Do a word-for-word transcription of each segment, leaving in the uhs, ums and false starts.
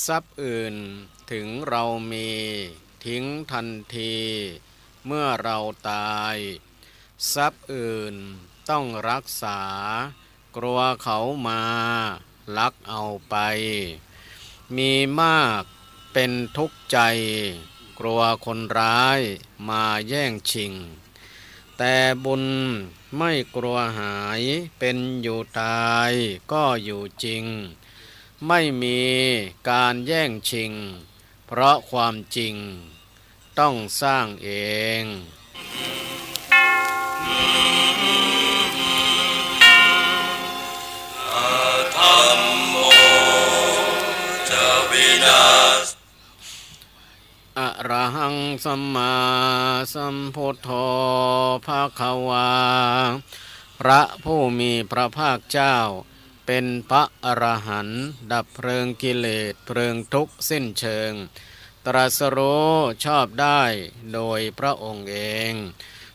ทรัพย์อื่นถึงเรามี ทิ้งทันที เมื่อเราตาย ทรัพย์อื่นต้องรักษา กลัวเขามาลักเอาไป มีมากเป็นทุกข์ใจ กลัวคนร้ายมาแย่งชิง แต่บุญไม่กลัวหาย เป็นอยู่ตายก็อยู่จริง ไม่มีการแย่งชิง เพราะความจริงต้องสร้างเอง อะระหังสัมมาสัมพุทโธ ภะคะวา พระผู้มีพระภาคเจ้า เป็นพระอรหันต์ ดับเพลิงกิเลส เพลิงทุกข์สิ้นเชิง ตรัสรู้ชอบได้โดยพระองค์เอง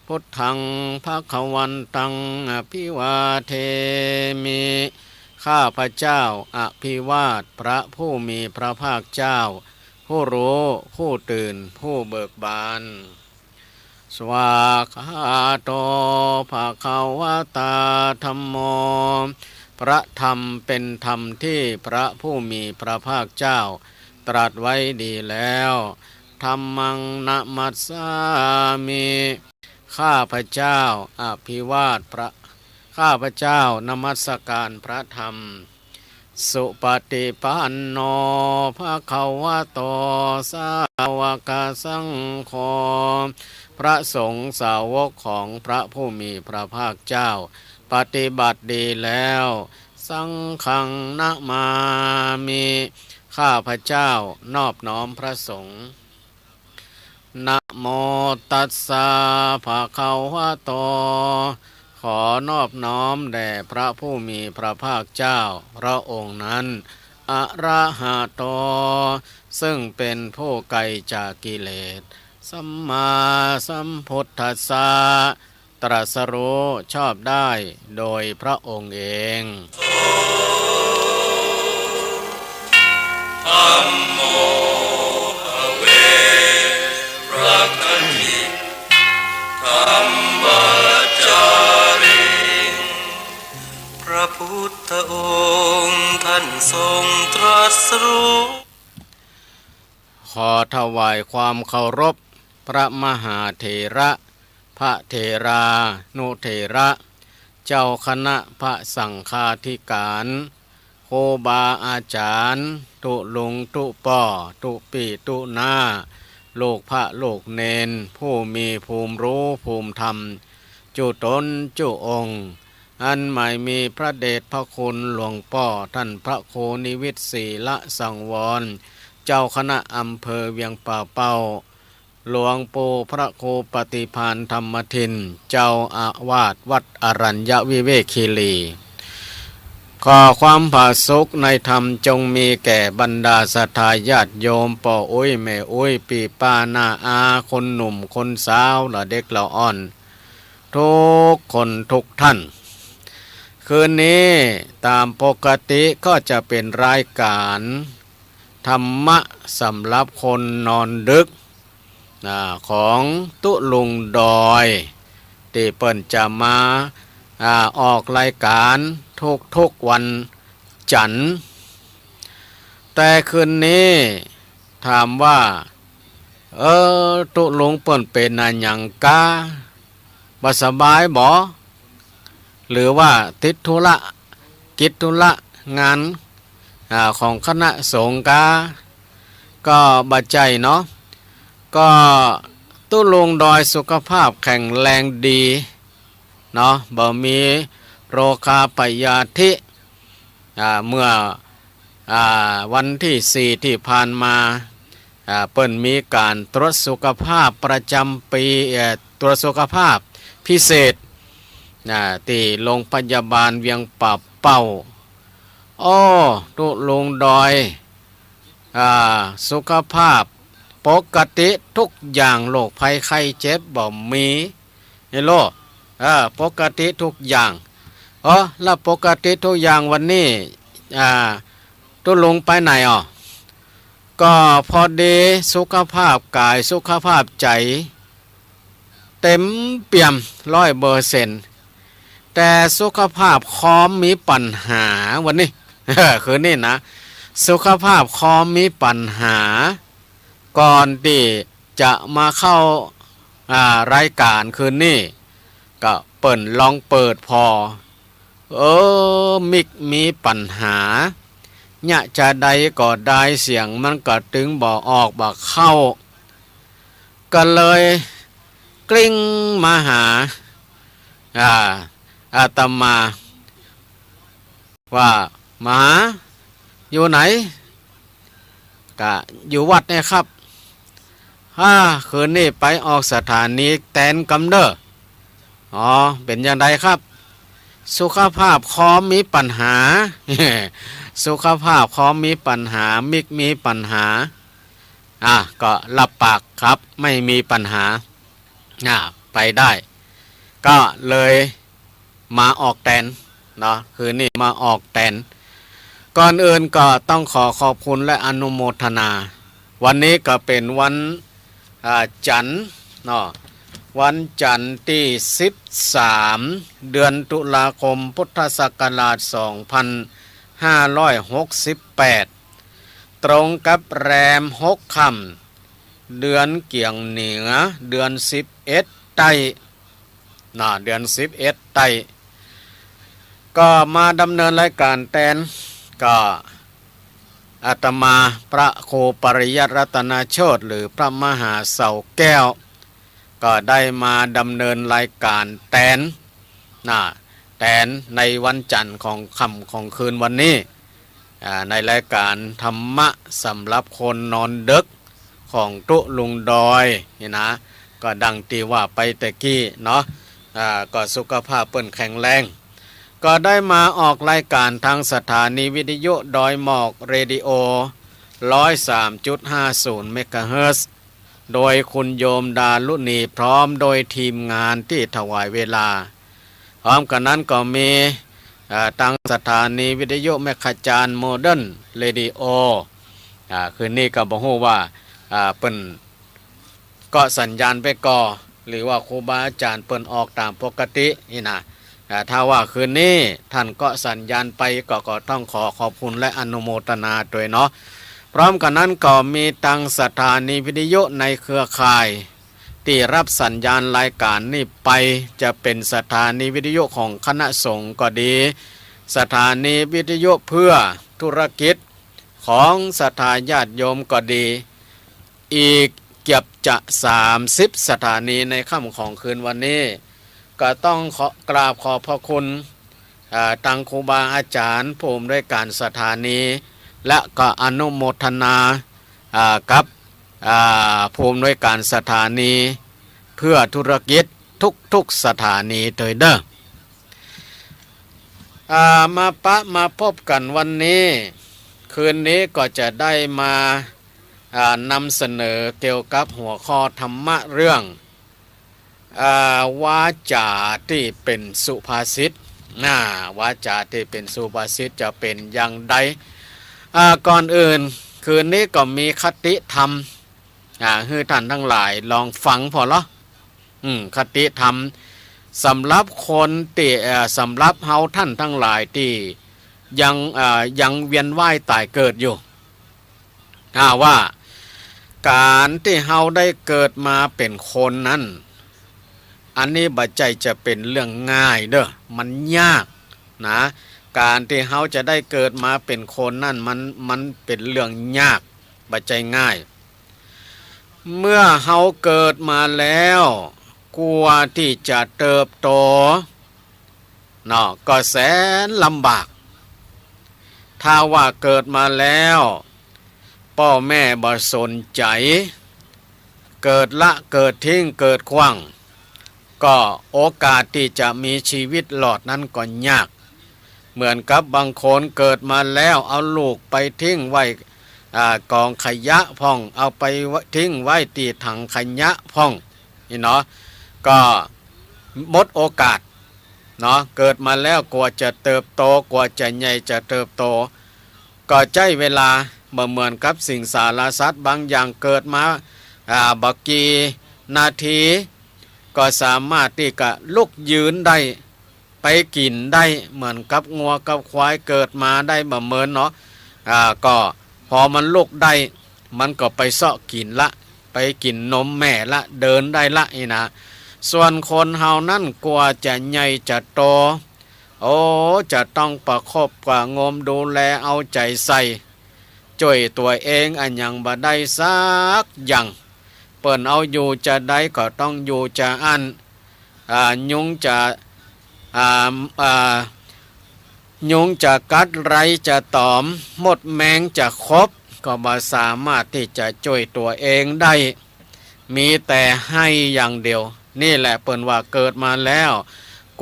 พุทธัง ภะคะวันตัง อะภิวาเทมิ ข้าพเจ้าอภิวาทพระผู้มีพระภาคเจ้า ผู้รู้ ผู้ตื่น ผู้เบิกบาน สวากขาโต ภะคะวะตา ธัมโม พระธรรมเป็นธรรมที่พระผู้มีพระภาคเจ้าตรัสไว้ดีแล้ว ธัมมัง นะมัสสามิ ข้าพเจ้าอภิวาทพระ ข้าพเจ้านมัสการพระธรรม สุปฏิปันโน ภะคะวะโต สาวกสังโฆ พระสงฆ์สาวกของพระผู้มีพระภาคเจ้า ปฏิบัติดีแล้ว สังฆัง นะมามิ ข้าพเจ้านอบน้อมพระสงฆ์ นะโมตัสสะ ภะคะวะโต ขอนอบน้อมแด่พระผู้มีพระภาคเจ้า พระองค์นั้น อะระหะโต ซึ่งเป็นผู้ไกลจากกิเลส สัมมาสัมพุทธัสสะ ตรัสรู้ชอบได้โดยพระองค์เอง ธัมโม ภะเวรคติ ธัมมาจาริ พระพุทธองค์ท่านทรงตรัสรู้ ขอถวายความเคารพพระมหาเถระ พระเถรานุเถระ เจ้าคณะพระสังฆาธิการ ครูบาอาจารย์ ตุ๊ลุงตุ๊ป้อ ตุ๊ปี้ตุ๊น้า ลูกพระลูกเณร ผู้มีภูมิรู้ภูมิธรรม จุ๊ต๋นจุ๊องค์ อันหมายมีพระเดชพระคุณหลวงป้อท่านพระครูนิวิตร ศีลสังวร เจ้าคณะอำเภอเวียงป่าเป้า หลวงปู่พระครูปฏิภาณธรรมทิน เจ้าอาวาสวัดอรัญญวิเวกคีรี ขอความผาสุกในธรรมจงมีแก่บรรดาศรัทธาญาติโยม ป้ออุ๊ยแม่อุ๊ย ปี้ป้าน้าอา คนหนุ่มคนสาว ละเด็กละอ่อน ทุกคนทุกท่าน คืนนี้ตามปกติก็จะเป็นรายการธรรมะสำหรับคนนอนดึก อ่า ของตุ๊ลุงดอย ตี้เปิ้นจะมา อ่า ออกรายการทุกๆวันจันทร์ แต่คืนนี้ถามว่า เออ ตุ๊ลุงเปิ้นเป๋นอะหยังกา บ่สบายบ่ หรือว่าติดธุระ กิจธุระงาน อ่า ของคณะสงฆ์กา ก็บ่ใจ้เนาะ ก็ตุ๊ลุงดอยสุขภาพแข็งแรงดีเนาะ บ่มีโรคาพยาธิ อ่า เมื่อ อ่า วันตี้สี่ตี้ผ่านมา อ่า เปิ้นมีก๋านตรวจสุขภาพประจ๋ำปี๋ เอ่อ ตรวจสุขภาพพิเศษ อ่า ตี้โรงพยาบาลเวียงป่าเป้า อ้อ ตุ๊ลุงดอย อ่า สุขภาพปกติทุกอย่าง โรคภัยไข้เจ็บบ่มี เฮโล เออ ปกติทุกอย่าง เออ แล้วปกติทุกอย่างวันนี้ อ่า ตุ๊ลุงไปไหนอ่อ ก็พอดีสุขภาพก๋ายสุขภาพใจ๋เต๋มเปี่ยมร้อยเปอร์เซ็นต์ แต่สุขภาพคอมมีปัญหาวันนี้ คืนนี้นะ สุขภาพคอมมีปัญหา ก่อนตี้จะมาเข้า อ่า รายก๋านคืนนี้ ก็เปิ้นลองเปิดผ่อ เออ มิกมีปัญหา เยียะจาใดก็ดาย เสียงมันก็ตึงบ่ออกบ่เข้า ก็เลยกริ่งมาหา อ่า อาตมา ว่า มหา อยู่ไหน ก็อยู่วัดเนี่ยครับ อ่า คืนนี้ไปออกสถานีแตนกำเน่อ อ๋อ เป๋นจาใดครับ สุขภาพคอมมีปัญหา สุขภาพคอมมีปัญหา มิกมีปัญหา อ่ะ ก็รับปากครับ ไม่มีปัญหา อ่ะ ไปได้ ก็เลยมาออกแตนเนาะ คืนนี้มาออกแตน ก่อนอื่นก็ต้องขอขอบคุณและอนุโมทนา วันนี้ก็เป๋นวัน อ่า จันทร์เนาะ วันจันทร์ตี้สิบสาม เดือนตุลาคม พุทธศักราชสองพันห้าร้อยหกสิบแปด ตรงกับแรมหกค่ำ เดือนเกี่ยงเหนือ เดือนสิบเอ็ดใต้ เนาะ เดือนสิบเอ็ดใต้ ก็มาดำเนินรายก๋านแตน ก็อาตมาพระครูปริยัติรัตนโชติ หรือพระมหาเสาแก้ว ก็ได้มาดำเนินรายก๋านแตน นะ แตนในวันจันทร์ของค่ำของคืนวันนี้ อ่า ในรายก๋านธรรมะสำหรับคนนอนดึกของตุ๊ลุงดอยนี่นะ ก็ดังตี้ว่าไปแต่กี้เนาะ อ่า ก็สุขภาพเปิ้นแข็งแรง ก็ได้มาออกรายก๋านทางสถานีวิทยุดอยหมอกเรดิโอ ร้อยสามจุดห้าศูนย์เมกะเฮิรตซ์ โดยคุณโยมดารุณีพร้อมโดยทีมงานตี้ถวายเวลา พร้อมกั๋นนั้นก็มี อ่า ตางสถานีวิทยุแม่ขจารโมเดิร์นเรดิโอ อ่า คืนนี้ก็บ่ฮู้ว่า อ่า เปิ้นเกาะสัญญาณไปก่อ หรือว่าครูบาอาจ๋ารย์เปิ้นออกต๋ามปกตินี่นะ อ่า ถ้าว่าคืนนี้ต้านเกาะสัญญาณไปก็ ก็ต้องขอขอบคุณและอนุโมทนาตวยเนาะ พร้อมกั๋นนั้นก็มีตางสถานีวิทยุในเครือข่าย ตี้ฮับสัญญาณรายก๋านนี้ไป จะเป๋นสถานีวิทยุของคณะสงฆ์ก็ดี สถานีวิทยุเพื่อธุรกิจของศรัทธาญาติโยมก็ดี อีกเกือบจะสามสิบสถานีในค่ำของคืนวันนี้ ก็ต้องขอกราบขอบพระคุณ อ่า ตางครูบาอาจ๋ารย์ผู้อำนวยก๋านสถานี และก็อนุโมทนา อ่า กับ อ่า ผู้อำนวยก๋านสถานีเพื่อธุรกิจทุกๆสถานีตวยเน่อ อ่า มาปะมาพบกั๋นวันนี้ คืนนี้ก็จะได้มา อ่า นำเสนอเกี่ยวกับหัวข้อธรรมะเรื่อง อ่า วาจ๋าตี้เป๋นสุภาษิต นะ วาจ๋าตี้เป๋นสุภาษิตจะเป๋นอย่างใด อ่า ก่อนอื่น คืนนี้ก็มีคติธรรม อ่า หื้อต้านตังหลายลองฟังผ่อเนาะ อืม คติธรรมสำหรับคนตี้ เอ่อ สำหรับเฮาต้านตังหลายตี้ยัง เอ่อ ยังเวียนว่ายต๋ายเกิดอยู่ อ่า ว่าก๋านตี้เฮาได้เกิดมาเป๋นคนนั้น อันนี้บ่ใจ้จะเป๋นเรื่องง่ายเน่อ มันยากนะ ก๋านตี้เฮาจะได้เกิดมาเป๋นคนนั้น มัน มันเป๋นเรื่องยาก บ่ใจ้ง่าย เมื่อเฮาเกิดมาแล้ว กว่าตี้จะเติบโต เนาะ ก็แสนลำบาก ถ้าว่าเกิดมาแล้ว ป้อแม่บ่สนใจ๋ เกิดละเกิดทิ้งเกิดขว้าง ก็โอกาสตี้จะมีชีวิตรอดนั้นก็ยาก เหมือนกับบางคนเกิดมาแล้วเอาลูกไปทิ้งไว้ อ่า ก๋องขยะพ่อง เอาไปทิ้งไว้ตี้ถังขยะพ่อง นี่เนาะ ก็หมดโอกาสเนาะ เกิดมาแล้วกว่าจะเติบโต กว่าจะใหญ่จะเติบโต ก็ใจ๊เวลา บ่เหมือนกับสิงสารสัตว์บางอย่างเกิดมา อ่า บ่กี่นาที ก็สามารถตี้จะลุกยืนได้ ไปกิ๋นได้ เหมือนกับงัวกับควายเกิดมาได้บ่เหมินเนาะ อ่า ก็พอมันลุกได้ มันก็ไปเซาะกิ๋นละ ไปกิ๋นนมแม่ละ เดินได้ละอี้นะ ส่วนคนเฮานั้นกว่าจะใหญ่จะโต โอ้ จะต้องประคบประหงมดูแลเอาใจ๋ใส่ จ้วยตั๋วเองอะหยังบ่ได้สักอย่าง เปิ้นเอาอยู่จาใดก็ต้องอยู่จาอั้น อ่า ยุงจะ อ่า อ่า ยุงจะกัด ไรจะต๋อม มดแมงจะขบ ก็บ่สามารถตี้จะจ้วยตั๋วเองได้ มีแต่ให้อย่างเดียว นี่แหละเปิ้นว่าเกิดมาแล้ว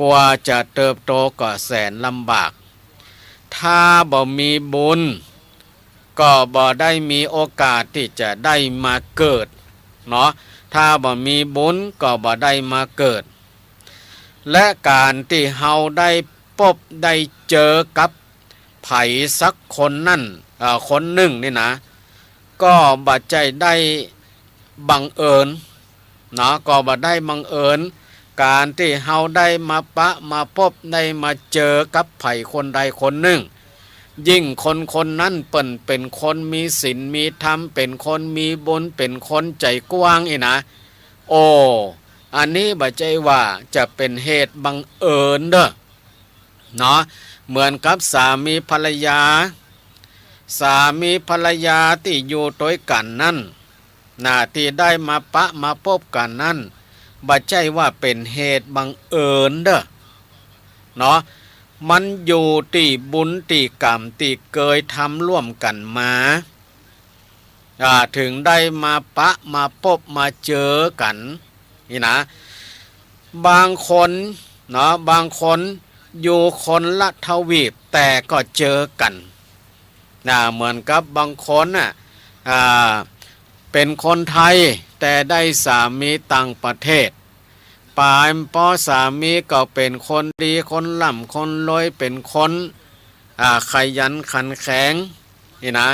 กว่าจะเติบโตก็แสนลำบาก ถ้าบ่มีบุญ ก็บ่ได้มีโอกาสตี้จะได้มาเกิดเนาะ ถ้าบ่มีบุญก็บ่ได้มาเกิด และก๋านตี้เฮาได้ปบได้เจอกับใผสักคนนั้น เอ่อ คนนึ่งนี่นะ ก็บ่ใจ้ได้บังเอิญ เนาะ ก็บ่ได้บังเอิญ ก๋านตี้เฮาได้มาปะมาปบ ได้มาเจอกับใผคนใดคนนึ่ง ยิ่งคนคนนั้นเปิ้นเป๋นคนมีศีลมีธรรม เป๋นคนมีบุญ เป๋นคนใจ๋กว้างอี้นะ โอ้ อันนี้บ่ใจ้ว่าจะเป๋นเหตุบังเอิญเด้อ เนาะ เหมือนกับสามีภรรยา สามีภรรยาตี้อยู่ตวยกั๋นนั้น น่ะ ตี้ได้มาปะมาปบกั๋นนั้น บ่ใจ้ว่าเป๋นเหตุบังเอิญเด้อ เนาะ มันอยู่ตี้บุญตี้กรรมตี้เกยทำร่วมกั๋นมา อ่า เถิงได้มาปะมาปบมาเจอกั๋น นี่นะ บางคนเนาะ บางคนอยู่คนละทวีปแต่ก็เจอกั๋น นะ เหมือนกับบางคนน่ะ อ่า เป๋นคนไทยแต่ได้สามีต่างประเทศ ป๋ายปอสามีก็เป๋นคนดี คนร่ำ คนรวย เป๋นคน อ่า ขยันขันแข็ง นี่นะ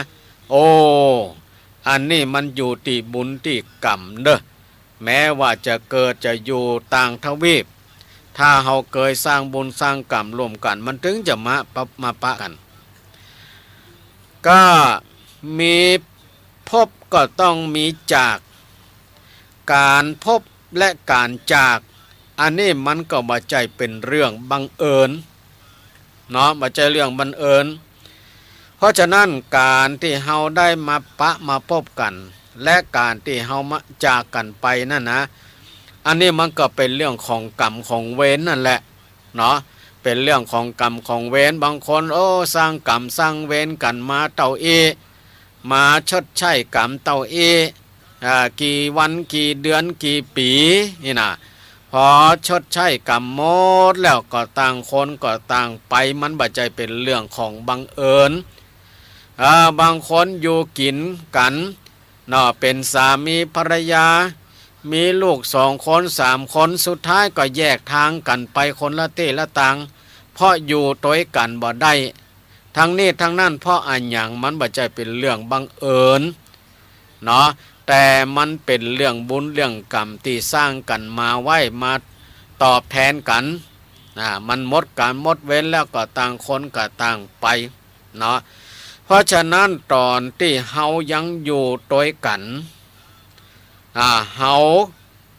โอ้ อันนี้มันอยู่ตี้บุญตี้กรรมเด้อ แม้ว่าจะเกิดจะอยู่ต่างทวีป ถ้าเฮาเกยสร้างบุญสร้างกรรมร่วมกั๋น มันเถิงจะมาปะ มาปะกั๋น ก็มีพบก็ต้องมีจาก ก๋านพบและก๋านจาก อันนี้มันก็บ่ใจ้เป๋นเรื่องบังเอิญ เนาะ บ่ใจ้เรื่องบังเอิญ เพราะฉะนั้นก๋านตี้เฮาได้มาปะมาปบกั๋น และก๋านตี้เฮามาจากกั๋นไปนั่นนะ อันนี้มันก็เป๋นเรื่องของกรรมของเวรนั่นแหละ เนาะ เป๋นเรื่องของกรรมของเวร บางคน โอ้ สร้างกรรมสร้างเวรกั๋นมาเต้าอี้ มาชดใช้กรรมเต้าอี้ อ่า กี่วันกี่เดือนกี่ปี๋ นี่นะ พอชดใช้กรรมหมดแล้วก็ต่างคนก็ต่างไป มันบ่ใจ้เป๋นเรื่องของบังเอิญ อ่า บางคนอยู่กิ๋นกั๋น เนาะ เป๋นสามีภรรยา มีลูกสองคนสามคน สุดท้ายก็แยกทางกั๋นไปคนละตี้ละตาง เพราะอยู่ตวยกั๋นบ่ได้ ทั้งนี้ทั้งนั้นเพราะอะหยัง มันบ่ใจ้เป๋นเรื่องบังเอิญ เนาะ แต่มันเป๋นเรื่องบุญเรื่องกรรมตี้สร้างกั๋นมาไว้ มาตอบแทนกั๋น อ่า มันหมดกรรมหมดเวรแล้วก็ต่างคนก็ต่างไป เนาะ เพราะฉะนั้นต๋อนตี้เฮายังอยู่ตวยกั๋น อ่า เฮา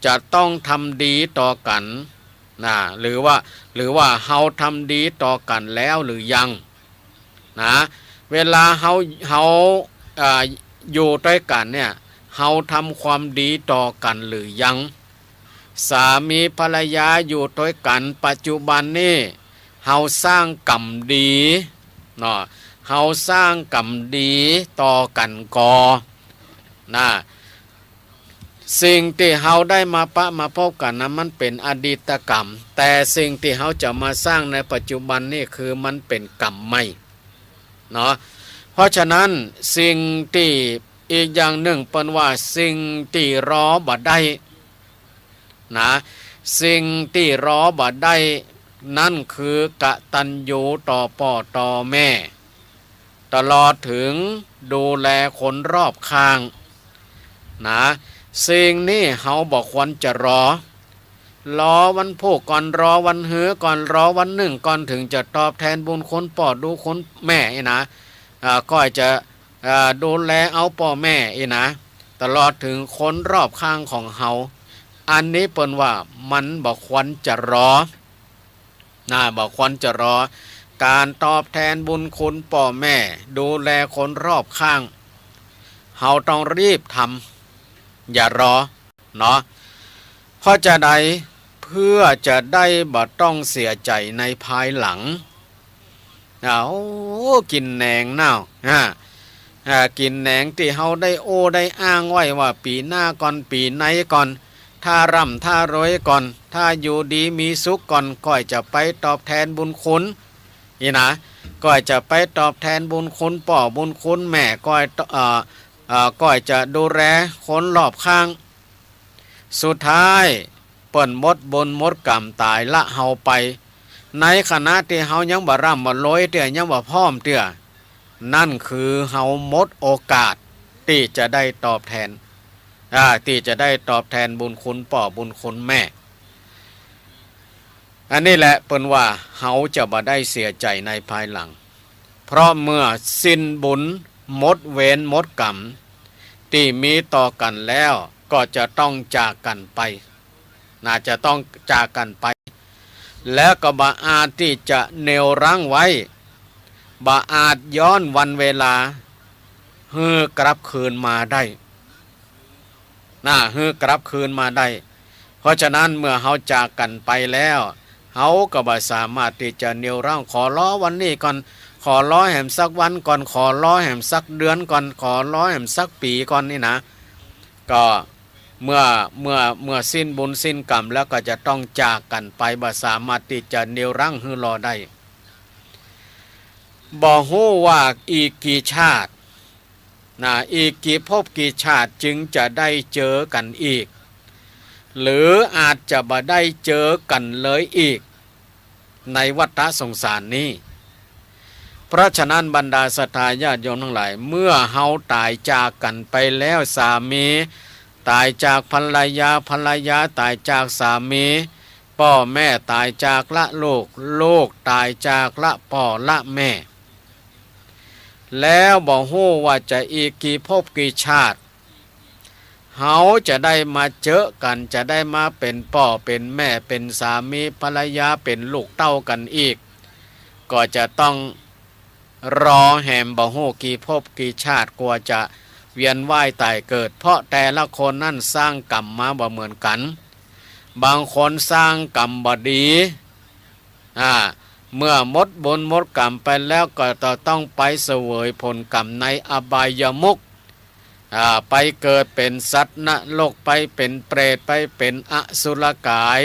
จะต้องทำดีต่อกั๋น นะ หรือว่า หรือว่าเฮาทำดีต่อกั๋นแล้วหรือยัง นะ เวลาเฮา เฮา อ่า อยู่ตวยกั๋นเนี่ย เฮาทำความดีต่อกั๋นหรือยัง สามีภรรยาอยู่ตวยกั๋นปัจจุบันนี่ เฮาสร้างกรรมดี เนาะ เฮาสร้างกรรมดีต่อกั๋นก่อ นะ สิ่งตี้เฮาได้มาปะมาปบกั๋นนั้น มันเป๋นอดีตกรรม แต่สิ่งตี้เฮาจะมาสร้างในปัจจุบันนี่คือมันเป๋นกรรมใหม่ เนาะ เพราะฉะนั้นสิ่งตี้ อีกอย่างนึ่งเปิ้นว่าสิ่งตี้รอบ่ได้ นะ สิ่งตี้รอบ่ได้ นั้นคือกตัญญูต่อป้อต่อแม่ ตลอดเถิง ดูแลคนรอบข้าง นะ สิ่งนี้เฮาบ่ควรจะรอ รอวันพูกก่อน รอวันหื้อก่อน รอวันนึ่งก่อน เถิงจะตอบแตนบุญคุณป้อดูคุณแม่อี้นะ อ่า ก้อยจะ อ่า ดูแลเอาป้อแม่อี้นะ ตลอดเถิงคนรอบข้างของเฮา อันนี้เปิ้นว่ามันบ่ควรจะรอ นะ บ่ควรจะรอ ก๋านตอบแตนบุญคุณป้อแม่ ดูแลคนรอบข้าง เฮาต้องรีบทำ อย่ารอ เนาะ เพราะจาใด เพื่อจะได้บ่ต้องเสียใจ๋ในภายหลัง อ่า โอ้ กิ๋นแหนงเนาะ อ่า อ่า กิ๋นแหนงตี้เฮาได้โอ้ได้อ้างไว้ว่า ปี๋หน้าก่อน ปี๋ในก่อน ถ้าร่ำถ้ารวยก่อน ถ้าอยู่ดีมีสุขก่อน ก้อยจะไปตอบแตนบุญคุณ อี้นะ ก้อยจะไปตอบแตนบุญคุณป้อบุญคุณแม่ ก้อย เอ่อ เอ่อ ก้อยจะดูแลคนรอบข้าง สุดท้ายเปิ้นหมดบุญหมดก๋รรมต๋ายละเฮาไป ในขณะตี้เฮายังบ่ร่ำบ่รวยเตื้อ ยังบ่พร้อมเตื้อ นั่นคือเฮาหมดโอกาสตี้จะได้ตอบแตน อ่า ตี้จะได้ตอบแตนบุญคุณป้อบุญคุณแม่ อันนี้แหละเปิ้นว่าเฮาจะบ่ได้เสียใจ๋ในภายหลัง เพราะเมื่อสิ้นบุญหมดเวรหมดก๋รรมตี้มีต่อกั๋นแล้ว ก็จะต้องจากกั๋นไป นะ จะต้องจากกั๋นไป แล้วก็บ่อาจตี้จะเหนี่ยวรั้งไว้ บ่อาจย้อนวันเวลาหื้อกลับคืนมาได้ นะ หื้อกลับคืนมาได้ เพราะฉะนั้นเมื่อเฮาจากกั๋นไปแล้ว เฮาก็บ่สามารถตี้จะเหนี่ยวรั้ง ขอรอวันนี้ก่อน ขอรอแหมสักวันก่อน ขอรอแหมสักเดือนก่อน ขอรอแหมสักปี๋ก่อนนี่นะ ก็เมื่อ เมื่อ เมื่อสิ้นบุญสิ้นก๋รรมแล้วก็จะต้องจากกั๋นไป บ่สามารถตี้จะเหนี่ยวรั้งหื้อรอได้ บ่ฮู้ว่าอีกกี่ชาติ นะ อีกกี่ภพกี่ชาติจึงจะได้เจอกั๋นอีก หรืออาจจะบ่ได้เจอกั๋นเลยอีก ในวัฏสงสารนี้ เพราะฉะนั้นบรรดาศรัทธาญาติโยมทั้งหลาย เมื่อเฮาต๋ายจากกั๋นไปแล้ว สามีต๋ายจากภรรยา ภรรยาต๋ายจากสามี ป้อแม่ต๋ายจากละลูก ลูกต๋ายจากละป้อละแม่ แล้วบ่ฮู้ว่าจะอีกกี่ภพกี่ชาติ เฮาจะได้มาเจอกั๋น จะได้มาเป๋นป้อเป๋นแม่ เป๋นสามีภรรยา เป๋นลูกเต้ากั๋นอีก ก็จะต้องรอแหมบ่ฮู้กี่ภพกี่ชาติ กว่าจะเวียนว่ายต๋ายเกิด เพราะแต่ละคนนั้นสร้างก๋รรมมาบ่เหมือนกั๋น บางคนสร้างก๋รรมบ่ดี อ่า เมื่อหมดบุญหมดก๋รรมไปแล้ว ก็จะต้องไปเสวยผลก๋รรมในอบายมุข อ่า ไปเกิดเป๋นสัตว์นรก ไปเป๋นเปรต ไปเป๋นอสุรกาย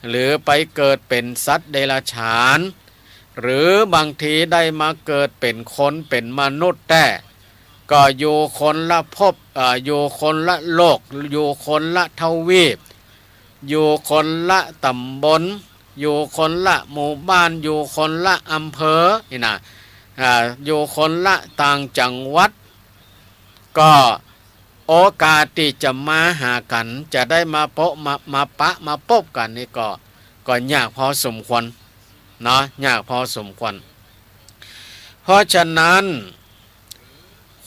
หรือไปเกิดเป๋นสัตว์เดรัจฉาน หรือบางทีได้มาเกิดเป๋นคนเป๋นมนุษย์แต๊ ก็อยู่คนละภพ อ่า อยู่คนละโลก อยู่คนละทวีป อยู่คนละต๋ำบล อยู่คนละหมู่บ้าน อยู่คนละอำเภอ นี่นะ อ่า อยู่คนละต่างจังหวัด ก็โอกาสตี้จะมาหากั๋น จะได้มาโป๊ะ มา มาปะ มาปบกั๋นนี่ก็ ก็ยากพอสมควร เนาะ ยากพอสมควร เพราะฉะนั้น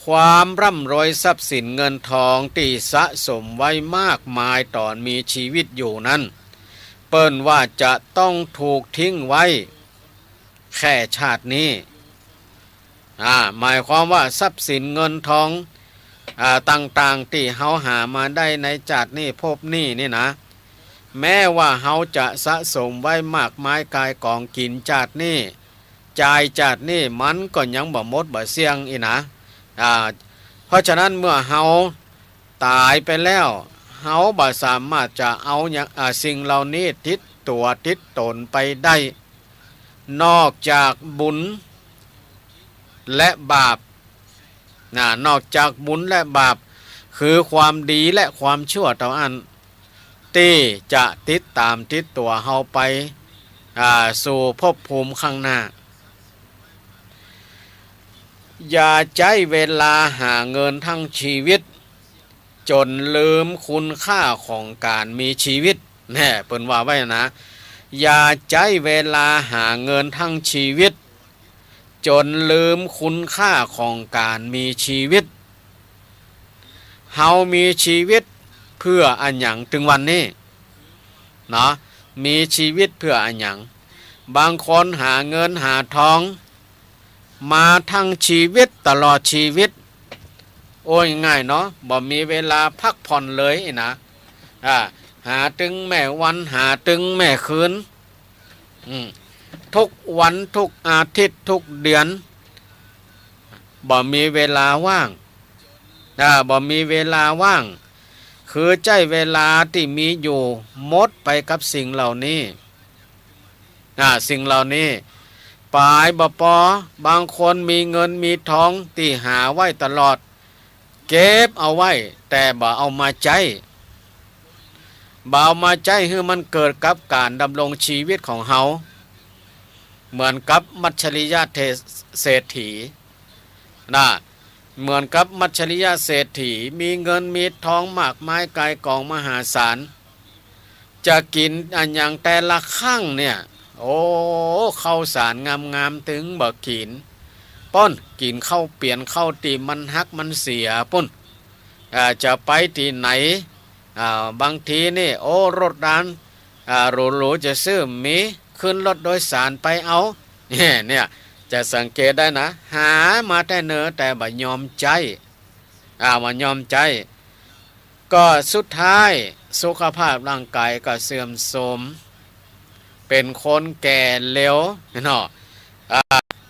ความร่ำรวยทรัพย์สินเงินทองตี้สะสมไว้มากมายต๋อนมีชีวิตอยู่นั้น เปิ้นว่าจะต้องถูกทิ้งไว้แค่ชาตินี้ อ่า หมายความว่าทรัพย์สินเงินทอง อ่า ต่างๆ ตี้เฮาหามาได้ในจาตินี้ภพนี้นี่นะ แม้ว่าเฮาจะสะสมไว้มากมายก่ายก๋องกิ๋นจาตินี้ จ่ายจาตินี้ มันก็ยังบ่หมดบ่เสี้ยงอี้นะ อ่า เพราะฉะนั้นเมื่อเฮาต๋ายไปแล้ว เฮาบ่สามารถจะเอาหยัง อ่า สิ่งเหล่านี้ติดตั๋วติดต๋นไปได้ นอกจากบุญและบาป นะ นอกจากบุญและบาป คือความดีและความชั่วเต้าอั้น ตี้จะติดต๋ามติดตั๋วเฮาไป อ่า สู่ภพภูมิข้างหน้า อย่าใจ๊เวลาหาเงินทั้งชีวิตจ๋นลืมคุณค่าของก๋านมีชีวิต แน่ เปิ้นว่าไว้นะ อย่าใจ๊เวลาหาเงินทั้งชีวิตจ๋นลืมคุณค่าของก๋านมีชีวิต เฮามีชีวิตเปื้ออะหยัง ตึงวันนี้ เนาะ มีชีวิตเปื้ออะหยัง บางคนหาเงินหาทองมาทั้งชีวิต ตลอดชีวิต โอ้ย ง่ายเนาะ บ่มีเวลาพักผ่อนเลยนะ อ่า หาตึงแม่วัน หาตึงแม่คืน อืม ทุกวัน ทุกอาทิตย์ ทุกเดือน บ่มีเวลาว่าง อ่า บ่มีเวลาว่าง คือใจ๊เวลาตี้มีอยู่หมดไปกับสิ่งเหล่านี้ อ่า สิ่งเหล่านี้ ป๋ายบ่ปอ บางคนมีเงินมีทองตี้หาไว้ตลอด เก็บเอาไว้ แต่บ่เอามาใจ๊ บ่เอามาใจ๊หื้อมันเกิดกับก๋านดำรงชีวิตของเฮา เหมือนกับมัจฉริยะเท- เศรษฐี นะ เหมือนกับมัจฉริยะเศรษฐี มีเงินมีทองมากมายก่ายก๋องมหาศาล จะกิ๋นอะหยังแต่ละครั้งเนี่ย โอ้ ข้าวสารงามๆ ตึงบ่กิ๋น ปุ้น กิ๋นข้าวเปียกข้าวตี้มันหักมันเสียปุ้น อ่า จะไปตี้ไหน อ่า บางทีนี่ โอ้ รถรา อ่า หรูๆ จะซื้อบ่มี ขึ้นรถโดยสารไปเอา เนี่ย เนี่ย จะสังเกตได้นะ หามาแต่เนิน แต่บ่ยอมใจ๊ อ่า บ่ยอมใจ๊ ก็สุดท้ายสุขภาพร่างก๋ายก็เสื่อมโทรม เป๋นคนแก่เร็วเนาะ อ่า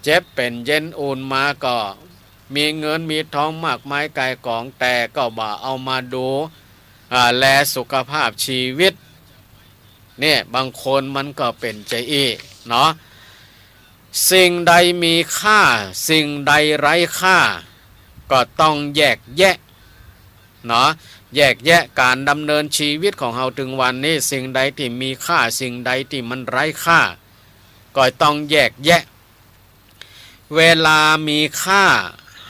เจ็บเป๋นเย็นอู่นมาก็มีเงินมีทองมากมายก่ายก๋อง แต่ก็บ่เอามาดู อ่า แลสุขภาพชีวิต เนี่ย บางคนมันก็เป๋นจาอี้เนาะ สิ่งใดมีค่า สิ่งใดไร้ค่า ก็ต้องแยกแยะ เนาะ แยกแยะก๋านดำเนินชีวิตของเฮาตึงวันนี้ สิ่งใดตี้มีค่า สิ่งใดตี้มันไร้ค่า ก็ต้องแยกแยะ เวลามีค่า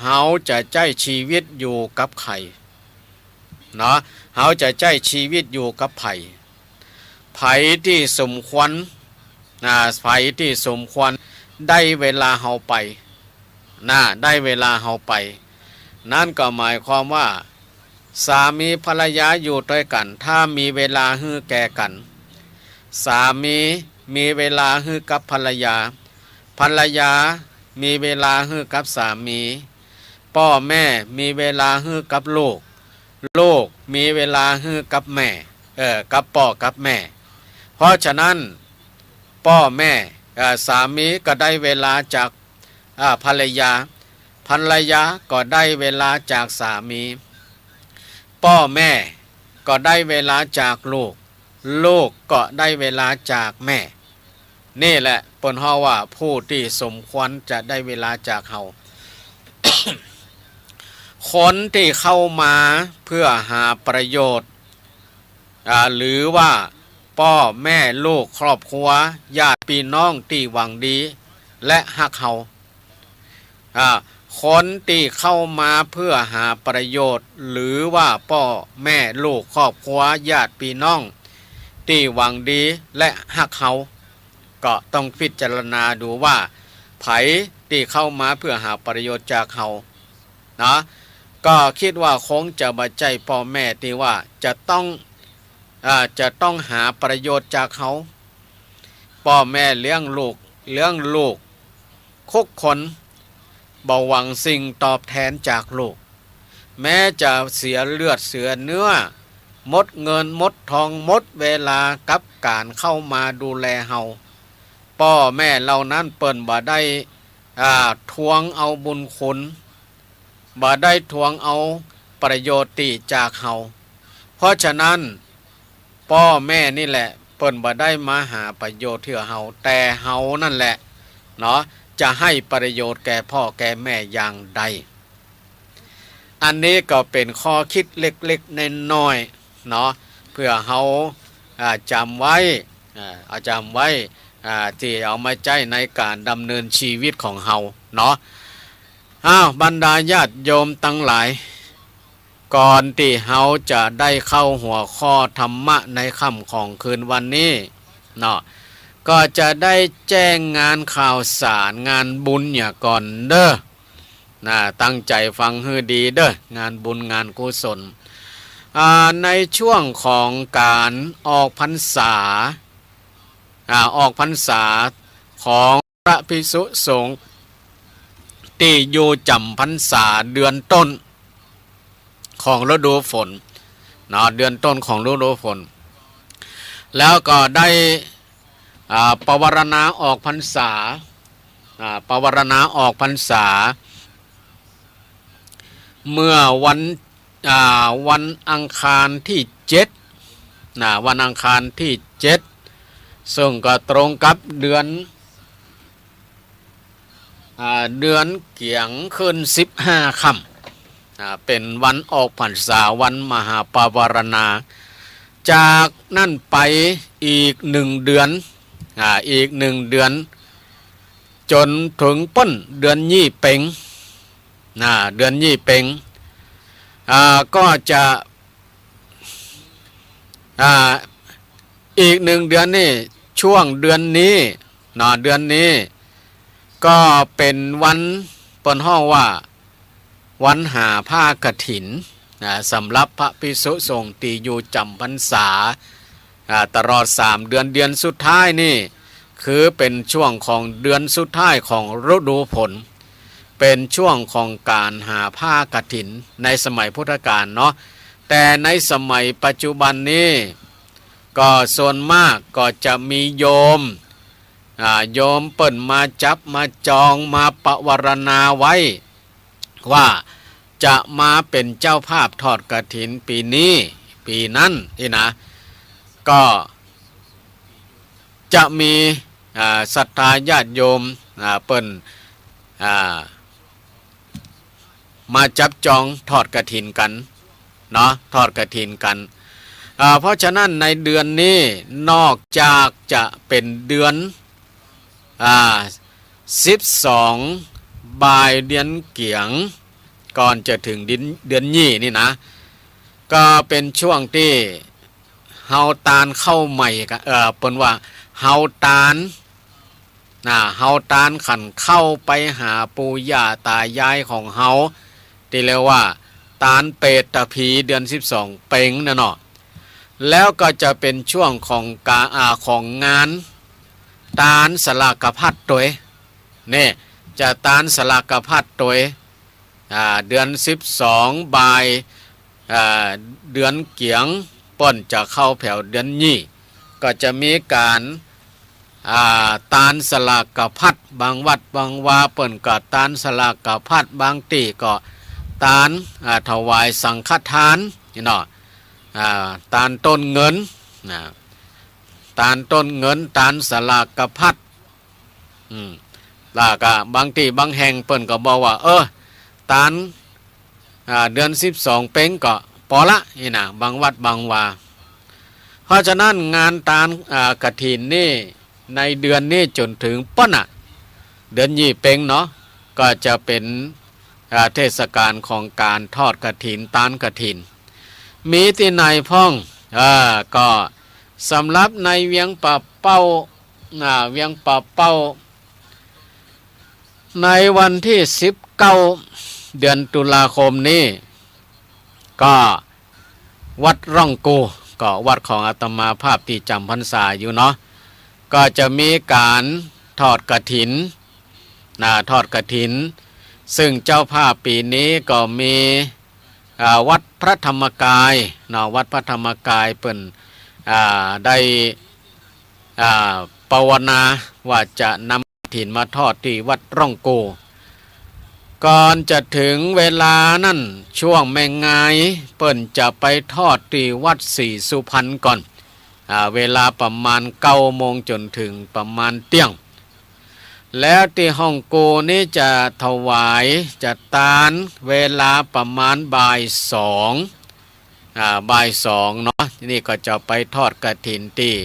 เฮาจะใจ๊ชีวิตอยู่กับใผ เนาะ เฮาจะใจ๊ชีวิตอยู่กับใผ ใผตี้สมควร อ่า ใผตี้สมควร ได้เวลาเฮาไป นะ ได้เวลาเฮาไป นั้นก็หมายความว่า สามีภรรยาอยู่ตวยกั๋น ถ้ามีเวลาหื้อแก่กั๋น สามีมีเวลาหื้อกับภรรยา ภรรยามีเวลาหื้อกับสามี ป้อแม่มีเวลาหื้อกับลูก ลูกมีเวลาหื้อกับแม่ เออ กับป้อกับแม่ เพราะฉะนั้น ป้อแม่ อ่า สามีก็ได้เวลาจาก อ่า ภรรยา ภรรยาก็ได้เวลาจากสามี ป้อแม่ก็ได้เวลาจากลูก ลูกก็ได้เวลาจากแม่ นี่แหละเปิ้นฮ้องว่าผู้ตี้สมควรจะได้เวลาจากเฮา คนตี้เข้ามาเพื่อหาประโยชน์ อ่า หรือว่าป้อแม่ลูกครอบครัวญาติปี้น้องตี้หวังดีและฮักเฮา อ่า คนตี้เข้ามาเพื่อหาประโยชน์ หรือว่าป้อแม่ลูกครอบครัวญาติปี้น้องตี้หวังดีและฮักเฮา ก็ต้องพิจารณาดูว่าใผตี้เข้ามาเพื่อหาประโยชน์จากเฮา เนาะ ก็กึ๊ดว่าคงจะบ่ใจ้ป้อแม่ตี้ว่าจะต้อง อ่า จะต้องหาประโยชน์จากเฮา ป้อแม่เลี้ยงลูก เลี้ยงลูกทุกคน บ่หวังสิ่งตอบแทนจากลูก แม้จะเสียเลือดเสียเนื้อ หมดเงินหมดทอง หมดเวลากับก๋านเข้ามาดูแลเฮา ป้อแม่เหล่านั้นเปิ้นบ่ได้ อ่า ทวงเอาบุญคุณ บ่ได้ทวงเอาประโยชน์ตี้จากเฮา เพราะฉะนั้น ป้อแม่นี่แหละเปิ้นบ่ได้มาหาประโยชน์เตื้อเฮา แต่เฮานั่นแหละ เนาะ จะให้ประโยชน์แก่ป้อแก่แม่อย่างใด อันนี้ก็เป๋นข้อกึ๊ดเล็กๆ น้อยๆ เนาะ เปื้อเฮา อ่า จ๋ำไว้ อ่า เอาจ๋ำไว้ อ่า ตี้เอามาใจ๊ในก๋านดำเนินชีวิตของเฮา เนาะ อ้าว บรรดาญาติโยมตังหลาย ก่อนตี้เฮาจะได้เข้าหัวข้อธรรมะในค่ำของคืนวันนี้เนาะ ก็จะได้แจ้งงานข่าวสารงานบุญเหียก่อนเด้อ นะ ตั้งใจ๋ฟังหื้อดีเด้อ งานบุญงานกุศล อ่า ในช่วงของก๋านออกพรรษา อ่า ออกพรรษาของพระภิกษุสงฆ์ตี้อยู่จ๋ำพรรษาเดือนต้นของฤดูฝนเนาะ เดือนต้นของฤดูฝน แล้วก็ได้ อ่า ปวารณาออกพรรษา อ่า ปวารณาออกพรรษา เมื่อวัน อ่า วันอังคารตี้เจ็ด นะ วันอังคารตี้เจ็ด ซึ่งก็ตรงกับเดือน อ่า เดือนเกี๋ยงขึ้นสิบห้าค่ำ อ่า เป๋นวันออกพรรษา วันมหาปวารณา จากนั้นไปอีกหนึ่งเดือน อ่า อีกหนึ่งเดือน จ๋นเถิงป้นเดือนยี่เป็ง นะ เดือนยี่เป็ง อ่า ก็จะ อ่า อีกหนึ่งเดือนนี่ ช่วงเดือนนี้เนาะ เดือนนี้ ก็เป๋นวัน เปิ้นฮ้องว่า วันหาผ้ากฐิน นะ สำหรับพระภิกษุสงฆ์ตี้อยู่จ๋ำพรรษา อ่า ตลอดสามเดือน เดือนสุดท้ายนี่ คือเป๋นช่วงของเดือนสุดท้ายของฤดูฝน เป๋นช่วงของก๋านหาผ้ากฐินในสมัยพุทธกาลเนาะ แต่ในสมัยปัจจุบันนี้ ก็ส่วนมากก็จะมีโยม อ่า โยมเปิ้นมาจับมาจองมาปวารณาไว้ ว่าจะมาเป๋นเจ้าภาพทอดกฐินปี๋นี้ ปี๋นั้นนี่นะ ก็จะมี อ่า ศรัทธาญาติโยม อ่า เปิ้น อ่า มาจับจองทอดกฐินกั๋นเนาะ ทอดกฐินกั๋น อ่า เพราะฉะนั้นในเดือนนี้นอกจากจะเป๋นเดือน อ่า สิบสอง บ่ายเดือนเกี๋ยง ก่อนจะเถิงเดือน เดือนยี่นี่นะ ก็เป๋นช่วงตี้เฮาตานข้าวใหม่กะ เอ่อ เปิ้นว่าเฮาตาน นะ เฮาตานขันข้าวไปหาปู่ย่าต๋ายายของเฮา ตี้เรียกว่าตานเปตผีเดือนสิบสองเป็งนั่นเนาะ แล้วก็จะเป๋นช่วงของก๋า อ่า ของงานตานสลากภัตตวย เนี่ย จะตานสลากภัตตวย อ่า เดือนสิบสองบ่าย อ่า เดือนเกี๋ยง ป้นจะเข้าแผวเดือนยี่ ก็จะมีก๋าน อ่า ตานสลากภัต บางวัดบางวาเปิ้นก็ตานสลากภัต บางตี้ก็ตาน อ่า ถวายสังฆทานนี่เนาะ อ่า ตานต้นเงิน นะ ตานต้นเงิน ตานสลากภัต อืม แล้วก็บางตี้บางแห่งเปิ้นก็บอกว่า เออ ตาน อ่า เดือนสิบสองเป็งก็ปอละนี่นะ บางวัดบางวา เพราะฉะนั้นงานตาน อ่า กฐินนี่ ในเดือนนี้จ๋นเถิงป้นน่ะ เดือนยี่เป็งเนาะ ก็จะเป๋น อ่า เทศกาลของก๋านทอดกฐิน ตานกฐิน มีตี้ไหนพ่อง อ่า ก็สำหรับในเวียงป่าเป้า อ่า เวียงป่าเป้า ในวันตี้สิบเก้า เดือนตุลาคมนี้ ก็วัดร่องกู ก็วัดของอาตมาภาพตี้จ๋ำพรรษาอยู่เนาะ ก็จะมีก๋านทอดกฐิน นะ ทอดกฐิน ซึ่งเจ้าภาพปี๋นี้ก็มี อ่า วัดพระธรรมกายเนาะ วัดพระธรรมกายเปิ้น อ่า ได้ อ่า ปวารณาว่าจะนำกฐินมาทอดตี้วัดร่องกู ก่อนจะเถิงเวลานั้น ช่วงแม่งายเปิ้นจะไปทอดตี้วัดศรีสุพรรณก่อน อ่า เวลาประมาณเก้าโมงจ๋นเถิงประมาณเตี้ยง แล้วตี้ฮ่องกูนี้จะถวาย จะตานเวลาประมาณบ่ายสอง อ่า บ่ายสองเนาะ นี่ก็จะไปทอดกฐินตี้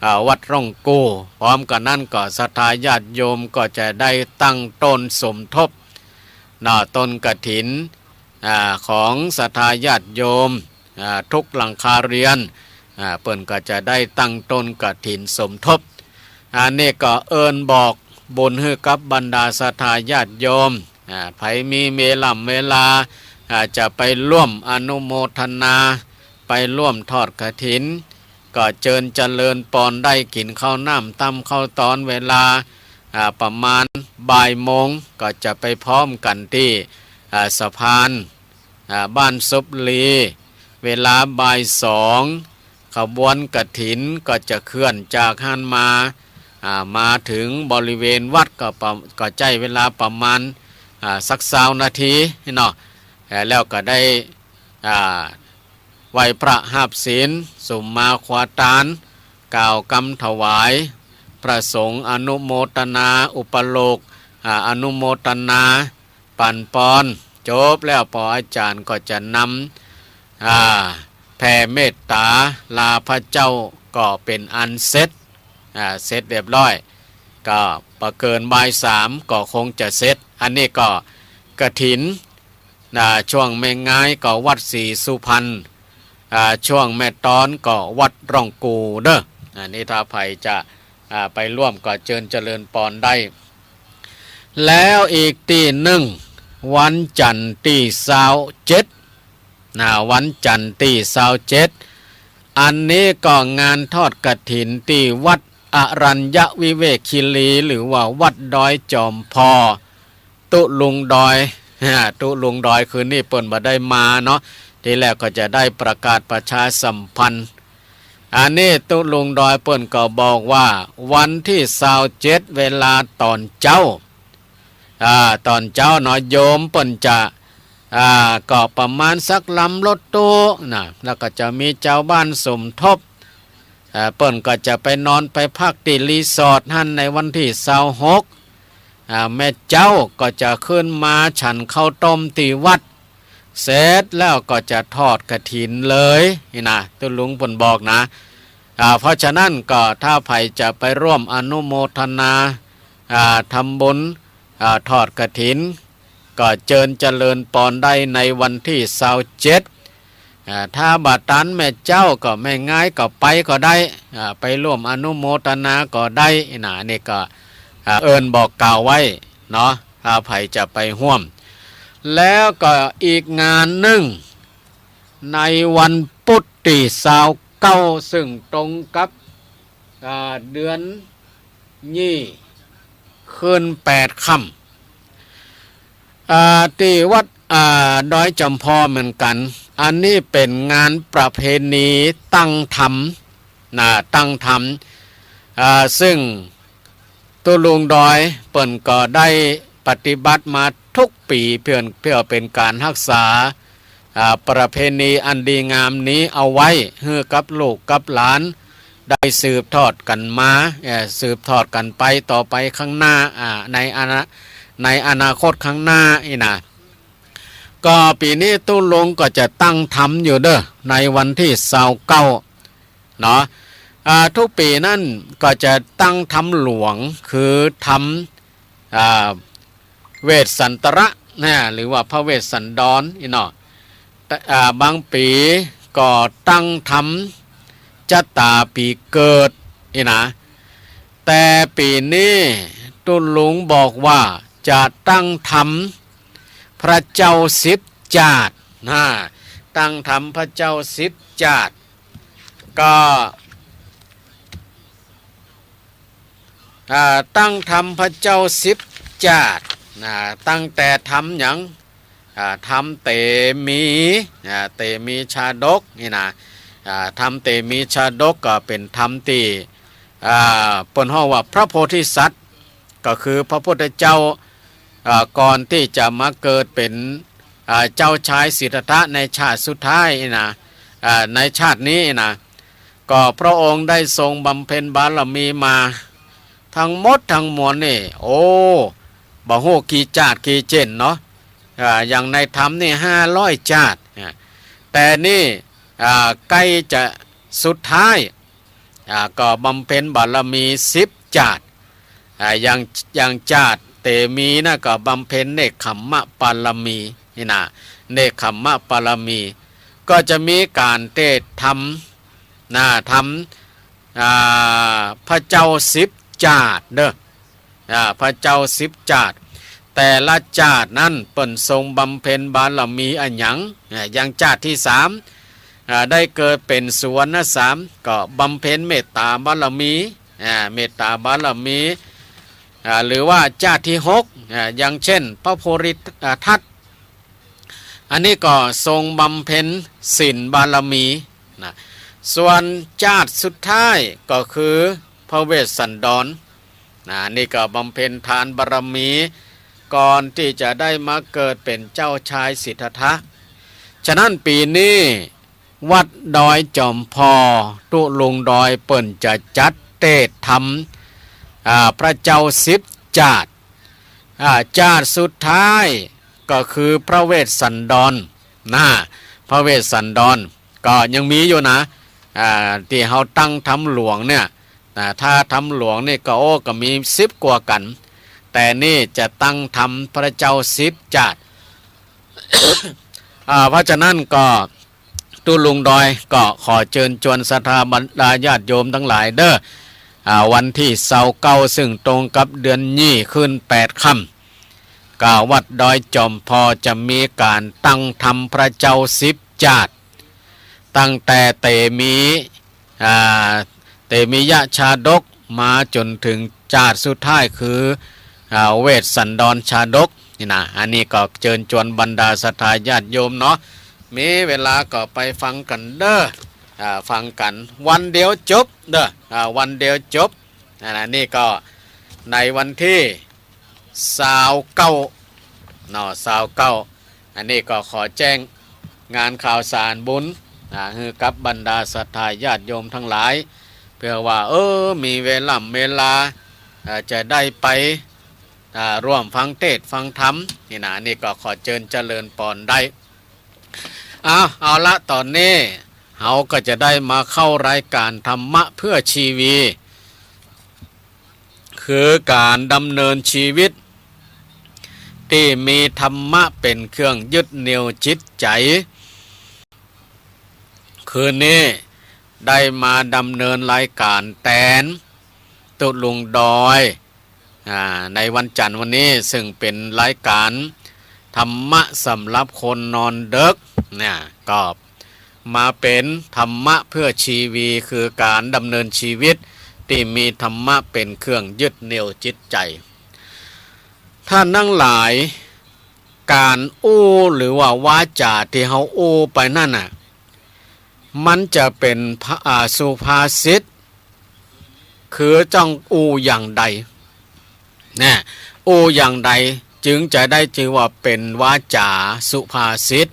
อ่า วัดร่องกู้ พร้อมกั๋นนั้นก็ศรัทธาญาติโยมก็จะได้ตั้งต้นสมทบ เนาะ ต้นกฐิน อ่า ของศรัทธาญาติโยม อ่า ทุกหลังคาเรือน อ่า เปิ้นก็จะได้ตั้งต้นกฐินสมทบ อันนี้ก็เอิ้นบอกบุญหื้อกับบรรดาศรัทธาญาติโยม อ่า ใผมีเวล่ำเวลา อ่า จะไปร่วมอนุโมทนา ไปร่วมทอดกฐิน ก็เจิญเจริญปอนได้ กิ๋นข้าวน้ำตำข้าวตอนเวลา อ่า ประมาณบ่ายโมง ก็จะไปพร้อมกั๋นตี้ อ่า สะพาน อ่า บ้านสุบลี เวลาบ่ายสอง ขบวนกฐินก็จะเคลื่อนจากหั้นมา อ่า มาเถิงบริเวณวัดก็ประ- ก็ใจ๊เวลาประมาณ อ่า สักซาวนาทีเนาะ เอ่อ แล้วก็ได้ อ่า ไหว้พระฮาบศีล สุมมาคาตาน กล่าวกำถวาย พระสงฆ์อนุโมทนา อุปโลก อ่า อนุโมทนา ปั๋นปอน จบแล้ว ปออาจ๋ารย์ก็จะนำ อ่า แผ่เมตต๋าลาพระเจ้าก็เป๋นอันเสร็จ อ่า เสร็จเรียบร้อย ก็บ่เกินบ่ายสามก็คงจะเสร็จ อันนี้ก็กฐิน อ่า ช่วงแม่งายก็วัดศรีสุพรรณ อ่า ช่วงแม่ตอนก็วัดร่องกู่เด้อ อันนี้ถ้าใผจะ อ่า ไปร่วมก็เจิญเจริญปอนได้ แล้วอีกตี้นึ่ง วันจันทร์ตี้ซาวเจ็ด นะ วันจันทร์ตี้ซาวเจ็ด อันนี้ก็งานทอดกฐินตี้วัดอรัญญวิเวกคีรี หรือว่าวัดดอยจอมพอ ตุ๊ลุงดอย ตุ๊ลุงดอยคืนนี้เปิ้นบ่ได้มาเนาะ ทีแรกก็จะได้ประกาศประชาสัมพันธ์ อันนี้ตุ๊ลุงดอยเปิ้นก็บอกว่าวันตี้ซาวเจ็ดเวลาต๋อนเจ๊า อ่า ต๋อนเจ๊าเนาะ โยมเปิ้นจะ อ่า ก็ประมาณสักลำรถตู้นะ แล้วก็จะมีจาวบ้านสมทบ อ่า เปิ้นก็จะไปนอนไปพักตี้รีสอร์ทหั้นในวันตี้ซาวหก อ่า แม่เจ๊าก็จะขึ้นมาฉันข้าวต้มตี้วัด เสร็จแล้วก็จะทอดกฐินเลยนี่นะ ตุ๊ลุงเปิ้นบอกนะ อ่า เพราะฉะนั้นก็ถ้าใผจะไปร่วมอนุโมทนา อ่า ทำบุญ อ่า ทอดกฐิน ก็เจิญเจริญปอนได้ในวันตี้ซาวเจ็ด อ่า ถ้าบ่ตันแม่เจ๊าก็แม่งายก็ไปก็ได้ อ่า ไปร่วมอนุโมทนาก็ได้นะ นี่ก็ อ่า เอิ้นบอกกล่าวไว้เนาะ ถ้าใผจะไปฮ่วม แล้วก็อีกงานนึ่ง ในวันปุธตี้ซาวเก้า ซึ่งตรงกับ อ่า เดือนยี่ ขึ้นแปดค่ำ อ่า ตี้วัด อ่า ดอยจอมพอเหมือนกั๋น อันนี้เป๋นงานประเพณีตั้งธรรม นะ ตั้งธรรม อ่า ซึ่งตุ๊ลุงดอยเปิ้นก็ได้ปฏิบัติมาทุกปี๋ เปื้อ เปื้อเป๋นก๋านฮักษา อ่า ประเพณีอันดีงามนี้เอาไว้ หื้อกับลูกกับหลานได้สืบทอดกั๋นมา เอ่อ สืบทอดกั๋นไปต่อไปข้างหน้า อ่า ในอนา- ในอนาคตข้างหน้านี่นะ ก็ปี๋นี้ตุ๊ลุงก็จะตั้งธรรมอยู่เด้อ ในวันตี้ซาวเก้า เนาะ อ่า ทุกปี๋นั้นก็จะตั้งธรรมหลวง คือธรรม อ่า เวสสันตระนะ หรือว่าพระเวสสันดรนี่เนาะ แต่ อ่า บางปี๋ก็ตั้งธรรมจะต๋าปี๋เกิดนี่นะ แต่ปี๋นี้ตุ๊ลุงบอกว่าจะตั้งธรรมพระเจ้าสิบจาตินะ ตั้งธรรมพระเจ้าสิบจาติ ก็ อ่า ตั้งธรรมพระเจ้าสิบจาตินะ ตั้งแต่ธรรมหยัง อ่า ธรรมเตมี อ่า เตมีชาดกนี่นะ อ่า ธรรมเตมีชาดกก็เป๋นธรรมตี้ อ่า เปิ้นฮ้องว่าพระโพธิสัตว์ ก็คือพระพุทธเจ้า อ่า ก่อนตี้จะมาเกิดเป๋น อ่า เจ้าชายสิทธัตถะในชาติสุดท้ายนี่นะ อ่า ในชาตินี้นะ ก็พระองค์ได้ทรงบำเพ็ญบารมีมา ทั้งหมดทั้งมวลนี่ โอ้ บ่ฮู้กี่จาติกี่เจ้นเนาะ อ่า อย่างในธรรมนี่ห้าร้อยจาติ อ่า แต่นี่ อ่า ใก้จะสุดท้าย อ่า ก็บำเพ็ญบารมีสิบจาติ อ่า อย่าง อย่างจาติ เตมีนะก็บำเพ็ญเนกขัมมะบารมีนี่นะ เนกขัมมะบารมี ก็จะมีก๋านเตศน์ธรรมนะ ธรรม อ่า พระเจ้าสิบจาติเด้อ อ่า พระเจ้าสิบจาติ แต่ละจาตินั้นเปิ้นทรงบำเพ็ญบารมีอะหยัง อ่า อย่างจาติตี้สาม อ่า ได้เกิดเป๋นสุวรรณสาม ก็บำเพ็ญเมตตาบารมี อ่า เมตตาบารมี อ่า หรือว่าจาติตี้หก อ่า อย่างเช่น พระโพธิทัต อันนี้ก็ทรงบำเพ็ญศีลบารมีนะ ส่วนจาติสุดท้ายก็คือพระเวสสันดรนะ นี่ก็บำเพ็ญทานบารมี ก่อนตี้จะได้มาเกิดเป๋นเจ้าชายสิทธัตถะ ฉะนั้นปี๋นี้ วัดดอยจอมพอ ตุ๊ลุงดอยเปิ้นจะจัดเตศน์ธรรม อ่า พระเจ้าสิบจาติ อ่า จาติสุดท้ายก็คือพระเวสสันดรนะ พระเวสสันดรก็ยังมีอยู่นะ อ่า ตี้เฮาตั้งธรรมหลวงเนี่ยนะ ถ้าธรรมหลวงนี่ก็ โอ้ ก็มีสิบกว่ากั๋น แต่นี่จะตั้งธรรมพระเจ้าสิบจาติ อ่า เพราะฉะนั้นก็ ตุ๊ลุงดอยก็ขอเจิญจวนศรัทธาบรรดาญาติโยมตังหลายเด้อ อ่า วันตี้ซาวเก้า ซึ่งตรงกับเดือนยี่ คืนแปดค่ำ ก็วัดดอยจอมพอจะมีก๋านตั้งธรรมพระเจ้าสิบจาติ ตั้งแต่เตมี อ่า เตมียชาดกมาจ๋นเถิงจาติสุดท้ายคือ อ่า เวสสันดรชาดกนี่นะ อันนี้ก็เจิญจวนบรรดาศรัทธาญาติโยมเนาะ มีเวลาก็ไปฟังกั๋นเด้อ อ่า ฟังกั๋นวันเดียวจบเด้อ อ่า วันเดียวจบ อันนี้ก็ในวันตี้ซาวเก้าเนาะ ซาวเก้า อันนี้ก็ขอแจ้งงานข่าวสารบุญ อ่า หื้อกับบรรดาศรัทธาญาติโยมตังหลาย เปื้อว่า เออ มีเวล่ำเวลา อ่า จะได้ไป อ่า ร่วมฟังเตศน์ฟังธรรมนี่นะ นี่ก็ขอเจิญเจริญปอนได้ เอา เอาละ ต๋อนนี้เฮาก็จะได้มาเข้ารายก๋านธรรมะเพื่อชีวี คือก๋านดำเนินชีวิตตี้มีธรรมะเป๋นเครื่องยึดเหนี่ยวจิตใจ๋ คืนนี้ได้มาดำเนินรายก๋านแตนตุ๊ลุงดอย อ่า ในวันจั๋นทร์วันนี้ ซึ่งเป๋นรายก๋านธรรมะสำหรับคนนอนเดิ็กเนี่ย ก็มาเป๋นธรรมะเพื่อชีวี คือก๋านดำเนินชีวิตตี้มีธรรมะเป๋นเครื่องยึดเหนี่ยวจิตใจ๋ ท่านตังหลาย ก๋านอู้หรือว่าวาจ๋าตี้เฮาอู้ไปนั้นน่ะ มันจะเป๋นภา อ่า สุภาษิต คือต้องอู้อย่างใด นะ อู้อย่างใดจึงจะได้จื้อว่าเป๋นวาจ๋าสุภาษิต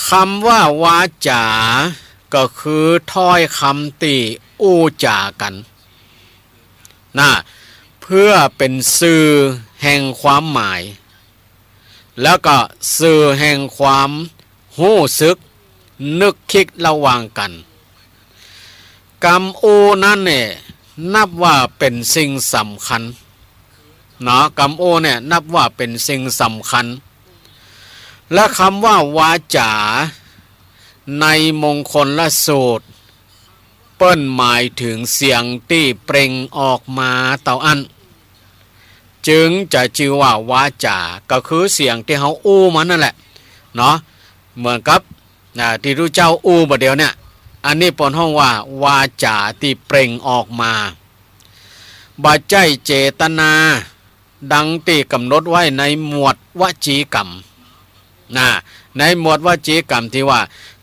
กำว่าวาจ๋าก็คือถ้อยกำตี้อู้จ๋ากั๋น นะ เปื้อเป๋นสื่อแห่งความหมาย แล้วก็สื่อแห่งความฮู้สึกนึกคิดระหว่างกั๋น กำอู้นั้นเนี่ยนับว่าเป๋นสิ่งสำคัญเนาะ กำอู้เนี่ยนับว่าเป๋นสิ่งสำคัญ และกำว่าวาจ๋าในมงคลสูตร เปิ้นหมายเถิงเสียงตี้เปล่งออกมาเต้าอั้น จึงจะจื้อว่าวาจ๋า ก็คือเสียงตี้เฮาอู้มานั่นแหละเนาะ เหมือนกับ อ่า ตี้ตุ๊เจ้าอู้บ่าเดี่ยวเนี่ย อันนี้เปิ้นฮ้องว่าวาจ๋าตี้เปล่งออกมา บ่ใจ้เจตนา ดังตี้ก๋ำหนดไว้ในหมวดวจีกรรม นะ ในหมวดวจีกรรมตี้ว่า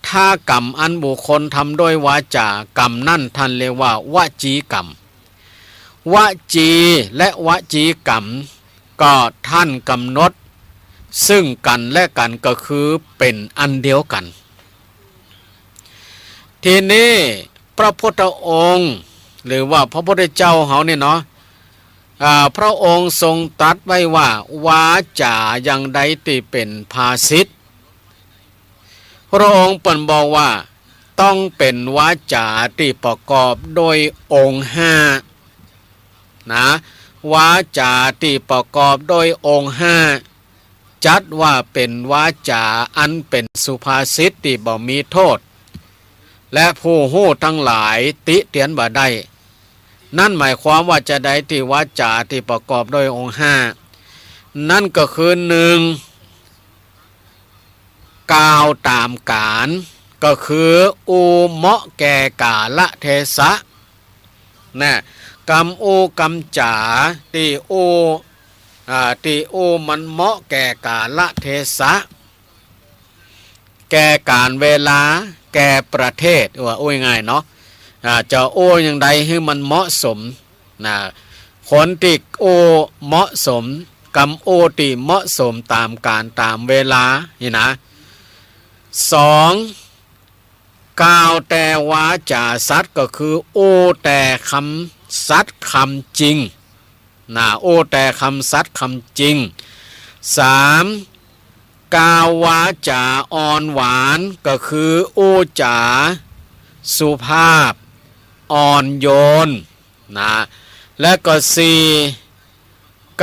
ถ้ากรรมอันบุคคลทำด้วยวาจ๋า กรรมนั้นท่านเรียกว่าวจีกรรม วจีและวจีกรรม ก็ท่านก๋ำหนดซึ่งกั๋นและกั๋น ก็คือเป๋นอันเดียวกั๋น ทีนี้พระพุทธองค์ หรือว่าพระพุทธเจ้าเฮาเนี่ยเนาะ อ่า พระองค์ทรงตรัสไว้ว่า วาจ๋าอย่างใดตี้เป๋นภาษิต พระองค์เปิ้นบอกว่าต้องเป๋นวาจ๋าตี้ประกอบด้วยองค์ห้านะ วาจ๋าตี้ประกอบด้วยองค์ห้า จัดว่าเป๋นวาจ๋าอันเป๋นสุภาษิตตี้บ่มีโต้ษ และผู้ฮู้ตังหลายติเตียนบ่ได้ นั้นหมายความว่าจาใดตี้วาจ๋าตี้ประกอบด้วยองค์ห้า นั้นก็คือ นึ่ง กล่าวต๋ามกาล ก็คืออู้เหมาะแก่กาละเทศะ นะ กำอู้กำจ๋าตี้อู้ อ่า ตี้อู้มันเหมาะแก่กาละเทศะ แก่ก๋าลเวลา แก่ประเทศ ว่าอู้ง่ายๆ เนาะ อ่า จะอู้อย่างใดหื้อมันเหมาะสม นะ คนตี้อู้เหมาะสม กำอู้ตี้เหมาะสมต๋ามกาลต๋ามเวลา นี่นะ สอง กล่าวแต่วาจ๋าสัตย์ ก็คืออู้แต่กำสัตย์กำจริง นะ อู้แต่กำสัตย์กำจริง สาม กล่าววาจ๋าอ่อนหวาน ก็คืออู้จ๋าสุภาพอ่อนโยน นะ และก็ สี่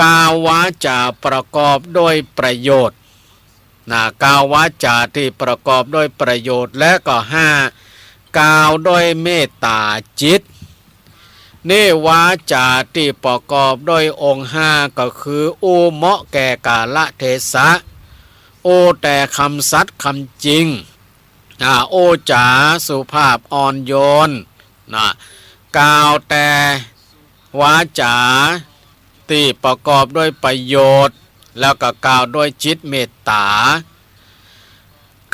กล่าววาจ๋าประกอบด้วยประโยชน์ นะ กล่าววาจ๋าตี้ประกอบด้วยประโยชน์ และก็ ห้า กล่าวด้วยเมตต๋าจิต นี่วาจ๋าตี้ประกอบด้วยองค์ห้า ก็คืออู้เหมาะแก่กาละเทศะ อู้แต่กำสัตย์กำจริง อ่า อู้จ๋าสุภาพอ่อนโยน นะ กล่าวแต่วาจ๋าตี้ประกอบด้วยประโยชน์ แล้วก็กล่าวด้วยจิตเมตต๋า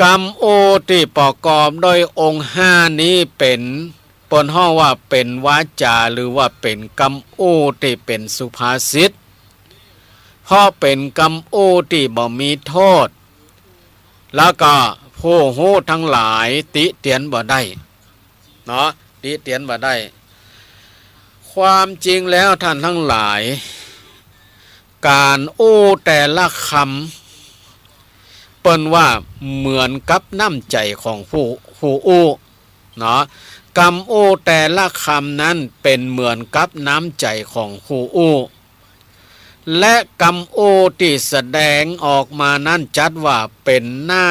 กำอู้ตี้ประกอบด้วยองค์ห้านี้เป๋น เปิ้นฮ้องว่าเป๋นวาจ๋า หรือว่าเป๋นกำอู้ตี้เป๋นสุภาษิต เพราะเป๋นกำอู้ตี้บ่มีโต้ษ แล้วก็ผู้ฮู้ตังหลายติเตียนบ่ได้ เนาะ ติเตียนบ่ได้ ความจริงแล้วท่านตังหลาย ก๋านอู้แต่ละกำ เปิ้นว่าเหมือนกับน้ำใจ๋ของผู้ ผู้อู้ เนาะ กำอู้แต่ละกำนั้นเป๋นเหมือนกับน้ำใจ๋ของผู้อู้ และกำอู้ตี้แสดงออกมานั้นจัดว่าเป๋นหน้า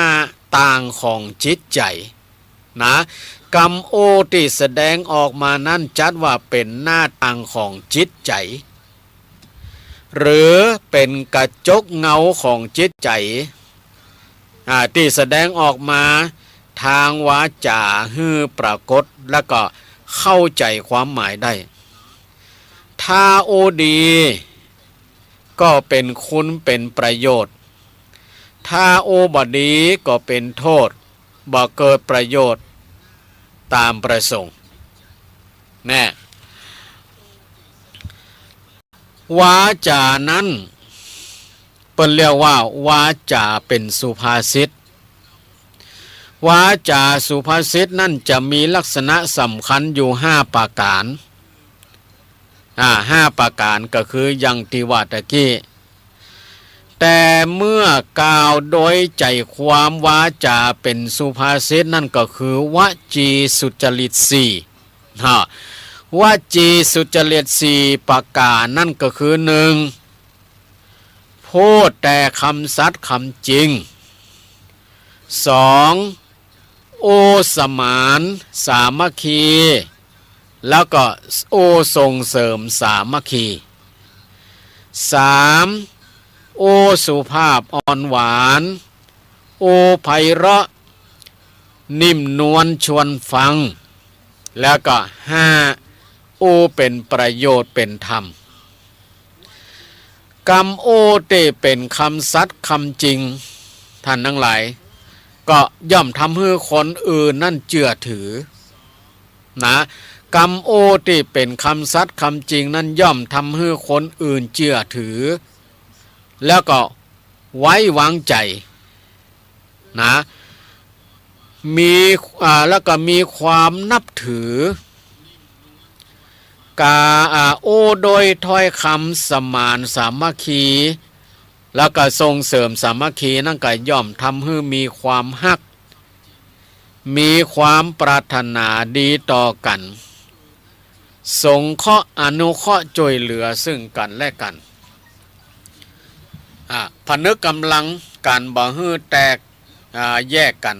ต่างของจิตใจ๋ นะ กำอู้ตี้แสดงออกมานั้นจัดว่าเป๋นหน้าต่างของจิตใจ๋ หรือเป๋นกระจกเงาของจิตใจ๋ อ่า ตี้แสดงออกมาตางวาจ๋าหื้อปรากฏ แล้วก็เข้าใจ๋ความหมายได้ ถ้าอู้ดีก็เป๋นคุณเป๋นประโยชน์ ถ้าอู้บ่ดีก็เป๋นโต้ษ บ่เกิดประโยชน์ต๋ามประสงค์ แน่ วาจ๋านั้นเปิ้นเรียกว่าวาจ๋าเป๋นสุภาษิต วาจ๋าสุภาษิตนั้นจะมีลักษณะสำคัญอยู่ห้าประก๋าน อ่า ห้าประก๋านก็คืออย่างตี้ว่าตะกี้ แต่เมื่อกล่าวโดยใจ๋ความวาจ๋าเป๋นสุภาษิตนั้นก็คือวจีสุจริตสี่ ฮะ วจีสุจริตสี่ประก๋านนั้นก็คือ นึ่ง พูดแต่กำสัตย์กำจริง สอง อู้สมานสามัคคี แล้วก็อู้ส่งเสริมสามัคคี สาม อู้สุภาพอ่อนหวาน อู้ไพเราะ นิ่มนวลชวนฟัง แล้วก็ ห้า อู้เป๋นประโยชน์เป๋นธรรม กำอู้ตี้เป๋นกำสัตย์กำจริง ท่านตังหลาย ก็ย่อมทำหื้อคนอื่นนั้นเจื้อถือ นะ กำอู้ตี้เป๋นกำสัตย์กำจริงนั้นย่อมทำหื้อคนอื่นเจื้อถือ แล้วก็ไว้วางใจ๋ นะ มี อ่า แล้วก็มีความนับถือ ก๋า อ่า อู้โดยถ้อยกำสมานสามัคคี แล้วก็ส่งเสริมสามัคคี นั้นก็ย่อมทำหื้อมีความฮัก มีความปรารถนาดีต่อกั๋น สงเคราะห์อนุเคราะห์จ้วยเหลือซึ่งกั๋นและกั๋น อ่า ผนึกก๋ำลังกั๋นบ่หื้อแตก อ่า แยกกั๋น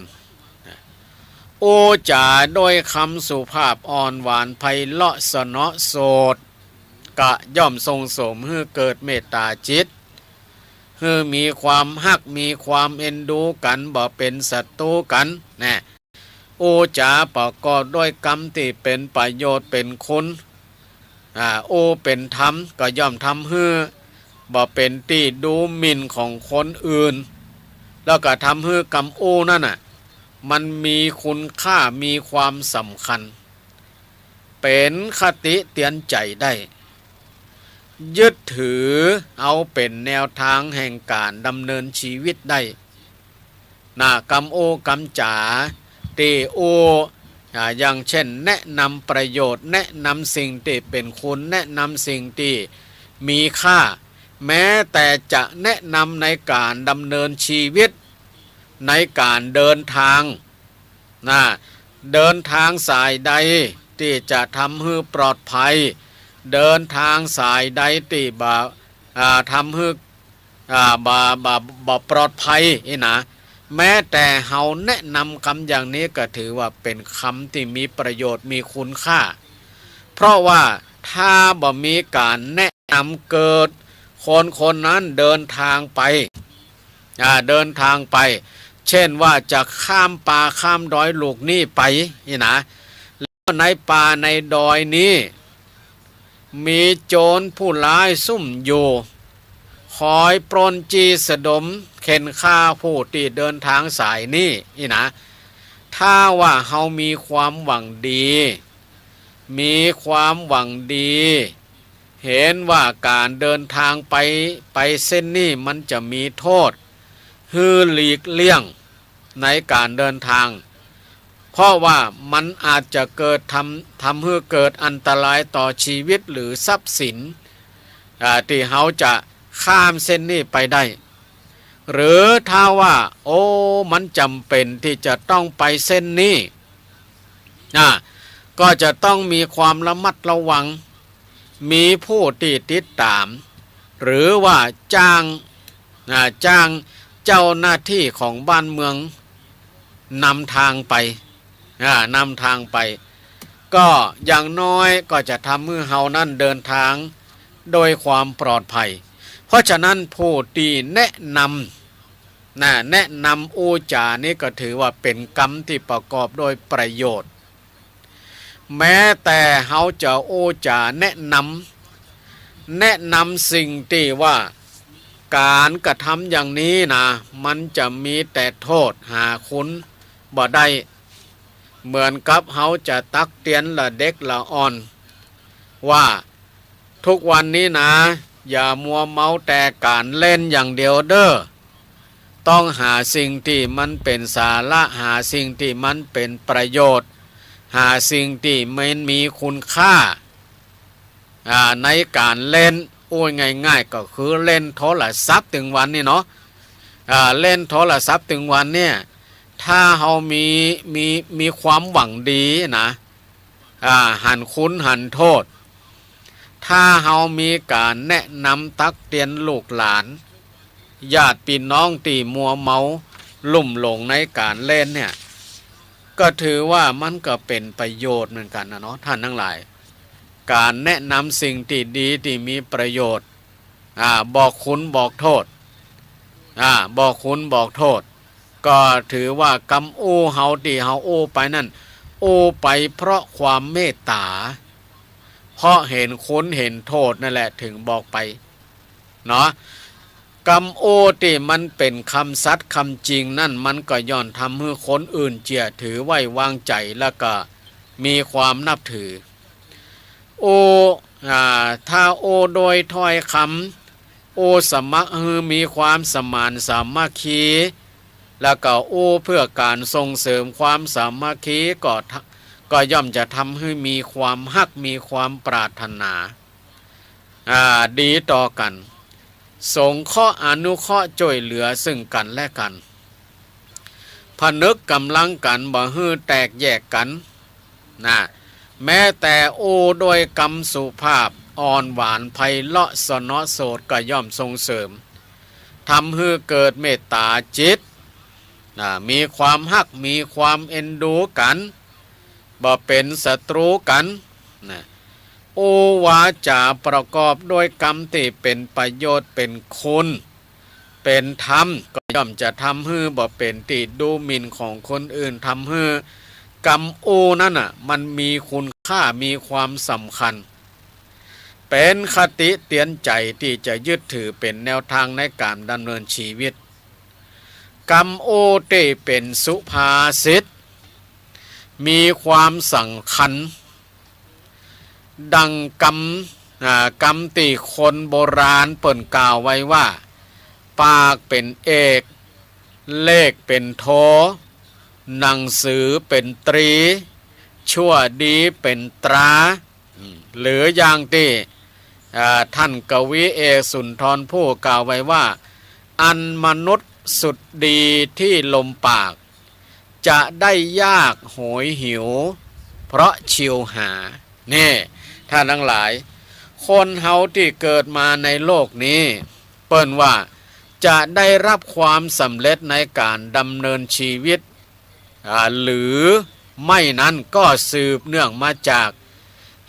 อู้จ๋าด้วยกำสุภาพอ่อนหวานไพเราะเสนาะโสต ก็ย่อมส่งเสริมหื้อเกิดเมตต๋าจิต หื้อมีความฮัก มีความเอ็นดูกั๋น บ่เป๋นศัตรู๋กั๋น แน่ อู้จ๋าประกอบด้วยกำตี้เป๋นประโยชน์เป๋นคุณ อ่า อู้เป๋นธรรม ก็ย่อมทำหื้อบ่เป๋นตี้ดูหมิ่นของคนอื่น แล้วก็ทำหื้อกำอู้นั้นน่ะ มันมีคุณค่า มีความสำคัญ เป๋นคติเตือนใจ๋ได้ ยึดถือเอาเป๋นแนวตางแห่งก๋านดำเนินชีวิตได้ นะ กำอู้กำจ๋าตี้อู้ อ่า อย่างเช่น แนะนำประโยชน์ แนะนำสิ่งตี้เป๋นคุณ แนะนำสิ่งตี้มีค่า แม้แต่จะแนะนำในก๋านดำเนินชีวิต ในก๋านเดินตาง นะ เดินตางสายใดตี้จะทำหื้อปลอดภัย เดินตางสายใดตี้บ่ อ่า ทำหื้อ อ่า บ่ บ่ บ่ปลอดภัยอี้นะ แม้แต่เฮาแนะนำกำอย่างนี้ก็ถือว่าเป๋นกำตี้มีประโยชน์ มีคุณค่า เพราะว่าถ้าบ่มีก๋านแนะนำเกิด คนคนนั้นเดินตางไป อ่า เดินตางไป เช่นว่าจะข้ามป่าข้ามดอยลูกนี้ไปอี้นะ แล้วในป่าในดอยนี้ มีโจรผู้ร้ายซุ่มอยู่ คอยปล้นจี้สะดมเข็นฆ่าผู้ตี้เดินตางสายนี้อี้นะ ถ้าว่าเฮามีความหวังดี มีความหวังดี เห็นว่าก๋านเดินตางไป ไปเส้นนี้มันจะมีโทษ หื้อหลีกเลี่ยงในก๋านเดินตาง เพราะว่ามันอาจจะเกิดทำ ทำหื้อเกิดอันตรายต่อชีวิตหรือทรัพย์สิน อ่า ตี้เฮาจะข้ามเส้นนี้ไปได้ หรือถ้าว่า โอ้ มันจ๋ำเป๋นตี้จะต้องไปเส้นนี้ อ่า ก็จะต้องมีความระมัดระวัง มีผู้ตี้ติดต๋าม หรือว่าจ้าง อ่า จ้างเจ้าหน้าตี้ของบ้านเมืองนำตางไป อ่า นำตางไป ก็อย่างน้อยก็จะทำหื้อเฮานั้นเดินตางโดยความปลอดภัย เพราะฉะนั้นผู้ตี้แนะนำ นะ แนะนำอู้จ๋านี้ก็ถือว่าเป๋นกำตี้ประกอบด้วยประโยชน์ แม้แต่เฮาจะอู้จ๋าแนะนำ แนะนำสิ่งตี้ว่าก๋านกระทำอย่างนี้นะ มันจะมีแต่โทษ หาคุณบ่ได้ เหมือนกับเฮาจะตักเตือนละเด็กละอ่อน ว่าทุกวันนี้นะ อย่ามัวเมาแต่ก๋านเล่นอย่างเดียวเด้อ ต้องหาสิ่งตี้มันเป๋นสาระ หาสิ่งตี้มันเป๋นประโยชน์ หาสิ่งตี้มันมีคุณค่า อ่า ในก๋านเล่น อู้ง่ายๆ ก็คือเล่นโทรศัพท์ตึงวันนี่เนาะ อ่า เล่นโทรศัพท์ตึงวันเนี่ย ถ้าเฮามี มี มีความหวังดีนะ อ่า หันคุณหันโทษ ถ้าเฮามีก๋านแนะนำตักเตือนลูกหลาน ญาติปี้น้องตี้มัวเมาลุ่มหลงในก๋านเล่นเนี่ย ก็ถือว่ามันก็เป๋นประโยชน์เหมือนกั๋นนะเนาะ ท่านตังหลาย ก๋านแนะนำสิ่งตี้ดีตี้มีประโยชน์ อ่า บอกคุณบอกโทษ อ่า บอกคุณบอกโทษ ก็ถือว่ากำอู้เฮาตี้เฮาอู้ไปนั้น อู้ไปเพราะความเมตต๋า เพราะเห็นคุณเห็นโทษนั่นแหละถึงบอกไป เนาะ กำอู้ตี้มันเป๋นกำสัตย์กำจริงนั้น มันก็ย่อมทำหื้อคนอื่นเจื้อถือไว้วางใจ๋ แล้วก็มีความนับถือ อู้ อ่า ถ้าอู้โดยถ้อยกำ อู้สมัครหื้อมีความสมานสามัคคี แล้วก็อู้เพื่อก๋านส่งเสริมความสามัคคี ก็ทะ ก็ย่อมจะทำหื้อมีความฮัก มีความปรารถนา อ่า ดีต่อกั๋น สงเคราะห์อนุเคราะห์จ้วยเหลือซึ่งกั๋นและกั๋น ผนึกก๋ำลังกั๋นบ่หื้อแตกแยกกั๋น นะ แม้แต่อู้ด้วยกำสุภาพอ่อนหวานไพเราะสนอโสตก็ย่อมส่งเสริม ทำหื้อเกิดเมตตาจิต นะ มีความฮัก มีความเอ็นดูกั๋น บ่เป๋นศัตรู๋กั๋น นะ อู้วาจ๋าประกอบด้วยกำตี้เป๋นประโยชน์ เป๋นคุณ เป๋นธรรม ก็ย่อมจะทำหื้อบ่เป๋นตี้ดูหมิ่นของคนอื่น ทำหื้อกำอู้นั้นน่ะ มันมีคุณค่า มีความสำคัญ เป๋นคติเตือนใจ๋ตี้จะยึดถือเป๋นแนวตางในก๋านดำเนินชีวิต กำอู้ตี้เป๋นสุภาษิต มีความสำคัญ ดังกำ อ่า กำตี้คนโบราณเปิ้นกล่าวไว้ว่า ปากเป๋นเอก เลขเป๋นโท หนังสือเป๋นตรี ชั่วดีเป๋นตรา อืม หรืออย่างตี้ อ่า ท่านกวีเอกสุนทรภู่กล่าวไว้ว่า อันมนุษย์สุดดีที่ลมปาก จะได้ยากโหยหิว เพราะชิวหา นี่ ท่านตังหลาย คนเฮาตี้เกิดมาในโลกนี้ เปิ้นว่าจะได้รับความสำเร็จในก๋านดำเนินชีวิต อ่า หรือไม่นั้นก็สืบเนื่องมาจาก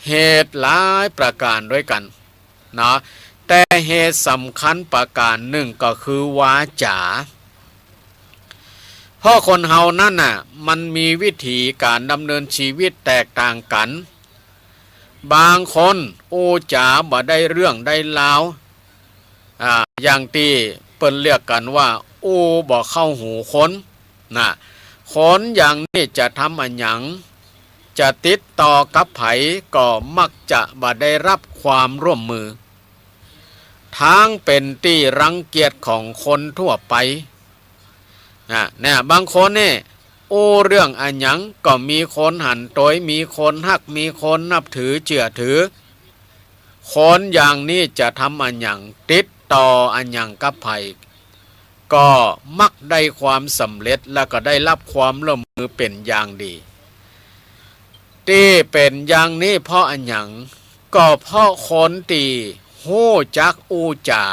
เหตุหลายประก๋านด้วยกั๋น เนาะ แต่เหตุสำคัญประก๋านนึ่งก็คือวาจ๋า เพราะคนเฮานั้นน่ะ มันมีวิถีก๋านดำเนินชีวิตแตกต่างกั๋น บางคนอู้จ๋าบ่ได้เรื่องได้ราว อ่า อย่างตี้เปิ้นเรียกกั๋นว่า อู้บ่เข้าหูคน นะ คนอย่างนี้จะทำอะหยัง จะติดต่อกับใผก็มักจะบ่ได้รับความร่วมมือ ทั้งเป๋นตี้รังเกียจของคนทั่วไป นะ เนี่ย บางคนนี่ อู้เรื่องอะหยังก็มีคนหันโตย มีคนฮัก มีคนนับถือเจื้อถือ คนอย่างนี้จะทำอะหยัง ติดต่ออะหยังกับใผ ก็มักได้ความสำเร็จ แล้วก็ได้รับความร่วมมือเป๋นอย่างดี ตี้เป๋นอย่างนี้เพราะอะหยัง ก็เพราะคนตี้ฮู้จักอู้จ๋า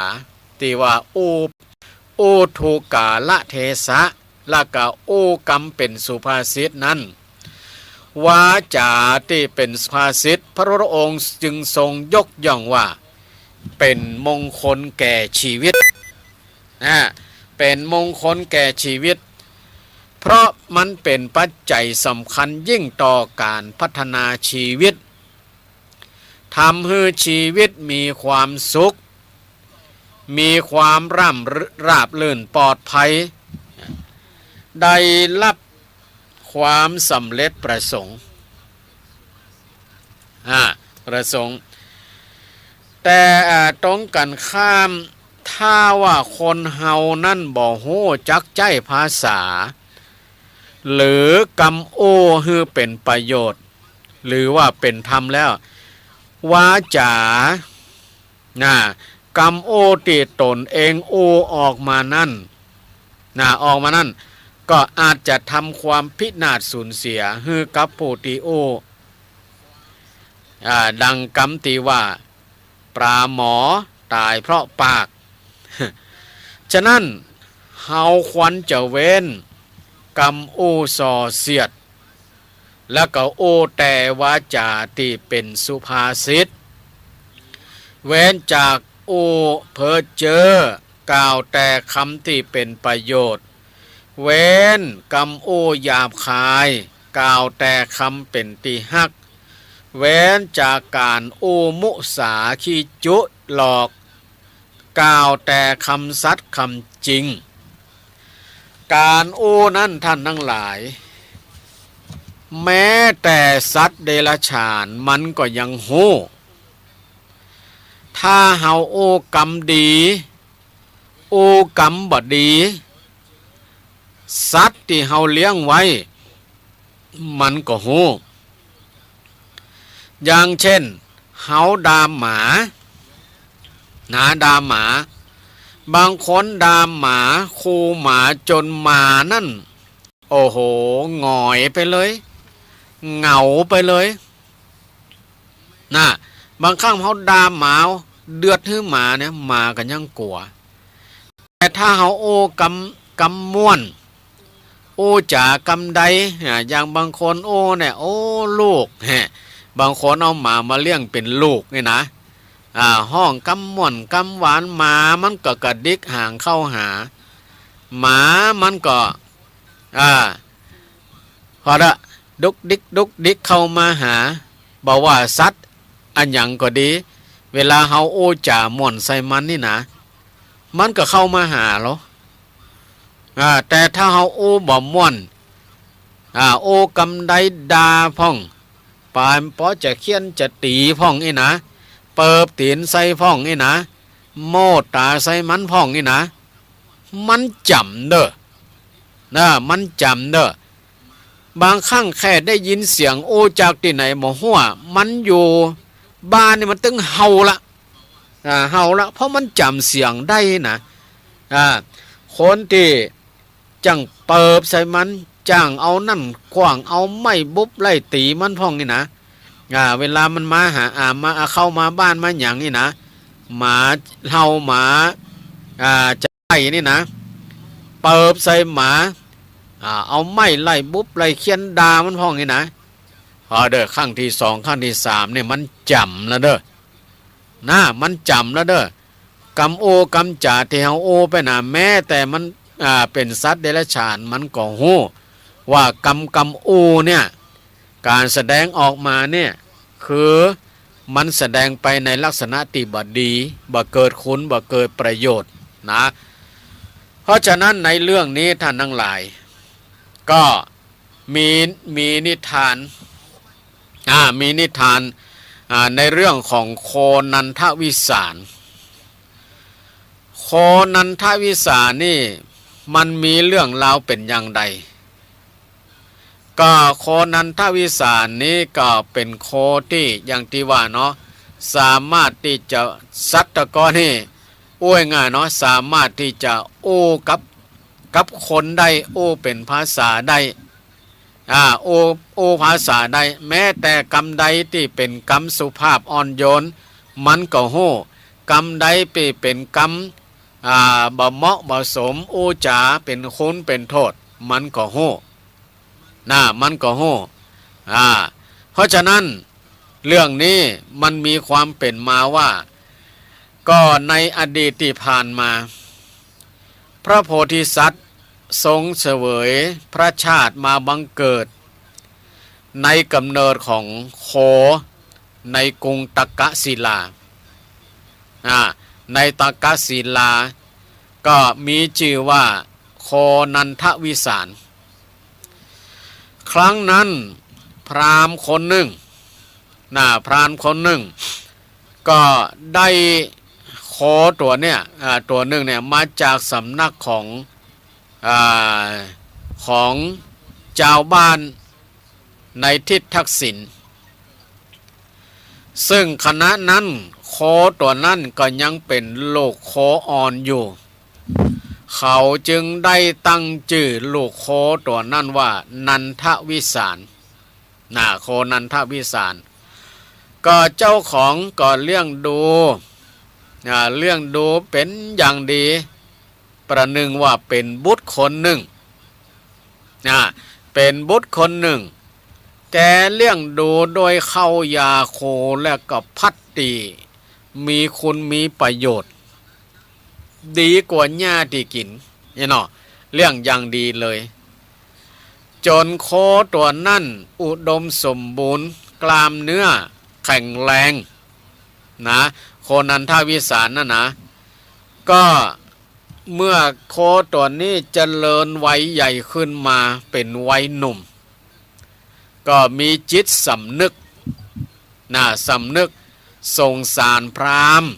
ตี้ว่าอู้ อู้ถูกกาลเทศะ แล้วก็อู้กำเป๋นสุภาษิตนั้น วาจ๋าตี้เป๋นสุภาษิต พระพุทธองค์จึงทรงยกย่องว่า เป๋นมงคลแก่ชีวิต นะ เป๋นมงคลแก่ชีวิต เพราะมันเป๋นปัจจัยสำคัญยิ่งต่อก๋านพัฒนาชีวิต ทำหื้อชีวิตมีความสุข มีความร่ำ ราบรื่นปลอดภัย ได้รับความสำเร็จประสงค์ อ่า ประสงค์ แต่ อ่า ตรงกั๋นข้าม ถ้าว่าคนเฮานั้นบ่ฮู้จักใจ๊ภาษา หรือกำอู้หื้อเป๋นประโยชน์ หรือว่าเป๋นธรรมแล้ว วาจ๋า นะ กำอู้ตี้ตนเองอู้ออกมานั้น นะ ออกมานั้น ก็อาจจะทำความพินาศสูญเสียหื้อกับผู้ตี้อู้ อ่า ดังกำตี้ว่า ป๋าหมอต๋ายเพราะปาก ฉะนั้น เฮาควรจะเว้นกำอู้ส่อเสียด แล้วก็อู้แต่วาจ๋าตี้เป๋นสุภาษิต เว้นจากอู้เพ้อเจ้อ กล่าวแต่กำตี้เป๋นประโยชน์ เว้นกำอู้หยาบคาย กล่าวแต่กำเป๋นตี้ฮัก เว้นจากก๋านอู้มุสาขี้จุหลอก กล่าวแต่กำสัตย์กำจริง ก๋านอู้นั้นท่านตังหลาย แม้แต่สัตว์เดรัจฉานมันก็ยังฮู้ ถ้าเฮาอู้กำดี อู้กำบ่ดี สัตว์ตี้เฮาเลี้ยงไว้ มันก็ฮู้ อย่างเช่น เฮาด่าหมา นะ ด่าหมา บางคนด่าหมา คูหมาจ๋นหมานั้น โอ้โห หงอยไปเลย เหงาไปเลย นะ บางครั้งเฮาด่าหมา เดือดหื้อหมาเนี่ย หมาก็ยังกั๋ว แต่ถ้าเฮาอู้กำ กำม่วน อู้จ๋ากำใด อ่า อย่างบางคนอู้เนี่ย โอ้ ลูก แฮะ บางคนเอาหมามาเลี้ยงเป๋นลูกนี่นะ อ่า ฮ้องกำม่วนกำหวาน หมามันก็กระดิกหางเข้าหา หมามันก็ อ่า พอละ ดุกดิกดุกดิกเข้ามาหา บ่ว่าสัตว์อะหยังก็ดี เวลาเฮาอู้จ๋าม่วนใส่มันนี่นะ มันก็เข้ามาหาลอ อ่า แต่ถ้าเฮาอู้บ่ม่วน อ่า อู้กำใดด่าพ่อง ป๋านปอจะเฆี่ยนจะตี๋พ่องอี้นะ เปิบตี๋นใส่พ่องอี้นะ โม่ต๋าใส่มันพ่องอี้นะ มันจ๋ำเน่อ นะ มันจ๋ำเน่อ บางครั้งแค่ได้ยินเสียงอู้จากตี้ไหนบ่ฮู้ มันอยู่บ้านนี่มันตึงเห่าละ อ่า เห่าละ เพราะมันจ๋ำเสียงได้นะ อ่า คนตี้จ้างเปิบใส่มัน จ้างเอานั่นขว้าง เอาไม้บุบไล่ตี๋มันพ่องนี่นะ อ่า เวลามันมาหา อ่า มา อ่า เข้ามาบ้านมาหยังนี่นะ หมาเห่า หมา อ่า จะไล่นี่นะ เปิบใส่หมา อ่า เอาไม้ไล่บุบไล่เฆี่ยนด่ามันพ่องนี่นะ พอเด้อ ครั้งตี้สอง ครั้งตี้สามเนี่ย มันจ๋ำแล้วเด้อ นะ มันจ๋ำแล้วเด้อ กำอู้กำจ๋าตี้เฮาอู้ไปนะ แม้แต่มัน อ่า เป๋นสัตว์เดรัจฉาน มันก็ฮู้ว่ากำ กำอู้เนี่ย ก๋านแสดงออกมาเนี่ย คือมันแสดงไปในลักษณะตี้บ่ดี บ่เกิดคุณ บ่เกิดประโยชน์นะ เพราะฉะนั้นในเรื่องนี้ท่านทั้งหลาย ก็มี มีนิทาน อ่า มีนิทาน อ่า ในเรื่องของโคนันทวิสาร โคนันทวิสารนี่มันมีเรื่องราวเป๋นอย่างใด ก็โคนันทวิสารนี้ก็เป๋นโคตี้อย่างตี้ว่าเนาะ สามารถตี้จะ สัตว์ตะกอนนี่ อู้ง่ายๆ เนาะ สามารถตี้จะอู้กับ กับคนได้ อู้เป๋นภาษาได้ อ่า อู้ อู้ภาษาได้ แม้แต่กำใดตี้เป๋นกำสุภาพอ่อนโยน มันก็ฮู้ กำใดตี้เป๋นกำ อ่า บ่เหมาะบ่สม อู้จ๋าเป๋นคุณเป๋นโต้ษ มันก็ฮู้ นะ มันก็ฮู้ อ่า เพราะฉะนั้นเรื่องนี้มันมีความเป๋นมาว่า ก็ในอดีตตี้ผ่านมา พระโพธิสัตว์ทรงเสวยพระชาติมาบังเกิดในก๋ำเนิดของโคในกรุงตักกศิลา อ่า ในตักกศิลา ก็มีจื้อว่าโคนันทวิสาร ครั้งนั้นพราหมณ์คนนึ่ง นะ พราหมณ์คนนึ่ง ก็ได้โคตั๋วเนี่ย อ่า ตั๋วนึ่งเนี่ย มาจากสำนักของ อ่า ของจาวบ้านในทิศทักษิณ ซึ่งขณะนั้นโคตั๋วนั้นก็ยังเป๋นลูกโคอ่อนอยู่ เขาจึงได้ตั้งจื้อลูกโคตั๋วนั้นว่านันทวิสาร นะ โคนันทวิสาร ก็เจ้าของก็เลี้ยงดู อ่า เลี้ยงดูเป๋นอย่างดี ประหนึ่งว่าเป๋นบุตรคนนึ่ง นะ เป๋นบุตรคนนึ่ง แกเลี้ยงดูโดยข้าวยาคู และก็พัดตี้มีคุณมีประโยชน์ ดีกว่าหญ้าตี้กิ๋น เนี่ยเนาะ เลี้ยงอย่างดีเลย จ๋นโคตั๋วนั้นอุดมสมบูรณ์ กล้ามเนื้อแข็งแรง นะ โคนันทวิสารนั่นนะ ก็เมื่อโคตั๋วนี้เจริญวัยใหญ่ขึ้นมาเป๋นวัยหนุ่ม ก็มีจิตสำนึก นะ สำนึกสงสารพราหมณ์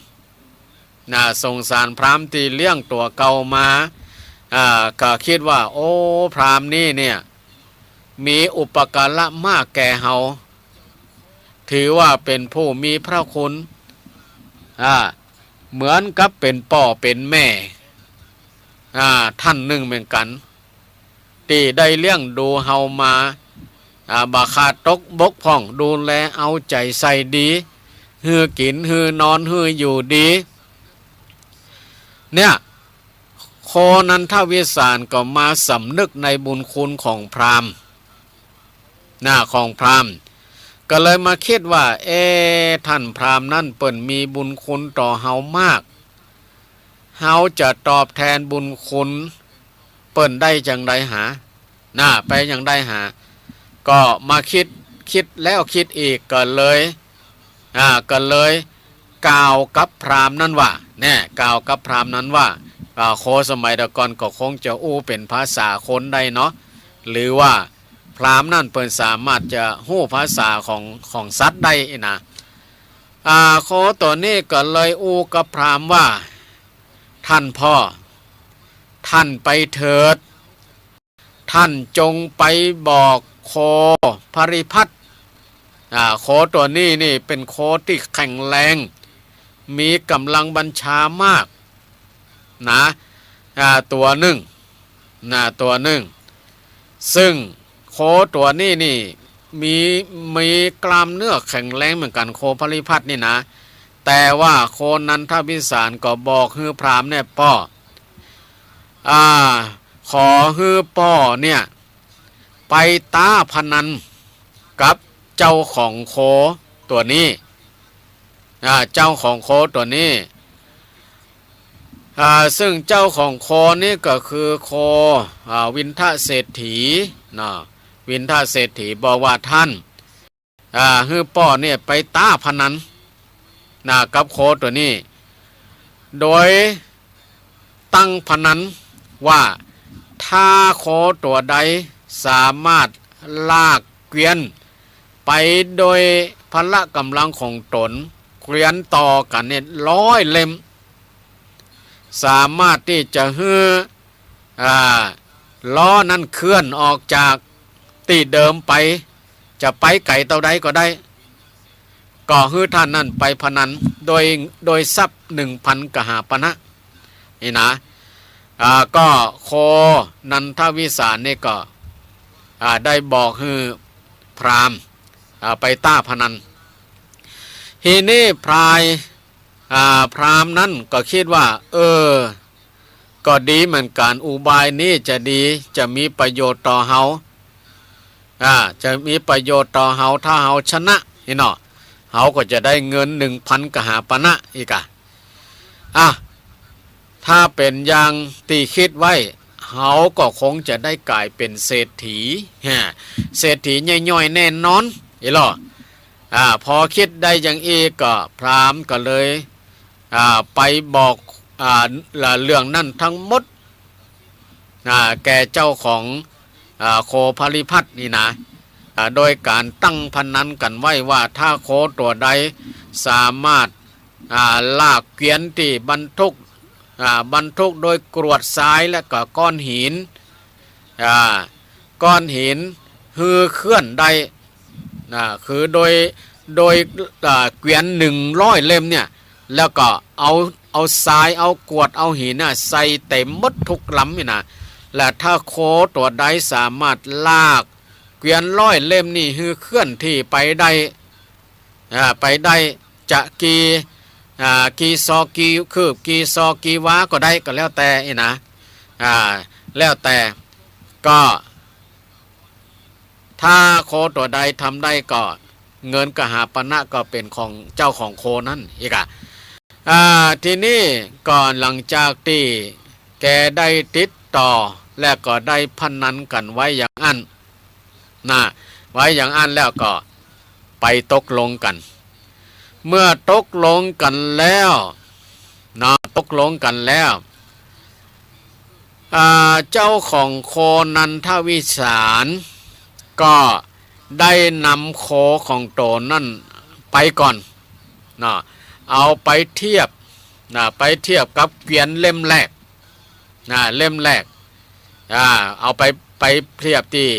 นะ สงสารพราหมณ์ตี้เลี้ยงตั๋วเก่ามา อ่า ก็กึ๊ดว่า โอ้ พราหมณ์นี้เนี่ย มีอุปการะมากแก่เฮา ถือว่าเป๋นผู้มีพระคุณ อ่า เหมือนกับเป๋นป้อเป๋นแม่ อ่า ต้านนึ่งเหมือนกั๋น ตี้ได้เลี้ยงดูเฮามา อ่า บ่ขาดตกบกพร่อง ดูแลเอาใจ๋ใส่ดี หื้อกิ๋น หื้อนอน หื้ออยู่ดี เนี่ย โคนันทวิสารก็มาสำนึกในบุญคุณของพราหมณ์ นะ ของพราหมณ์ ก็เลยมาคิดว่า เอ๊ะ ท่านพราหมณ์นั้นเปิ้นมีบุญคุณต่อเฮามาก เฮาจะตอบแทนบุญคุณเปิ้นได้จังใดหา นะ ไปจังใดหา ก็มาคิด คิดแล้วคิดอีก ก็เลย อ่า ก็เลยกล่าวกับพราหมณ์นั้นว่า แน่ กล่าวกับพราหมณ์นั้นว่า อ่า โคสมัยแต่ก่อนก็คงจะอู้เป๋นภาษาคนได้เนาะ หรือว่าพราหมณ์นั้นเปิ้นสามารถจะฮู้ภาษาของ ของสัตว์ได้นะ อ่า โคตั๋วนี้ก็เลยอู้กับพราหมณ์ว่า ท่านพ่อ ท่านไปเถิด ท่านจงไปบอกโคพริพัฒน์ อ่า โคตั๋วนี้นี่เป๋นโคตี้แข็งแรง มีก๋ำลังบัญชามากนะ อ่า ตั๋วนึ่งนะ ตั๋วนึ่ง ซึ่งโคตั๋วนี้นี่มี มีกล้ามเนื้อแข็งแรงเหมือนกั๋น โคพริพัฒน์นี่นะ แต่ว่าโคนันทวิสารก็บอกหื้อพราหมณ์เนี่ย ป้อ อ่า ขอหื้อป้อเนี่ย ไปต๊าพนันกับเจ้าของโคตั๋วนี้ อ่า เจ้าของโคตั๋วนี้ อ่า ซึ่งเจ้าของโคนี้ก็คือโค อ่า วินทเศรษฐีเนาะ วินทเศรษฐีบอกว่า ท่าน อ่า หื้อป้อเนี่ยไปต๊าพนันนะ กับโคตั๋วนี้ โดยตั้งพนันว่า ถ้าโคตั๋วใดสามารถลากเกวียนไปโดยพละก๋ำลังของต๋น เกวียนต่อกั๋นเนี่ยร้อยเล่ม สามารถตี้จะหื้อ อ่า ล้อนั้นเคลื่อนออกจากตี้เดิมไป จะไปไก๋เต้าใดก็ได้ ก็หื้อท่านนั้นไปพนันโดย โดยทรัพย์หนึ่งพันกหาปณะ นี่นะ อ่า ก็โคนันทวิสารนี่ก็ อ่า ได้บอกหื้อพราหมณ์ อ่า ไปต๊าพนัน ทีนี้พราย อ่า พราหมณ์นั้นก็กึ๊ดว่า เออ ก็ดีเหมือนกั๋น อุบายนี้จะดี จะมีประโยชน์ต่อเฮา อ่า จะมีประโยชน์ต่อเฮา ถ้าเฮาชนะนี่เนาะ เฮาก็จะได้เงินหนึ่งพันกหาปณะอีกอะ อ่ะ ถ้าเป๋นอย่างตี้กึ๊ดไว้ เฮาก็คงจะได้ก๋ายเป๋นเศรษฐี ฮะ เศรษฐีใหญ่ๆ แน่นอน อีหล่อ อ่า พอกึ๊ดได้อย่างอี้ก็ พราหมณ์ก็เลย อ่า ไปบอก อ่า เรื่องนั้นทั้งหมด อ่า แก่เจ้าของ อ่า โคพริพัฒน์นี่นะ อ่า โดยก๋านตั้งพนันกั๋นไว้ว่า ถ้าโคตั๋วใดสามารถ อ่า ลากเกวียนตี้บรรทุก อ่า บรรทุกโดยกรวดทรายและก็ก้อนหิน อ่า ก้อนหินหื้อเคลื่อนได้ อ่า คือโดย โดย อ่า เกวียนหนึ่งร้อยเล่มเนี่ย แล้วก็เอา เอาทราย เอากรวด เอาหินน่ะ ใส่เต๋มหมดกู้ลำนี่นะ และถ้าโคตั๋วใดสามารถลากเกวียนร้อยเล่มนี่หื้อเคลื่อนตี้ไปได้ อ่า ไปได้จะกี่ อ่า กี่ซอกกี่คืบ กี่ซอกกี่วาก็ได้ ก็แล้วแต่นี่นะ อ่า แล้วแต่ ก็ ถ้าโคตั๋วใดทำได้ก็ เงินกหาปณะก็เป๋นของเจ้าของโคนั้นอีกอะ อ่า ทีนี้ก็หลังจากตี้แกได้ติดต่อ และก็ได้พนันกั๋นไว้อย่างอั้น นะ ไว้อย่างอั้นแล้วก็ไปตกลงกั๋น เมื่อตกลงกั๋นแล้วเนาะ ตกลงกั๋นแล้ว อ่า เจ้าของโคนันทวิสารก็ได้นำโคของต๋นนั้นไปก่อนเนาะ เอาไปเทียบนะ ไปเทียบกับเกวียนเล่มแรกนะ เล่มแรก อ่า เอาไป ไปเทียบตี้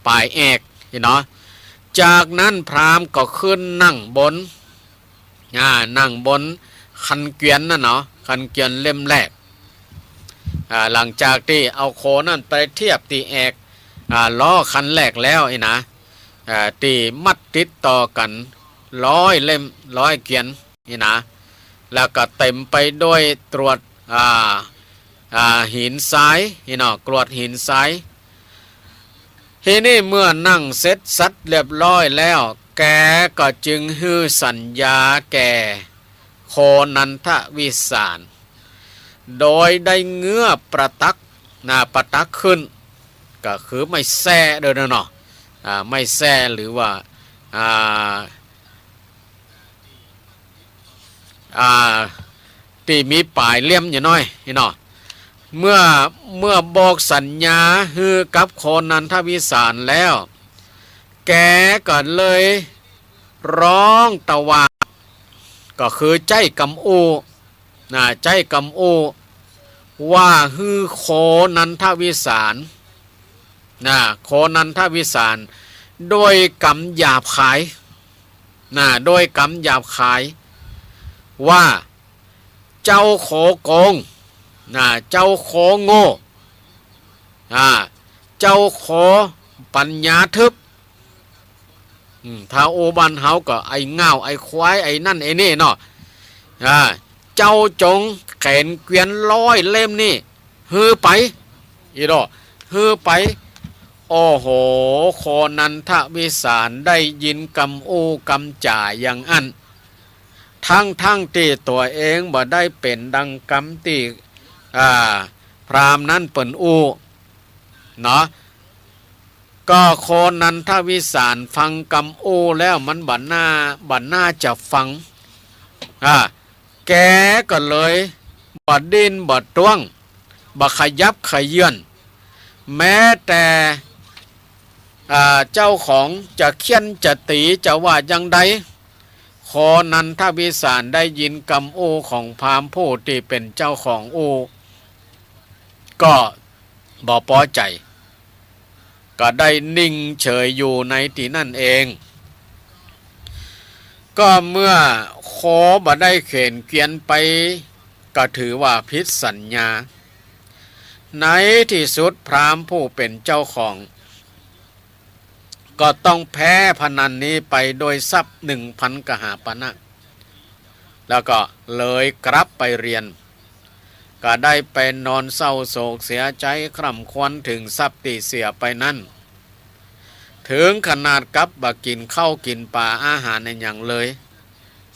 ป๋ายแอกนี่เนาะ จากนั้นพราหมณ์ก็ขึ้นนั่งบน อ่า นั่งบนคันเกวียนนั่นเนาะ คันเกวียนเล่มแรก อ่า หลังจากตี้เอาโคนั้นไปเทียบตี้แอก อ่า ล้อคันแรกแล้วนี่นะ อ่า ตี้มัดติดต่อกั๋น ร้อยเล่ม ร้อยเกวียน นี่นะ แล้วก็เต็มไปด้วยตรวด อ่า อ่า หินทราย นี่เนาะ กรวดหินทราย ทีนี้เมื่อนั่งเสร็จสับเรียบร้อยแล้ว แกก็จึงหื้อสัญญาแก่โคนันทวิสาร โดยได้เงื้อประตัก นะ ประตักขึ้น ก็คือไม้แส้เด้อเนาะ อ่า ไม้แส้หรือว่า อ่า อ่า ตี้มีป๋ายเล่มอยู่หน้อย นี่เนาะ เมื่อ เมื่อบอกสัญญาหื้อกับโคนันทวิสารแล้ว แกก็เลยร้องตวาด ก็คือใจ๊กำอู้ นะ ใจ๊กำอู้ ว่าหื้อโคนันทวิสาร นะ โคนันทวิสาร ด้วยกำหยาบคาย นะ ด้วยกำหยาบคาย ว่า เจ้าโขโกง นะ เจ้าโขโง่ อ่า เจ้าโขปัญญาทึบ อืม ถ้าอู้บ้านเฮาก็ไอ้ง่าว ไอ้ควาย ไอ้นั่นไอ้นี่เนาะ อ่า เจ้าจงเข็นเกวียนร้อยเล่มนี่ หื้อไป อีดอก หื้อไป โอ้โห โคนันทวิสารได้ยินกำอู้กำจ๋าอย่างอั้น ทั้งๆ ตี้ตั๋วเองบ่ได้เป๋นดังกำตี้ อ่า พราหมณ์นั้นเปิ้นอู้ เนาะ ก็โคนันทวิสารฟังกำอู้แล้วมันบ่น่า บ่น่าจะฟัง อ่า แกก็เลยบ่ดิ้นบ่ต้วง บ่ขยับเขยื้อน แม้แต่ อ่า เจ้าของจะเฆี่ยนจะตี๋จะว่าจั่งใด โคนันทวิสารได้ยินกำอู้ของพราหมณ์ผู้ตี้เป๋นเจ้าของอู้ ก็บ่ปอใจ๋ ก็ได้นิ่งเฉยอยู่ในตี้นั่นเอง ก็เมื่อโคบ่ได้เข็นเกวียนไป ก็ถือว่าผิดสัญญา ในตี้สุดพราหมณ์ผู้เป๋นเจ้าของ ก็ต้องแพ้พนันนี้ไปโดยทรัพย์หนึ่งพันกหาปณะ แล้วก็เลยกลับไปเรือน ก็ได้ไปนอนเศร้าโศกเสียใจ๋คร่ำครวญเถิงทรัพย์ตี้เสียไปนั้น เถิงขนาดกับบ่กิ๋นข้าวกิ๋นป๋าอาหารอะหยังเลย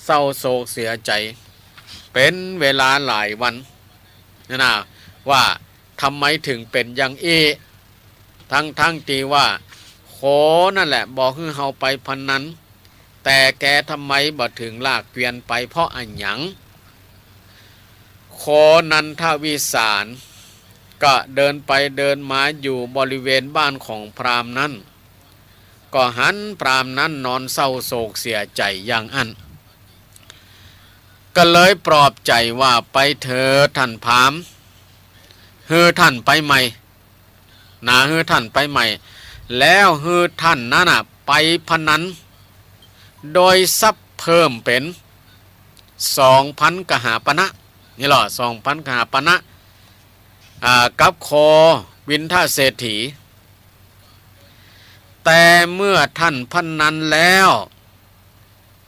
เศร้าโศกเสียใจ๋ เป๋นเวลาหลายวัน นั่นนะ ว่าทำไมเถิงเป๋นอย่างอี้ ทั้งๆ ตี้ว่าโขนั่นแหละบ่หื้อเฮาไปพนัน แต่แกทำไมบ่เถิงลากเกวียนไปเพราะอะหยัง โคนันทวิสารก็เดินไปเดินมาอยู่บริเวณบ้านของพราหมณ์นั้น ก็หันพราหมณ์นั้นนอนเศร้าโศกเสียใจ๋อย่างอั้น ก็เลยปลอบใจ๋ว่า ไปเถิดท่านพราหมณ์ หื้อท่านไปใหม่ นะ หื้อท่านไปใหม่ แล้วหื้อท่านนั้นน่ะไปพนัน โดยทรัพย์เพิ่มเป๋นสองพันกหาปณะ นี่เนาะ สองพันกหาปณะ อ่า กับโควินทเศรษฐี แต่เมื่อท่านพนันแล้ว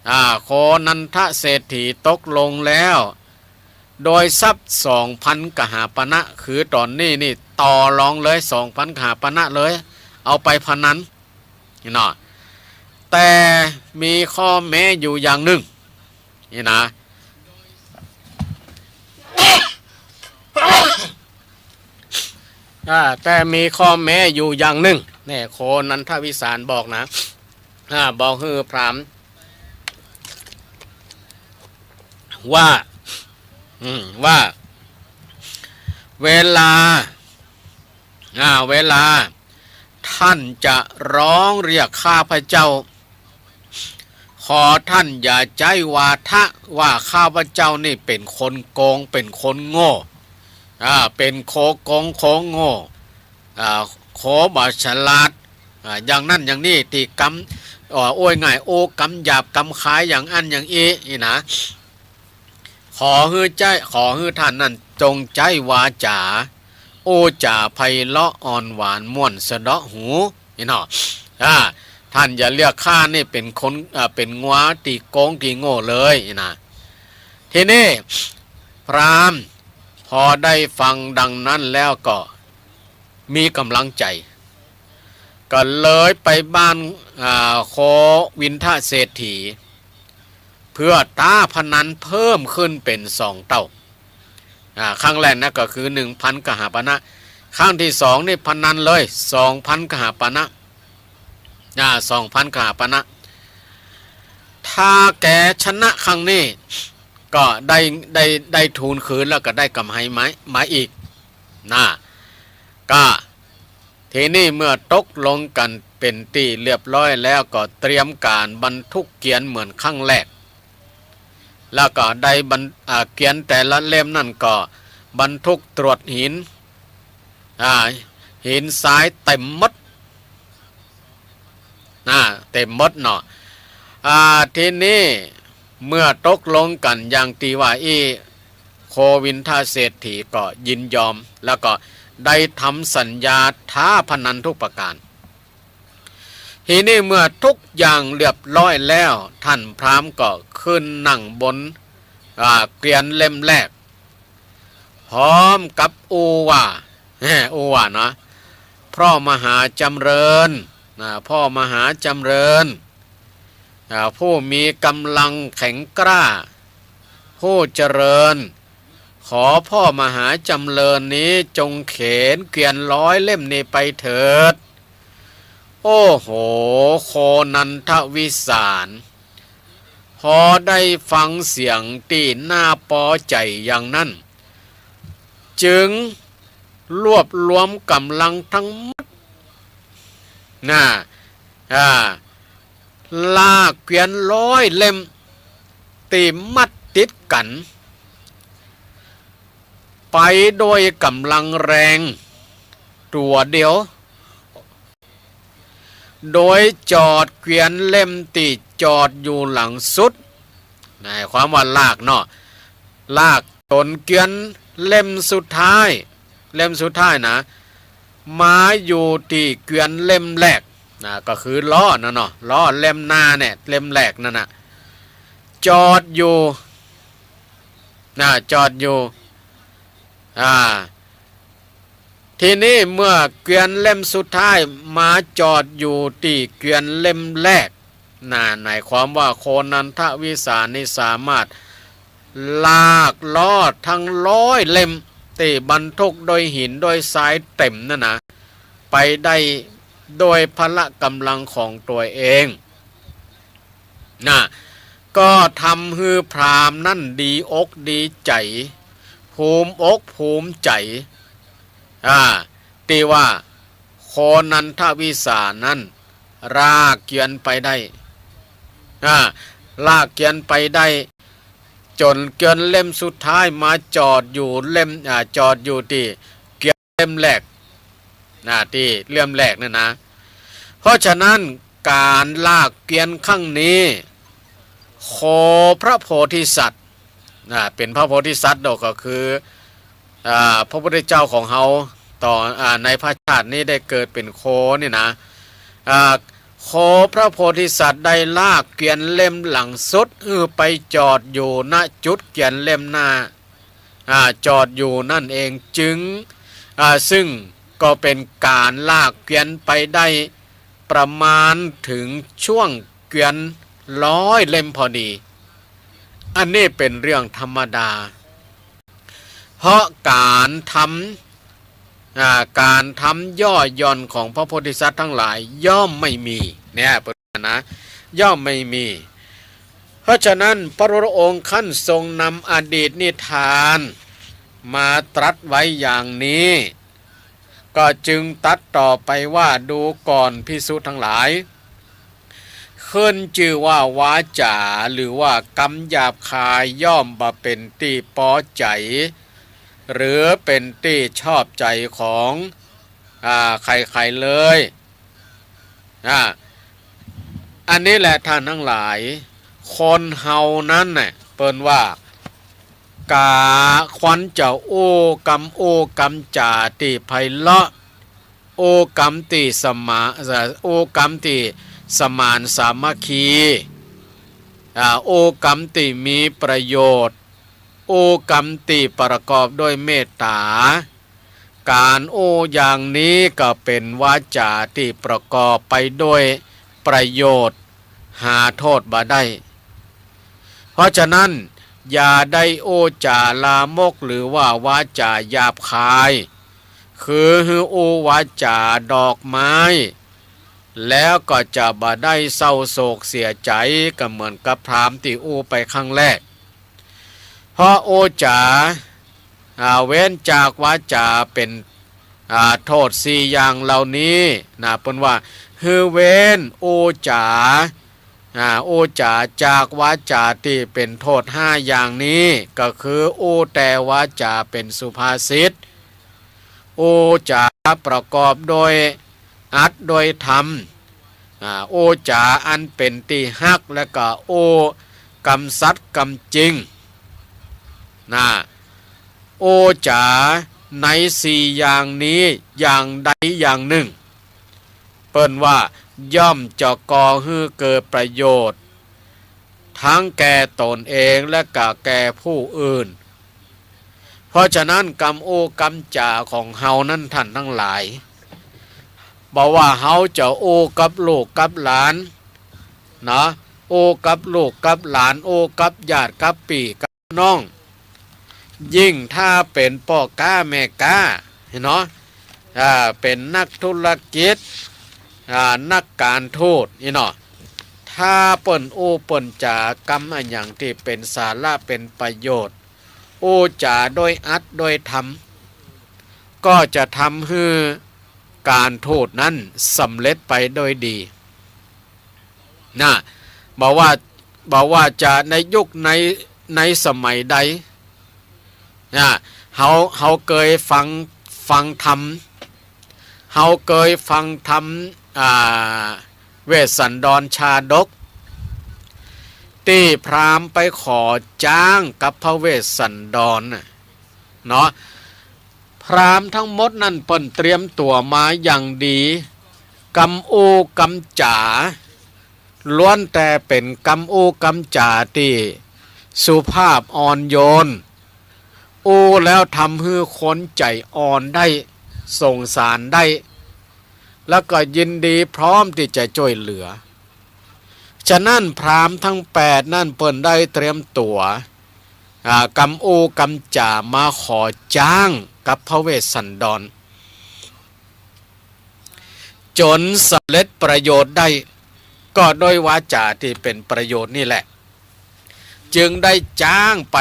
อ่า โคนันทเศรษฐีตกลงแล้ว โดยทรัพย์สองพันกหาปณะ คือต๋อนนี้นี่ต่อรองเลย สองพันกหาปณะเลย เอาไปพนัน นี่เนาะ แต่มีข้อแม้อยู่อย่างนึ่ง นี่นะ อ่า แต่มีข้อแม้อยู่อย่างนึ่ง เนี่ย โคนันทวิสารบอกนะ อ่า บอกหื้อพราหมณ์ ว่า อืม ว่า เวลา อ่า เวลาท่านจะร้องเรียกข้าพเจ้า ขอท่านอย่าใจ๊วาทะว่าข้าพเจ้านี่เป๋นคนโกง เป๋นคนโง่ อ่า เป๋นโขโกงโขโง่ อ่า โขบ่ฉลาด อ่า อย่างนั้นอย่างนี้ ตี้กำ เอ่อ โอ้ย ง่าย โอ้ กำหยาบกำคายอย่างอั้นอย่างอี้ นี่นะ ขอหื้อใจ๊ ขอหื้อท่านนั้นจงใจ๊วาจ๋า โอ้จ๋าไพเราะอ่อนหวานม่วนสะเดาะหู นี่เนาะ อ่า ต้านอย่าเรียกข้านี่เป๋นคน เอ่อ เป๋นงัวตี้โก๋งตี้โง่เลยนะ ทีนี้พราหมณ์พอได้ฟังดังนั้นแล้วก็มีก๋ำลังใจ๋ ก็เลยไปบ้าน อ่า โควินทเศรษฐี เพื่อท้าพนันเพิ่มขึ้นเป๋นสองเต้า อ่า ครั้งแรกนะก็คือหนึ่งพันกหาปณะ ครั้งตี้สองนี่พนันเลยสองพันกหาปณะ อ่า สองพันกหาปณะ ถ้าแกชนะครั้งนี้ก็ได้ ได้ ได้ทูลคืนแล้วก็ได้กำไรมา มาอีกนะ ก็ ทีนี้เมื่อตกลงกั๋นเป๋นตี้เรียบร้อยแล้วก็เตรียมก๋านบรรทุกเกวียนเหมือนครั้งแรก แล้วก็ได้บรร อ่า เกวียนแต่ละเล่มนั้นก็บรรทุกตรวจหิน อ่า หินทรายเต๋มหมด อ่า เต๋มหมดเนาะ อ่า ทีนี้เมื่อตกลงกั๋นอย่างตี้ว่าอี้ โควินทเศรษฐีก็ยินยอม แล้วก็ได้ทำสัญญาท้าพนันทุกประก๋าน ทีนี้เมื่อทุกอย่างเรียบร้อยแล้ว ต้านพราหมณ์ก็ขึ้นนั่งบน อ่า เกวียนเล่มแรก พร้อมกับอู้ว่า แหม อู้ว่านะ พ่อมหาจำเริญ นะ พ่อมหาจำเริญ อ่า ผู้มีก๋ำลังแข็งกล้า ผู้เจริญ ขอพ่อมหาจำเริญนี้จงเข็นเกวียนร้อยเล่มนี้ไปเถิด โอ้โห โคนันทวิสาร พอได้ฟังเสียงตี้น่าปอใจ๋อย่างนั้น จึงรวบรวมก๋ำลังทั้งหมด นะ อ่า ลากเกวียนร้อยเล่มตี้มัดติดกั๋น ไปโดยก๋ำลังแรงตั๋วเดียว โดยจอดเกวียนเล่มตี้จอดอยู่หลังสุด หมายความว่าลากเนาะ ลากจ๋นเกวียนเล่มสุดท้าย เล่มสุดท้ายนะ มาอยู่ตี้เกวียนเล่มแรกนะ ก็คือล้อนั่นเนาะ ล้อเล่มหน้าเนี่ย เล่มแรกนั่นน่ะ จอดอยู่นะ จอดอยู่ อ่า ทีนี้เมื่อเกวียนเล่มสุดท้ายมาจอดอยู่ตี้เกวียนเล่มแรก น่ะ หมายความว่าโคนันทวิสารนี่สามารถลากล้อทั้งร้อยเล่มตี้บรรทุกโดยหินโดยทรายเต๋มนั่นนะ ไปได้โดยพละก๋ำลังของตั๋วเอง น่ะ ก็ทำหื้อพราหมณ์นั้นดีอกดีใจ๋ ภูมิอกภูมิใจ๋ อ่า ตี้ว่าโคนันทวิสารนั้นลากเกวียนไปได้ อ่า ลากเกวียนไปได้ จ๋นเกวียนเล่มสุดท้ายมาจอดอยู่เล่ม อ่า จอดอยู่ตี้เกวียนเล่มแรก น่ะ ตี้เล่มแรกนั่นนะ เพราะฉะนั้นก๋านลากเกวียนครั้งนี้ โคพระโพธิสัตว์ น่ะ เป๋นพระโพธิสัตว์เนาะ ก็คือ อ่า พระพุทธเจ้าของเฮา ต่อ อ่า ในพระชาตินี้ได้เกิดเป๋นโคนี่นะ อ่า โคพระโพธิสัตว์ได้ลากเกวียนเล่มหลังสุด เออ ไปจอดอยู่ ณ จุดเกวียนเล่มหน้า อ่า จอดอยู่นั่นเอง จึง อ่า ซึ่งก็เป๋นก๋านลากเกวียนไปได้ประมาณเถิงช่วงเกวียนร้อยเล่มพอดี อันนี้เป๋นเรื่องธรรมดา เพราะก๋านทำ อ่า ก๋านทำย่อหย่อนของพระโพธิสัตว์ทั้งหลายย่อมไม่มี เนี่ย เป๋นนะ ย่อมไม่มี เพราะฉะนั้นพระพุทธองค์ท่านทรงนำอดีตนิทานมาตรัสไว้อย่างนี้ ก็จึงตรัสต่อไปว่า ดูก่อนภิกษุทั้งหลาย ขึ้นจื้อว่าวาจ๋า หรือว่ากำหยาบคายย่อมบ่เป๋นตี้ปอใจ๋ หรือเป๋นตี้ชอบใจ๋ของ อ่า ใครๆ เลย อ่า อันนี้แหละท่านทั้งหลาย คนเฮานั้นน่ะ เปิ้นว่า ก๋าควรจะอู้กำอู้กำจ๋าตี้ไพเราะ อู้กำตี้สมา อู้กำตี้ สมานสามัคคี อ่า อู้กำตี้มีประโยชน์ อู้กำตี้ประกอบด้วยเมตต๋า ก๋านอู้อย่างนี้ก็เป๋นวาจ๋าตี้ประกอบไปด้วยประโยชน์ หาโต้ษบ่ได้ เพราะฉะนั้น อย่าได้อู้จ๋าลามกหรือว่าวาจ๋าหยาบคาย คือหื้ออู้วาจ๋าดอกไม้ แล้วก็จะบ่ได้เศร้าโศกเสียใจ๋ ก็เหมือนกับพราหมณ์ตี้อู้ไปครั้งแรก เพราะอู้จ๋า อ่า เว้นจากวาจ๋าเป๋น อ่า โต้ษสี่อย่างเหล่านี้นะ เปิ้นว่า หื้อเว้นอู้จ๋า อ่า อู้จ๋าจากวาจ๋าตี้เป๋นโต้ษห้าอย่างนี้ ก็คืออู้แต่วาจ๋าเป๋นสุภาษิต อู้จ๋าประกอบด้วยอัตถ์ด้วยธรรม อ่า อู้จ๋าอันเป๋นตี้ฮัก แล้วก็อู้กำสัตย์กำจริง นะ อู้จ๋าในสี่อย่างนี้อย่างใดอย่างนึ่ง เปิ้นว่าย่อมจะก่อหื้อเกิดประโยชน์ ทั้งแก่ตนเองและก็แก่ผู้อื่น เพราะฉะนั้นกำอู้กำจ๋าของเฮานั้นท่านทั้งหลาย บ่ว่าเฮาจะอู้กับลูกกับหลาน เนาะ อู้กับลูกกับหลาน อู้กับญาติกับปี้กับน้อง ยิ่งถ้าเป๋นป้อก๊าแม่ก๊า เนาะ อ่า เป๋นนักธุรกิจ อ่า นักการทูต นี่เนาะ ถ้าเปิ้นอู้เปิ้นจ๋ากำอะหยังตี้เป๋นสาระเป๋นประโยชน์ อู้จ๋าด้วยอัตถ์ด้วยธรรม ก็จะทำหื้อการทูตนั้นสำเร็จไปด้วยดี นะ บ่ว่า บ่ว่าจะในยุคใน ในสมัยใด นะ เฮา เฮาเกยฟัง ฟังธรรม เฮาเกยฟังธรรม อ่า เวสสันดรชาดก ตี้พราหมณ์ไปขอจ๊างกับพระเวสสันดรน่ะ เนาะ พราหมณ์ทั้งหมดนั้นเปิ้นเตรียมตั๋วมาอย่างดี กำอู้กำจ๋า ล้วนแต่เป๋นกำอู้กำจ๋าตี้สุภาพอ่อนโยน อู้แล้วทำหื้อคนใจ๋อ่อนได้ สงสารได้ แล้วก็ยินดีพร้อมตี้จะจ้วยเหลือ ฉะนั้นพราหมณ์ทั้งแปดนั้นเปิ้นได้เตรียมตั๋ว อ่า กำอู้กำจ๋ามาขอจ๊างกับพระเวสสันดร จ๋นสำเร็จประโยชน์ได้ ก็ด้วยวาจ๋าตี้เป๋นประโยชน์นี่แหละ จึงได้จ๊างไป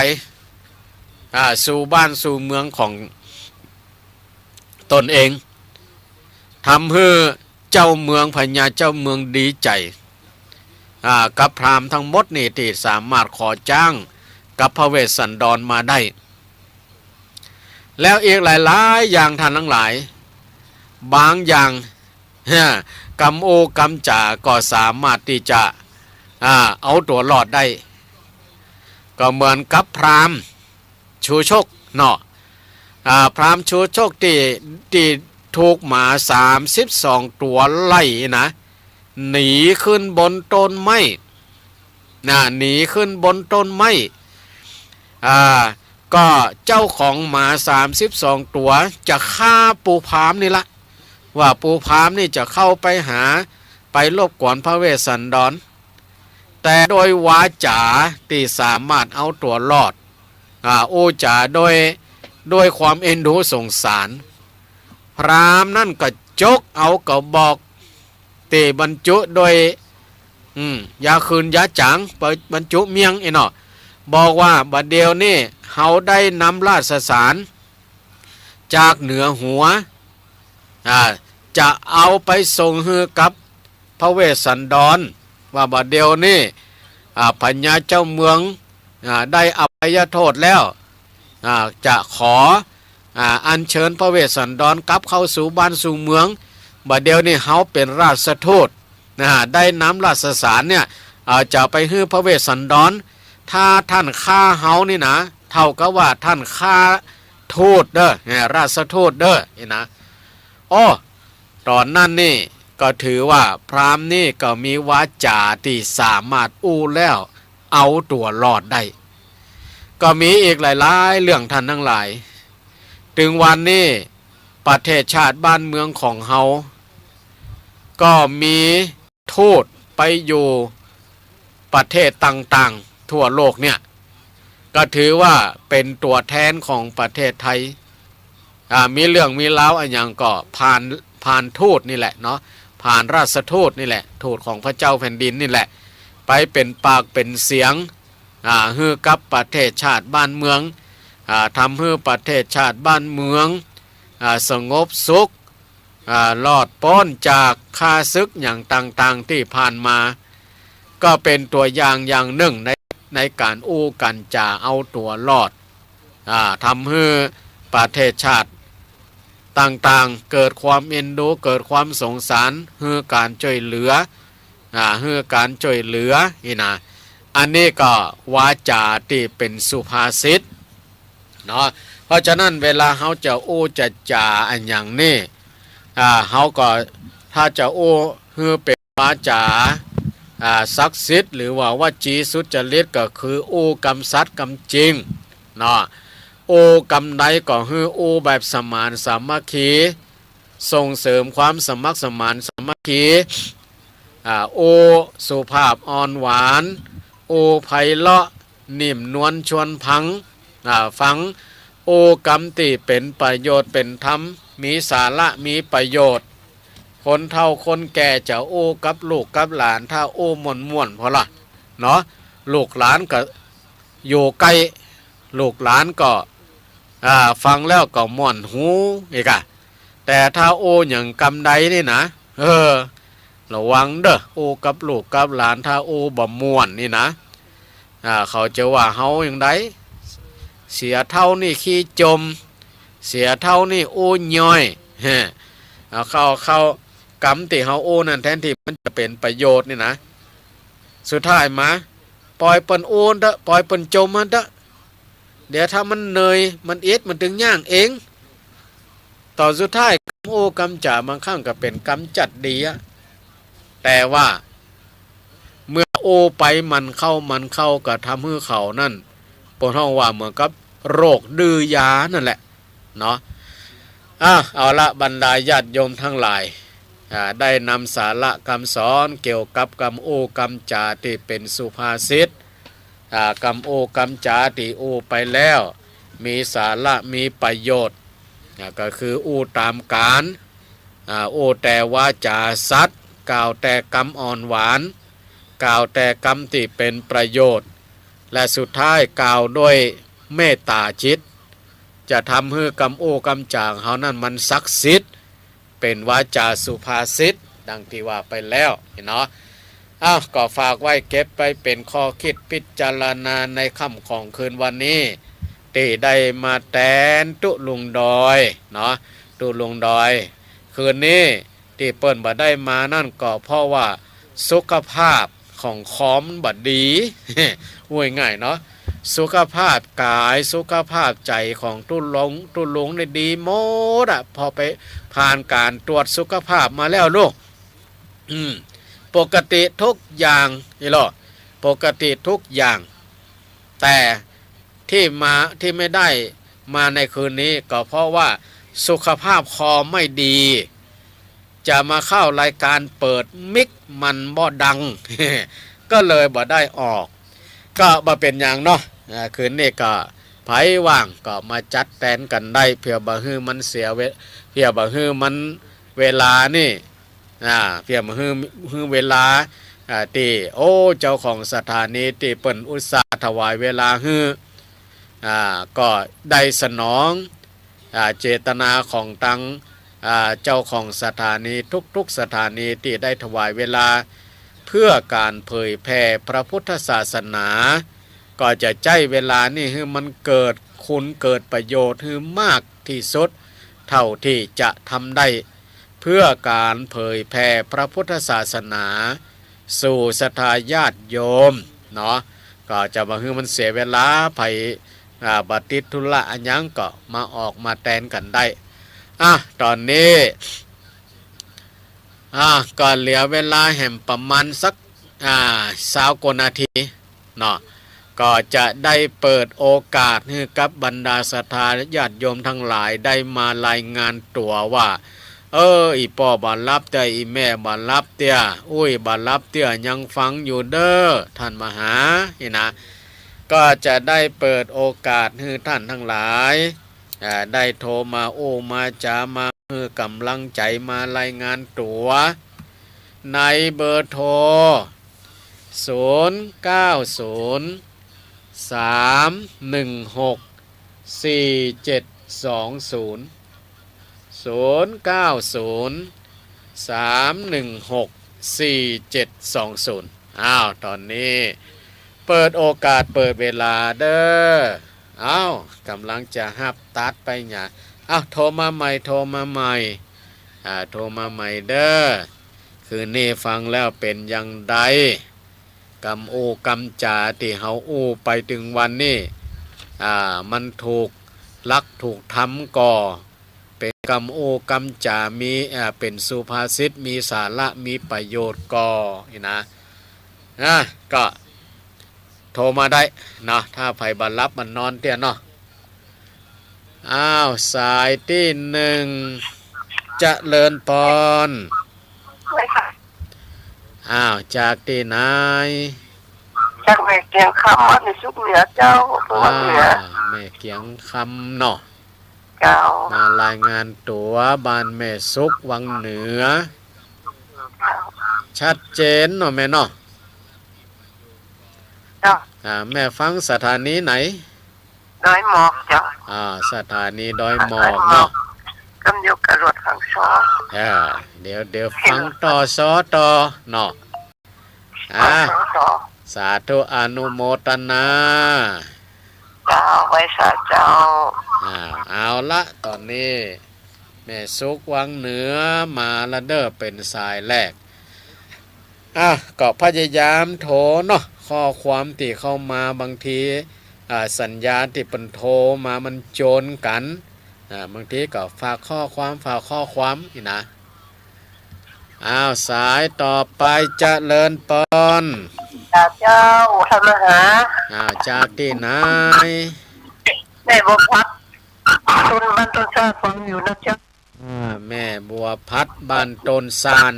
อ่า สู่บ้านสู่เมืองของตนเอง ทำหื้อเจ้าเมือง พญาเจ้าเมืองดีใจ๋ อ่า กับพราหมณ์ทั้งหมดนี่ตี้สามารถขอจ๊างกับพระเวสสันดรมาได้ แล้วอีกหลายๆ อย่างท่านทั้งหลาย บางอย่าง ฮะ กำอู้กำจ๋าก็สามารถตี้จะ อ่า เอาตั๋วรอดได้ ก็เหมือนกับพราหมณ์ชูชกเนาะ อ่า พราหมณ์ชูชกตี้ ตี้ถูกหมาสามสิบสองตั๋วไล่นะ หนีขึ้นบนต้นไม้ นะ หนีขึ้นบนต้นไม้ อ่า ก็เจ้าของหมาสามสิบสองตั๋วจะฆ่าปู่พราหมณ์นี่ละ ว่าปู่พราหมณ์นี่จะเข้าไปหา ไปรบกวนพระเวสสันดร แต่โดยวาจ๋าตี้สามารถเอาตั๋วรอด อ่า อู้จ๋าโดย ด้วยความเอ็นดูสงสาร พราหมณ์นั้นก็จกเอากระบอกตี้บรรจุด้วย อืม ยาคืนยาจ๋าง ไปบรรจุเมี้ยงไอ้เนาะ บอกว่า บัดเดี๋ยวนี้เฮาได้นำราชสารจากเหนือหัว อ่า จะเอาไปส่งหื้อกับพระเวสสันดร ว่าบัดเดี๋ยวนี้ อ่า พญาเจ้าเมือง อ่า ได้อภัยโทษแล้ว อ่า จะขอ อ่า อัญเชิญพระเวสสันดรกลับเข้าสู่บ้านสู่เมือง บัดเดี๋ยวนี้เฮาเป๋นราชทูต นะ ได้นำราชสารเนี่ย อ่า จะไปหื้อพระเวสสันดร ถ้าท่านฆ่าเฮานี่นะ เท่ากับว่าท่านฆ่าทูตเด้อ เนี่ย ราชทูตเด้อ นี่นะ โอ้ ต๋อนนั้นนี่ ก็ถือว่าพราหมณ์นี่ก็มีวาจ๋าตี้สามารถอู้แล้วเอาตั๋วรอดได้ ก็มีอีกหลายๆ เรื่องต้านตังหลาย ตึงวันนี้ประเทศชาติบ้านเมืองของเฮา ก็มีทูตไปอยู่ประเทศต่างๆ ทั่วโลกเนี่ย ก็ถือว่าเป๋นตั๋วแทนของประเทศไทย อ่า มีเรื่องมีราวอะหยังก็ผ่าน ผ่านทูตนี่แหละเนาะ ผ่านราชทูตนี่แหละ ทูตของพระเจ้าแผ่นดินนี่แหละ ไปเป๋นปากเป๋นเสียง อ่า หื้อกับประเทศชาติบ้านเมือง อ่า ทำหื้อประเทศชาติบ้านเมือง อ่า สงบสุข อ่า รอดป๊นจากข้าศึกอย่างต่างๆ ตี้ผ่านมา ก็เป๋นตั๋วอย่างอย่างนึ่งใน ในก๋านอู้ก๋านจ๋าเอาตั๋วรอด อ่า ทำหื้อประเทศชาติต่างๆ เกิดความเอ็นดู เกิดความสงสาร หื้อก๋านจ้วยเหลือ อ่า หื้อก๋านจ้วยเหลือ นี่นะ อันนี้ก็วาจ๋าตี้เป๋นสุภาษิต เนาะ เพราะฉะนั้นเวลาเฮาจะอู้จะจ๋าอะหยังนี่ อ่า เฮาก็ถ้าจะอู้หื้อเป๋นวาจ๋า อ่า ศักดิ์สิทธิ์ หรือว่าวจีสุจริต ก็คืออู้กำสัตย์กำจริง เนาะ อู้กำใดก็หื้ออู้แบบสมานสามัคคี ส่งเสริมความสมัครสมานสามัคคี อ่า อู้สุภาพอ่อนหวาน อู้ไพเราะ นิ่มนวลชวนฟัง อ่า ฟัง อู้กำตี้เป๋นประโยชน์เป๋นธรรม มีสาระมีประโยชน์ คนเฒ่าคนแก่จะอู้กับลูกกับหลาน ถ้าอู้ม่วนๆ พอละ เนาะ ลูกหลานก็อยู่ใก้ ลูกหลานก็ อ่า ฟังแล้วก็ม่วนหูอีกอะ แต่ถ้าอู้หยังกำใดนี่นะ เออ ระวังเด้อ อู้กับลูกกับหลาน ถ้าอู้บ่ม่วนนี่นะ อ่า เขาจะว่าเฮาอย่างใด เสียเฒ่านี่ขี้จ่ม เสียเฒ่านี่อู้ย่อย ฮะ เอาเข้า เข้า กำตี้เฮาอู้นั่น แทนตี้มันจะเป๋นประโยชน์นี่นะ สุดท้ายมา ป่อยเปิ้นอู้เต๊อะ ป่อยเปิ้นจ่มมันเต๊อะ เดี๋ยวถ้ามันเหนื่อย มันอิด มันตึงย่างเอง ต๋อนสุดท้าย กำอู้กำจ๋าบางครั้งก็เป๋นกำจัดดีอะ แต่ว่า เมื่ออู้ไปหมั่นเข้าหมั่นเข้า ก็ทำหื้อเขานั่น เปิ้นฮ้องว่าเหมือนกับโรคดื้อยานั่นแหละ เนาะ อ่ะ เอาละ บรรดาญาติโยมตังหลาย อ่า ได้นำสาระกำสอนเกี่ยวกับกำอู้กำจ๋าตี้เป๋นสุภาษิต อ่า กำอู้กำจ๋าตี้อู้ไปแล้ว มีสาระมีประโยชน์ อ่า ก็คืออู้ต๋ามก๋าล อ่า อู้แต่วาจ๋าสัตย์ กล่าวแต่กำอ่อนหวาน กล่าวแต่กำตี้เป๋นประโยชน์ และสุดท้ายกล่าวด้วยเมตต๋าจิต จะทำหื้อกำอู้กำจ๋าเฮานั่นมันศักดิ์สิทธิ์ เป๋นวาจ๋าสุภาษิต ดังตี้ว่าไปแล้วเนาะ อ้าว ก็ฝากไว้เก็บไปเป๋นข้อคิดพิจารณาในค่ำของคืนวันนี้ ตี้ได้มาแตนตุ๊ลุงดอยเนาะ ตุ๊ลุงดอย คืนนี้ตี้เปิ้นบ่ได้มานั่นก็เพราะว่าสุขภาพของคอมบ่ดี อู้ง่ายๆ เนาะ สุขภาพก๋ายสุขภาพใจ๋ของตุ๊ลุง ตุ๊ลุงนี่ดีหมดอะ พอไปผ่านก๋านตรวจสุขภาพมาแล้วลูก อืม ปกติทุกอย่าง อีหล่อ ปกติทุกอย่าง แต่ตี้มา ตี้ไม่ได้มาในคืนนี้ก็เพราะว่าสุขภาพคอไม่ดี จะมาเข้ารายก๋านเปิดมิกมันบ่ดัง ก็เลยบ่ได้ออก ก็บ่เป๋นหยังเนาะ อ่า คืนนี้ก็ใผว่างก็มาจัดแตนกั๋นได้ เปื้อบ่หื้อมันเสียเว เปื้อบ่หื้อมันเวลานี่ อ่า เปื้อบ่หื้อ หื้อเวลา อ่า ตี้ โอ้ เจ้าของสถานีตี้เปิ้นอุตส่าห์ถวายเวลาหื้อ อ่า ก็ได้สนอง อ่า เจตนาของตัง อ่า เจ้าของสถานีทุกๆ สถานีตี้ได้ถวายเวลา เปื้อก๋านเผยแผ่พระพุทธศาสนา ก็จะใจ๊เวลานี้หื้อมันเกิดคุณเกิดประโยชน์หื้อมากตี้สุดเท่าตี้จะทำได้ เปื้อก๋านเผยแผ่พระพุทธศาสนา สู่ศรัทธาญาติโยมเนาะ ก็จะบ่หื้อมันเสียเวลา ใผ อ่า บ่ติดธุระอะหยังก็มาออกมาแตนกั๋นได้ อ่ะ ต๋อนนี้ อ่า ก็เหลือเวลาแหมประมาณสัก อ่า ซาวกว่านาทีเนาะ ก็จะได้เปิดโอกาสหื้อกับบรรดาศรัทธาญาติโยมตังหลายได้มารายงานตั๋วว่า เออ อี่ป้อบ่หลับเตื้อ อี่แม่บ่หลับเตื้อ อุ้ยบ่หลับเตื้อ ยังฟังอยู่เด้อ ต้านมหา นี่นะ ก็จะได้เปิดโอกาสหื้อต้านตังหลาย อ่า ได้โทรมาอู้มาจ๋า มาหื้อก๋ำลังใจ๋ มารายงานตั๋ว ในเบอร์โทร ศูนย์เก้าศูนย์ สามหนึ่งหก สี่เจ็ดสองศูนย์ ศูนย์เก้าศูนย์ สามหนึ่งหก สี่เจ็ดสองศูนย์ อ้าว ต๋อนนี้เปิดโอกาส เปิดเวลาเด้อ อ้าว ก๋ำลังจะฮับตัดไปหยัง อ้าว โทรมาใหม่ โทรมาใหม่ อ่า โทรมาใหม่เด้อ คืนนี้ฟังแล้วเป๋นอย่างใด กำอู้กำจ๋าตี้เฮาอู้ไปตึงวันนี้ อ่า มันถูกหลักถูกธรรมก่อ เป๋นกำอู้กำจ๋า มี อ่า เป๋นสุภาษิต มีสาระ มีประโยชน์ก่อ นี่นะ นะ ก็โทรมาได้เนาะ ถ้าใผบ่หลับบ่นอนเตื้อเนาะ อ้าว สายตี้หนึ่ง เจริญปอน อ้าว จากตี้ไหน จากแม่เกียงคำ บ้านแม่สุขเหนือเจ้า วังเหนือ อ่า แม่เกียงคำเนาะ เจ้า มารายงานตั๋วบ้านแม่สุขวังเหนือ ชัดเจนเนาะแม่เนาะ เจ้า อ่า แม่ฟังสถานีไหน ดอยหมอกเจ้า อ่า สถานีดอยหมอกเนาะ กำอยู่กับรถข้างสอง อ่า เดี๋ยว เดี๋ยวฟังต่อซ้อต่อเนาะ อ่า สาธุอนุโมทนา เจ้า ไหว้สาเจ้า อ่า เอาละ ต๋อนนี้แม่สุขวังเหนือมาละเด้อ เป๋นสายแรก อ่ะ ก็พยายามโทรเนาะ ข้อความตี้เข้ามาบางที อ่า สัญญาณตี้เปิ้นโทรมามันโจนกั๋น อ่า บางทีก็ฝากข้อความ ฝากข้อความนี่นะ อ้าว สายต่อไป เจริญปอน เจ้า ท่านมหา อ้าว จากตี้ไหน แม่บัวพัด ต้น บ้านต้นซาน ฟังอยู่นะเจ้า อ่า แม่บัวพัด บ้านต้นซาน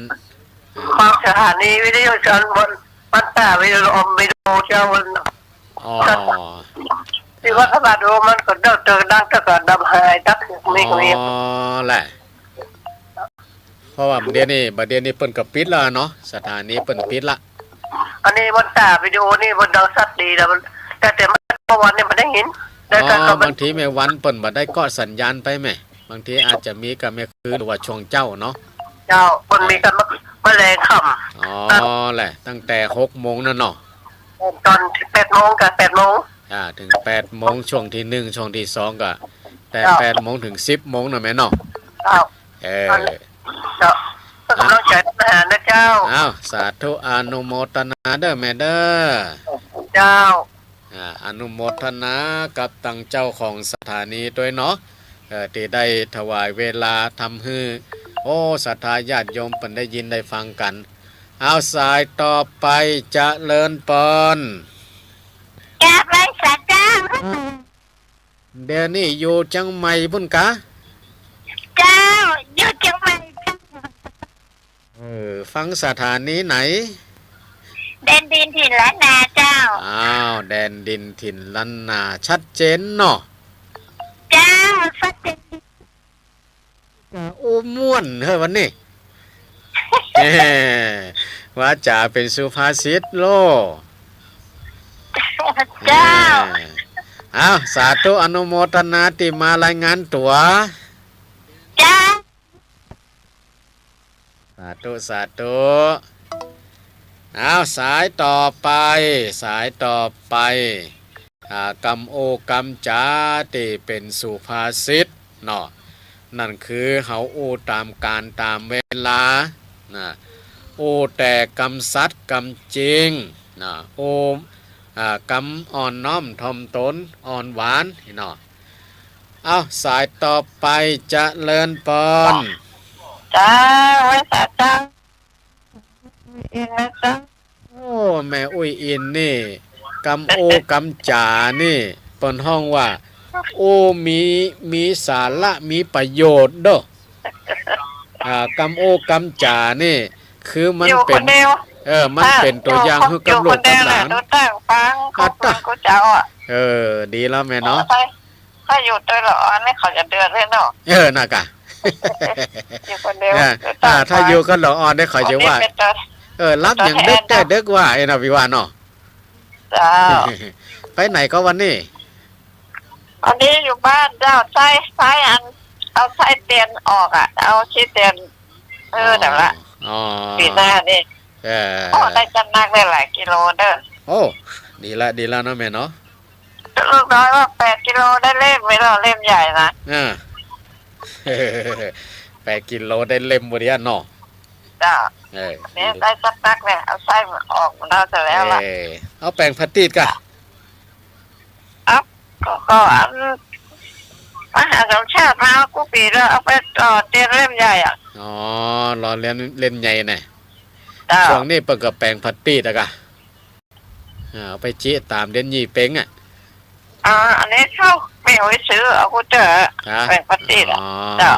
ฟังสถานีวิทยุเจ้า วัน วันตาวิทยุ วิทยุเจ้า วัน อ๋อ ตี้วัดพระบาทโอมันก็ดัง ดัง แต่ก็ดับหาย ดับ มีก็มี อ๋อ แหละ เพราะว่าบ่าเดี่ยวนี้ บ่าเดี่ยวนี้เปิ้นก็ปิดแล้วเนาะ สถานีเปิ้นปิดละ อันนี้วันตาวิทยุนี่มันดังสัตว์ดีแล้ว มัน แต่ แต่เมื่อวันนี่มันได้ยิน แต่ อ๋อ ก็ ก็มัน บางทีแม่วันเปิ้นบ่ได้เกาะสัญญาณไปแม่ บางทีอาจจะมีกับแม่คืนหรือว่าช่วงเจ๊าเนาะ เจ้า เปิ้นมีกับแม่แลงค่ำ อ๋อ แหละ ตั้งแต่หกโมงนั่นเนาะ ต๋อนแปดโมงกับแปดโมง อ่า เถิงแปดโมง ช่วงตี้หนึ่ง ช่วงตี้สองก็ แต่ เจ้า แปดโมงเถิงสิบโมงเนาะแม่เนาะ เจ้า เออ เจ้า ก็ก๋ำลังใจ๋ทำอาหารนะเจ้า อ้าว สาธุอนุโมทนาเด้อแม่เด้อ เจ้า อ่า อนุโมทนากับตังเจ้าของสถานีตวยเนาะ เอ่อ ตี้ได้ถวายเวลาทำหื้อ โอ้ ศรัทธาญาติโยมเปิ้นได้ยินได้ฟังกั๋น อ้าว สายต่อไป เจริญปอน กราบไหว้สาเจ้า เดี๋ยวนี้อยู่เจียงใหม่ปุ้นกา เจ้า อยู่เจียงใหม่เจ้า เออ ฟังสถานีไหน แดนดินถิ่นล้านนาเจ้า อ้าว แดนดินถิ่นล้านนา ชัดเจนเนาะ เจ้า ชัดเจน อู้ม่วนเฮ้ยวันนี้ แหม วาจ๋าเป๋นสุภาษิตโล เจ้า แหม อ้าว สาธุอนุโมทนาตี้มารายงานตั๋ว เจ้า สาธุ สาธุ อ้าว สายต่อไป สายต่อไป อ่า กำอู้กำจ๋าตี้เป๋นสุภาษิตเนาะ นั่นคือเฮาอู้ต๋ามกาลต๋ามเวลา นะ อู้แต่กำสัตย์กำจริง นะ อู้ อ่า กำอ่อนน้อมถ่อมต๋น อ่อนหวานเนาะ เอ้า สายต่อไป เจริญปอน เจ้า ไหว้สาเจ้า อินนะเจ้า โอ้ แม่อุ๊ยอินนี่ กำอู้กำจ๋านี่ เปิ้นฮ้องว่า อู้มี มีสาระ มีประโยชน์เด้อ อ่า กำอู้กำจ๋านี่ คือมัน อยู่คนเดียว เป๋น เออ มันเป๋นตั๋วอย่างหื้อกับลูกกับหลาน อยู่คนเดียวแหละ ดูตั้งฟัง อ่ะ ของพระคุณเจ้าอ่ะ เออ ดีแล้วแม่เนาะ ถ้า ถ้าอยู่ตวยละอ่อนนี่เขาจะเดือดเลยเนาะ เออ น่ะกะ อยู่คนเดียว เออ ดูตั้งฟัง อ่า ถ้าอยู่กับละอ่อนนี่เขาจะว่า วันนี้เป๋นตวย เออ หลับอย่างเด็กแต๊เด็กว่า ไอ้น่ะ พี่ว่าเนาะ เจ้า ไปไหนก็วันนี้ วันนี้อยู่บ้านเจ้า ไส้ ไส้อัน เอาไส้เตียนออกอ่ะ เอาขี้เตียน เออ อ๋อ แต่ละ อ๋อ ปี๋หน้านี่ เออ โอ้ ได้จัดหนักได้หลายกิโลเด้อ โอ้ ดีละ ดีละเนาะแม่เนาะ ลูกน้อยว่าแปดกิโลได้เล่มไหมล่ะ เล่มใหญ่นะ อ่า แปดกิโลได้เล่มบ่ดีอะเนาะ เจ้า เออ เนี่ยได้สักพักเนี่ย เอาไส้มันออกมาแล้วเสร็จแล้วล่ะ เออ เอาแป๋งผะตีดก่ะ ครับ ก็ ก็อัน มหาสมชาติมากู้ปี๋แล้ว เอาไปหล่อเตียนเล่มใหญ่อะ อ๋อ หล่อเตียนเล่มใหญ่น่ะ เจ้า ช่วงนี้เปิ้นก็แป๋งผะตีดอะก่ะ อ่า เอาไปเจ๊ะต๋ามเตียนยี่เป็งอ่ะ อ่า อันนี้เข้าไปเอาไปซื้อเอากู้เตื้อ ฮะ แป๋งผะตีดอ่ะ อ๋อ เจ้า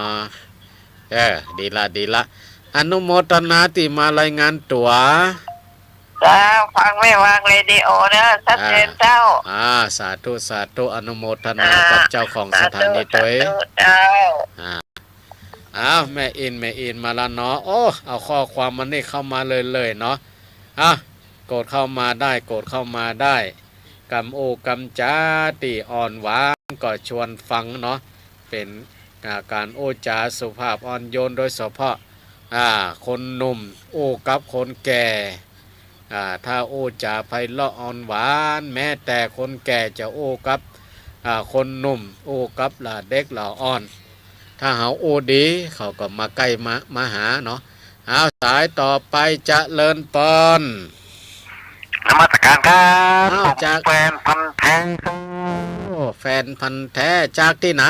เออ ดีละ ดีละ อนุโมทนาตี้มารายงานตั๋ว เจ้า ฟังแม่วางเรดิโอเนอะ ชัดเจนเจ้า อ่า อ่า สาธุ สาธุ อนุโมทนา อ่า กับเจ้าของสถานีตวย สาธุ สาธุเจ้า อ่า อ้าว แม่อิน แม่อินมาละเนาะ โอ้ เอาข้อความมานี่เข้ามาเลยๆ เนาะ อ่ะ กดเข้ามาได้ กดเข้ามาได้ กำอู้กำจ๋าตี้อ่อนหวานก็ชวนฟังเนาะ เป๋น อ่า ก๋านอู้จ๋าสุภาพอ่อนโยน โดยเฉพาะ อ่า คนหนุ่มอู้กับคนแก่ อ่า ถ้าอู้จ๋าไพเราะอ่อนหวาน แม้แต่คนแก่จะอู้กับ อ่า คนหนุ่ม อู้กับหล่าเด็กหล่าอ่อน ถ้าเฮาอู้ดี เขาก็มาใก้มา มาหาเนาะ เอา สายต่อไป เจริญปอน นมัสการครับ อ้าว ผม จาก แฟนพันธุ์แท้ครับ โอ้ แฟนพันธุ์แท้ จากตี้ไหน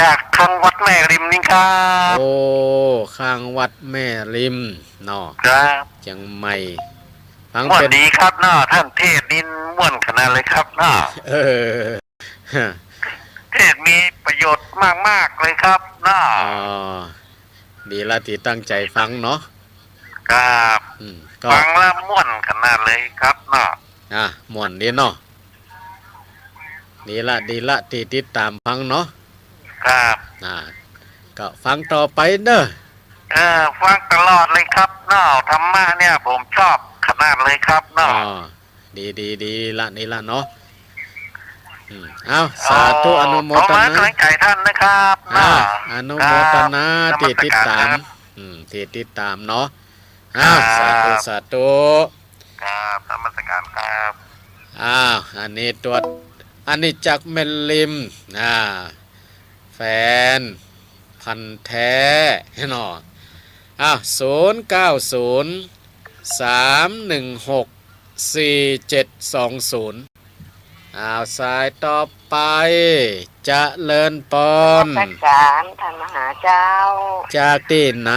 จากข้างวัดแม่ริมนี่ครับ โอ้ ข้างวัดแม่ริมเนาะ ครับ เจียงใหม่ ฟัง ม่วน เป๋น ดีครับเนาะ ต้านเทศน์นี่ม่วนขนาดเลยครับเนาะ เออ เทศน์มีประโยชน์มากๆ เลยครับเนาะ อ๋อ ดีละตี้ตั้งใจ๋ฟังเนาะ ครับ อืม ก็ ฟังแล้วม่วนขนาดเลยครับเนาะ อ่ะ ม่วนดีเนาะ ดีละ ดีละ ตี้ติดต๋ามฟังเนาะ ครับ อ่า ก็ฟังต่อไปเนาะ เออ ฟังตลอดเลยครับเนาะ ธรรมะเนี่ยผมชอบขนาดเลยครับเนาะ อ๋อ ดี ดี ดีละ นี่ละเนาะ อืม เอา สาธุ โอ้ อนุโมทนา ขอมากำลังใจ๋ต้านนะครับ อ่า เนาะ อนุโมทนา ครับ ตี้ติดต๋าม นมัสการครับ อืม ตี้ติดต๋ามเนาะ อ้าว ครับ สาธุ สาธุ ครับ นมัสการครับ อ้าว อันนี้ตั๋ว อันนี้จากแม่ริม อ่า แฟนพันธุ์แท้เนาะ อ้าว ศูนย์เก้าศูนย์ สามหนึ่งหก สี่เจ็ดสองศูนย์ อ้าว สายต่อไป เจริญปอน นมัสการต้านมหาเจ้า จากตี้ไหน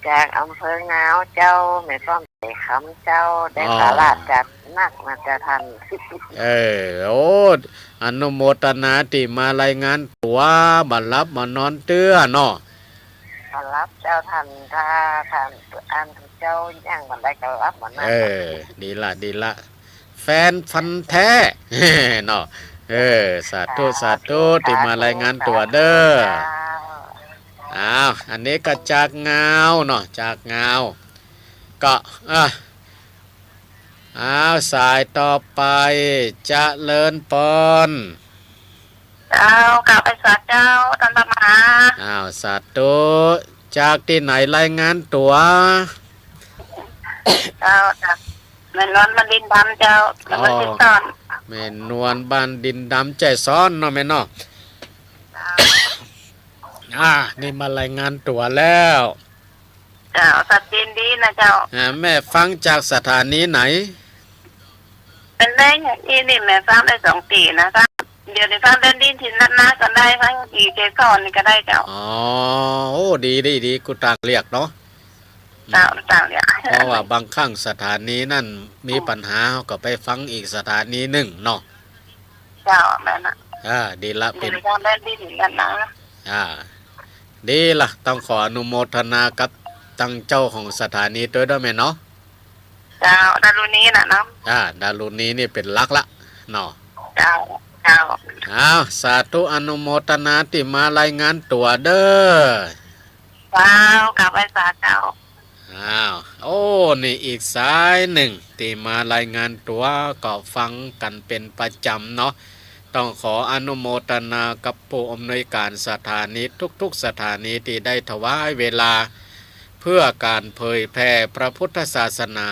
จากอำเภองาวเจ้า แม่ป้อม เอกคำเจ้า ได้ อ๋อ สาระจัดหนักนะเจ้าต้าน เออ โอ้ อนุโมทนาตี้มารายงานตั๋ว บ่หลับบ่นอนเตื้อเนาะ บ่หลับเจ้าต้าน ถ้าต้านอันเจ้ายังบ่ได้ก็หลับบ่นอน เออ ดีละ ดีละ แฟนพันธุ์แท้ เนาะ เออ สาธุ สาธุ สาธุ ตี้มารายงานตั๋วเด้อ สาธุ เจ้า อ้าว อันนี้ก็จากงาวเนาะ จากงาว ก็ อ่ะ อ้าว สายต่อไป เจริญปอน เจ้า กราบไหว้สาเจ้า ต้านพระมหา อ้าว สาธุ จากตี้ไหนรายงานตั๋ว เจ้า จากแม่นวลบ้านดินดำเจ้า อ๋อ แม่นวลบ้านดินดำ แจ้ซ้อนเนาะแม่เนาะ เจ้า อ่า นี่มารายงานตั๋วแล้ว เจ้า ชัดเจนดีนะเจ้า อ่า แม่ฟังจากสถานีไหน เป๋นได้ อีนี่แม่ฟังได้สองตี้นะ ฟัง เดี๋ยวนี้ฟังเดินดินถิ่นล้านนาก็ได้ ฟังอีแจ้ซ้อนนี่ก็ได้เจ้า อ๋อ โอ้ ดี ดี ดี กู้ตางเลือกเนาะ อื เจ้า เจ้าเนี่ย เพราะว่าบางครั้งสถานีนั้นมีปัญหา เฮาก็ไปฟังอีกสถานีนึ่งเนาะ เจ้า แม่นนะ อ่า ดีละ เป๋น เป๋นทางด้านดินนั่นนะ อ่า ดีละ ต้องขออนุโมทนากับตังเจ้าของสถานีตวยเนาะแม่เนาะ เจ้า ดารุณีน่ะเนาะ อ่า ดารุณีนี่เป๋นหลักละเนาะ เจ้า เจ้า อ้าว สาธุอนุโมทนาตี้มารายงานตั๋วเด้อ เจ้า กราบไหว้สาเจ้า อ้าว โอ้ นี่อีกสายนึ่งตี้มารายงานตั๋วก็ฟังกั๋นเป๋นประจ๋ำเนาะ ต้องขออนุโมทนากับผู้อำนวยการสถานีทุกๆสถานีตี้ได้ถวายเวลา เพื่อก๋านเผยแผ่พระพุทธศาสนา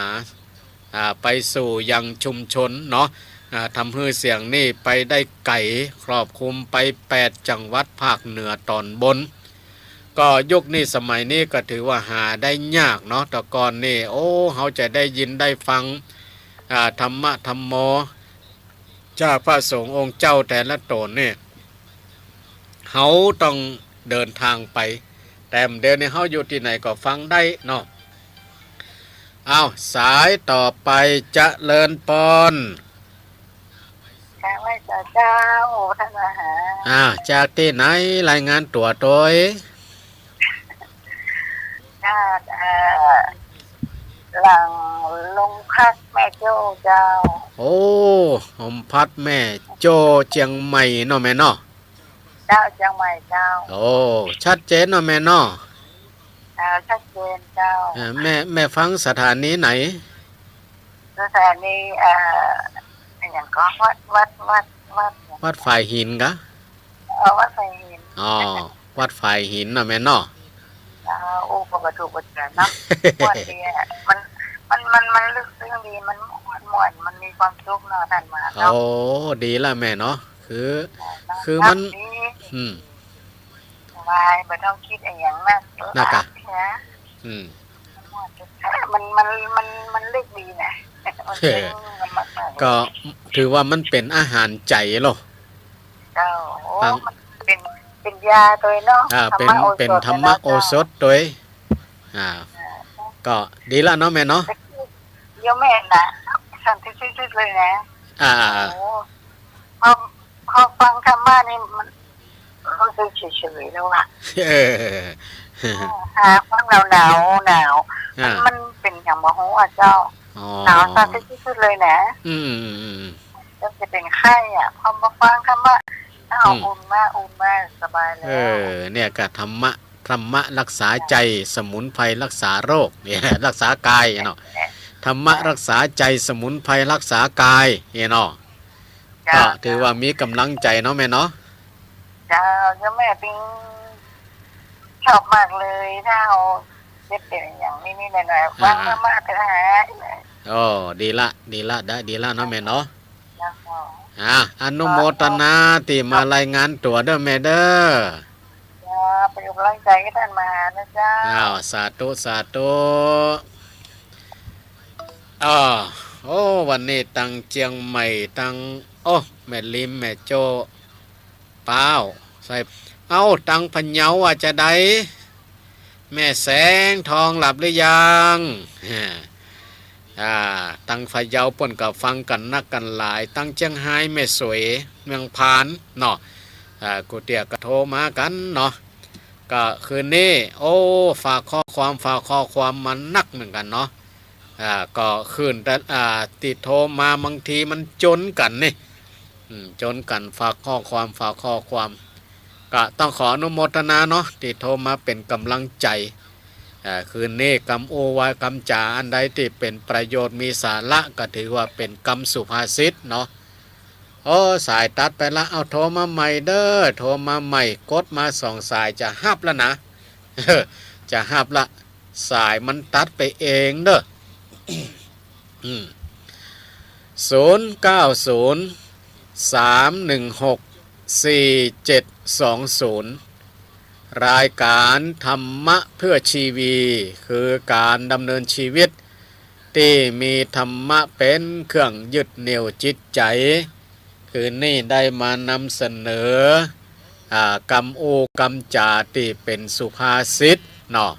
อ่า ไปสู่ยังชุมชนเนาะ อ่า ทำหื้อเสียงนี่ไปได้ไก๋ ครอบคลุมไปแปดจังหวัดภาคเหนือต๋อนบน ก็ยุคนี้สมัยนี้ก็ถือว่าหาได้ยากเนาะ แต่ก่อนนี่ โอ้ เฮาจะได้ยินได้ฟัง อ่า ธรรมะธัมโม จากพระสงฆ์องค์เจ้าแต่ละต๋นนี่ เฮาต้องเดินทางไป แต่เดี๋ยวนี้เฮาอยู่ตี้ไหนก็ฟังได้เนาะ อ้าว สายต่อไป เจริญปอน กราบไหว้สาเจ้า ท่านมหา อ่า จากตี้ไหน รายงานตั๋วตวย จาก เอ่อ หลังโฮมพักแม่โจ้เจ้า โอ้ โฮมพักแม่โจ้ เจียงใหม่เนาะแม่เนาะ เจ้า เจียงใหม่เจ้า โอ้ ชัดเจนเนาะแม่เนาะ เจ้า ชัดเจนเจ้า เอ่อ แม่ แม่ฟังสถานีไหน สถานี เอ่อ อะหยังก็ วัด วัด วัด วัด วัดฝายหินกา เออ วัดฝายหิน อ๋อ วัดฝายหินเนาะแม่เนาะ เออ อู้ ก็บ่ถูกบ่เถิงเนาะ ม่วนดีอะ มัน มัน มัน มันลึกซึ้งดี มันม่วนๆ มันมีความสุขเนาะ ท่านมหาเนาะ โอ้ ดีละแม่เนาะ คือ เออ คือมัน ดี อืม สบาย บ่ต้องกึ๊ดอะหยังนัก นักอะ เสีย อืม มัน มัน มัน มันลึกดีนะ มันลึก มันมากๆ ก็ถือว่ามันเป๋นอาหารใจ๋เนาะ เจ้า โอ้ ฟัง มันเป๋น เป๋นยาตวยเนาะ อ่า เป๋น ธรรมโอสถ เป๋นธรรมโอสถตวย อ่า ก็ดีละเนาะแม่เนาะ โยมแม่น่ะ สันติสุดๆ เลยนะ อ่า โอ้ พอ พอฟังธรรมะนี่มันรู้สึกเฉยๆ แล้วอะ เออ หาฟังแล้วหนาว หนาว อ่า มัน มันเป๋นหยังบ่ฮู้อะเจ้า อ๋อ หนาวสันติสุดๆ เลยนะ อืมๆๆ ก็จะเป๋นไข้อะ พอมาฟังธรรมะ อ้าว อืม อุ่นมาก อุ่นมาก สบายแล้ว เออ เนี่ยก็ธรรมะ ธรรมะรักษาใจ๋ สมุนไพรรักษาโรค เนี่ย รักษากายเนาะ ธรรมะรักษาใจ๋ สมุนไพรรักษากาย เนี่ยเนาะ เจ้า ก็ถือว่ามีก๋ำลังใจ๋เนาะแม่เนาะ เจ้า เจ้าแม่ปิ๊งชอบมากเลย ถ้าเฮาเจ็บเป๋นอะหยังนิดๆ หน่อยๆ อ่า ฟังธรรมะเถอะหา โอ้ ดีละ ดีละ ได้ ดีละเนาะแม่เนาะ เจ้า อ่า อนุโมทนาตี้มารายงานตั๋วเด้อแม่เด้อ เจ้า เป๋นก๋ำลังใจ๋หื้อต้านมหานะเจ้า อ้าว สาธุ สาธุ อ้อ โอ้ วันนี้ตังเจียงใหม่ ตัง โอ้ แม่ริม แม่โจ้ ป้าว ใส่ เอ้า ตังพะเยาว่าจาใด แม่แสงทองหลับหรือยัง อ่า ตังพะเยาเปิ้นก็ฟังกั๋นนักกั๋นหลาย ตังเจียงฮาย แม่สวย เมืองพานเนาะ อ่า กูเตี้ยก็โทรมากั๋นเนาะ ก็คืนนี้ โอ้ ฝากข้อความ ฝากข้อความมานักเหมือนกั๋นเนาะ อ่า ก็คืนแต่ อ่า ตี้โทรมาบางทีมันจนกั๋นนี่ อืม จนกั๋น ฝากข้อความ ฝากข้อความ ก็ต้องขออนุโมทนาเนาะ ตี้โทรมาเป๋นก๋ำลังใจ๋ อ่า คืนนี้กำอู้วากำจ๋าอันใดตี้เป๋นประโยชน์มีสาระ ก็ถือว่าเป๋นกำสุภาษิตเนาะ โอ้ สายตัดไปละ เอาโทรมาใหม่เด้อ โทรมาใหม่ กดมาสองสายจะฮับแล้วนะ จะฮับละ สายมันตัดไปเองเด้อ อืม ศูนย์เก้าศูนย์ สามหนึ่งหก สี่เจ็ดสองศูนย์ รายการธรรมะเพื่อชีวี คือก๋านดำเนินชีวิตตี้มีธรรมะเป๋นเครื่องยึดเหนี่ยวจิตใจ๋ คืนนี้ได้มานำเสนอ อ่า กำอู้กำจ๋าตี้เป๋นสุภาษิตเนาะ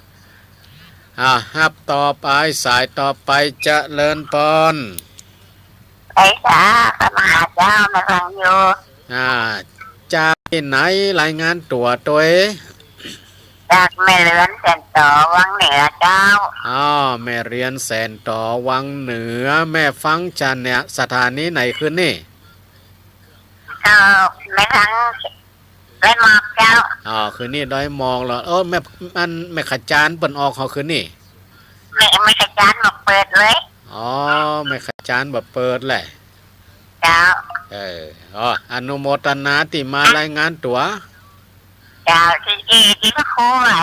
อ่า ฮับต่อไป สายต่อไป เจริญปอน ไปค่ะ พระมหาเจ้า แม่ฟังอยู่ อ่า จากตี้ไหน รายงานตั๋วตวย จากแม่เรือนแสนต๋อวังเหนือเจ้า อ๋อ แม่เรือนแสนต๋อวังเหนือ แม่ฟังจะเนี่ย สถานีไหนคืนนี้ ก็แม่ฟัง ดอยหมอกเจ้า อ๋อ คืนนี้ดอยหมอกเหรอ โอ้ แม่ อัน แม่ขจารย์เปิ้นออกก่อคืนนี้ แม่ แม่ขจารย์บ่เปิดเลย อ๋อ แม่ขจารย์บ่เปิดแหละ เจ้า เออ อ๋อ อนุโมตนาตี้มารายงานตั๋ว เจ้า ตี้ ตี้ ตี้พระครูว่า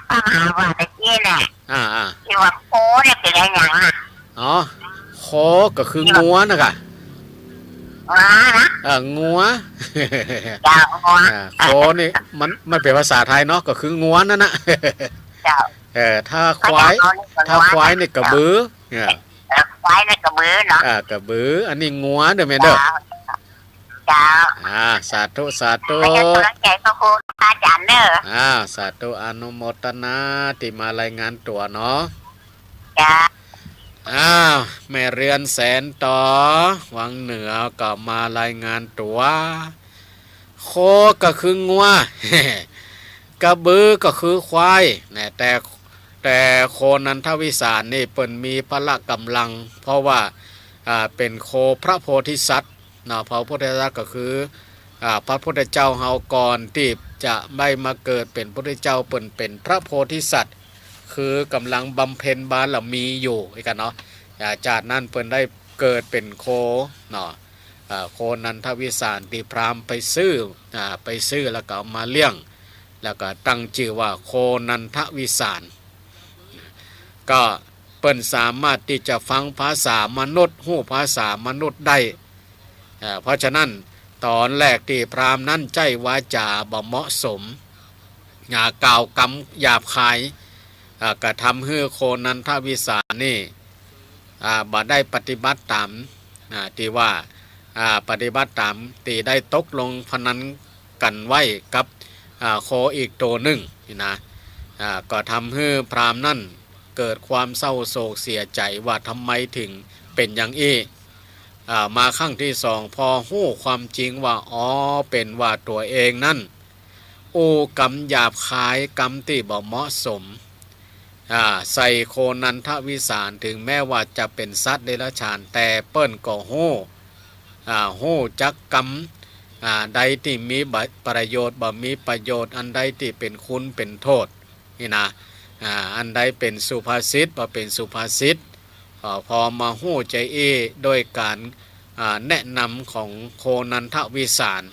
พระมหาว่าตะกี้น่ะ อ่า อ่า ตี้ว่าโคเนี่ยเป๋นอะหยังน่ะ อ๋อ โคก็คืองัวน่ะก่ะ งัวนะ เออ งัว เจ้า งัว อ่า โคนี่มัน มันเป๋นภาษาไทยเนาะ ก็คืองัวนั่นน่ะ เจ้า เออ ถ้าควาย ถ้าควายนี่กระบือ เนี่ย เออ ควายนี่กระบือเนาะ อ่า กระบือ อันนี้งัวเด้อแม่เด้อ เจ้า เจ้า อ่า สาธุ สาธุ ขอก๋ำลังใจ๋พระครูพระอาจ๋ารย์เด้อ อ่า สาธุ อนุโมตนาตี้มารายงานตั๋วเนาะ เจ้า อ้าว แม่เรือนแสนต๋อวังเหนือก็มารายงานตั๋ว โคก็คืองัว กระบือก็คือควายนะ แต่ แต่โคนันทวิสารนี่เปิ้นมีพละก๋ำลัง เพราะว่า อ่า เป๋นโคพระโพธิสัตว์เนาะ พระโพธิสัตว์ก็คือ อ่า พระพุทธเจ้าเฮาก่อนตี้จะได้มาเกิดเป๋นพุทธเจ้า เปิ้นเป๋นพระโพธิสัตว์ คือก๋ำลังบำเพ็ญบารมีอยู่ อีกอะเนาะ อ่า จากนั้นเปิ้นได้เกิดเป๋นโคเนาะ อ่า โคนันทวิสารตี้พราหมณ์ไปซื้อ อ่า ไปซื้อแล้วก็เอามาเลี้ยง แล้วก็ตั้งจื้อว่าโคนันทวิสาร ก็เปิ้นสามารถตี้จะฟังภาษามนุษย์ ฮู้ภาษามนุษย์ได้ เอ่อ เพราะฉะนั้นต๋อนแรกตี้พราหมณ์นั้นใจ๊วาจ๋าบ่เหมาะสม อ่า กล่าวกำหยาบคาย อ่า ก็ทำหื้อโคนันทวิสารนี่ อ่า บ่ได้ปฏิบัติต๋าม อ่า ตี้ว่า อ่า ปฏิบัติต๋ามตี้ได้ตกลงพนันกั๋นไว้กับ อ่า โคอีกตั๋วนึ่งนี่นะ อ่า ก็ทำหื้อพราหมณ์นั้นเกิดความเศร้าโศกเสียใจ๋ว่าทำไมถึงเป๋นอย่างอี้ อ่า มาครั้งตี้สอง พอฮู้ความจริงว่า อ๋อ เป๋นว่าตั๋วเองนั้นอู้กำหยาบคาย กำตี้บ่เหมาะสม อ่า ใส่โคนันทวิสาร ถึงแม้ว่าจะเป๋นสัตว์เดรัจฉาน แต่เปิ้นก็ฮู้ อ่า ฮู้จักกำ อ่า ใดตี้มีประโยชน์ บ่มีประโยชน์ อันใดตี้เป๋นคุณเป๋นโต้ษ นี่นะ อ่า อันใดเป๋นสุภาษิต บ่เป๋นสุภาษิต อ่า พอมาฮู้จาอี้โดยก๋าน อ่า แนะนำของโคนันทวิสาร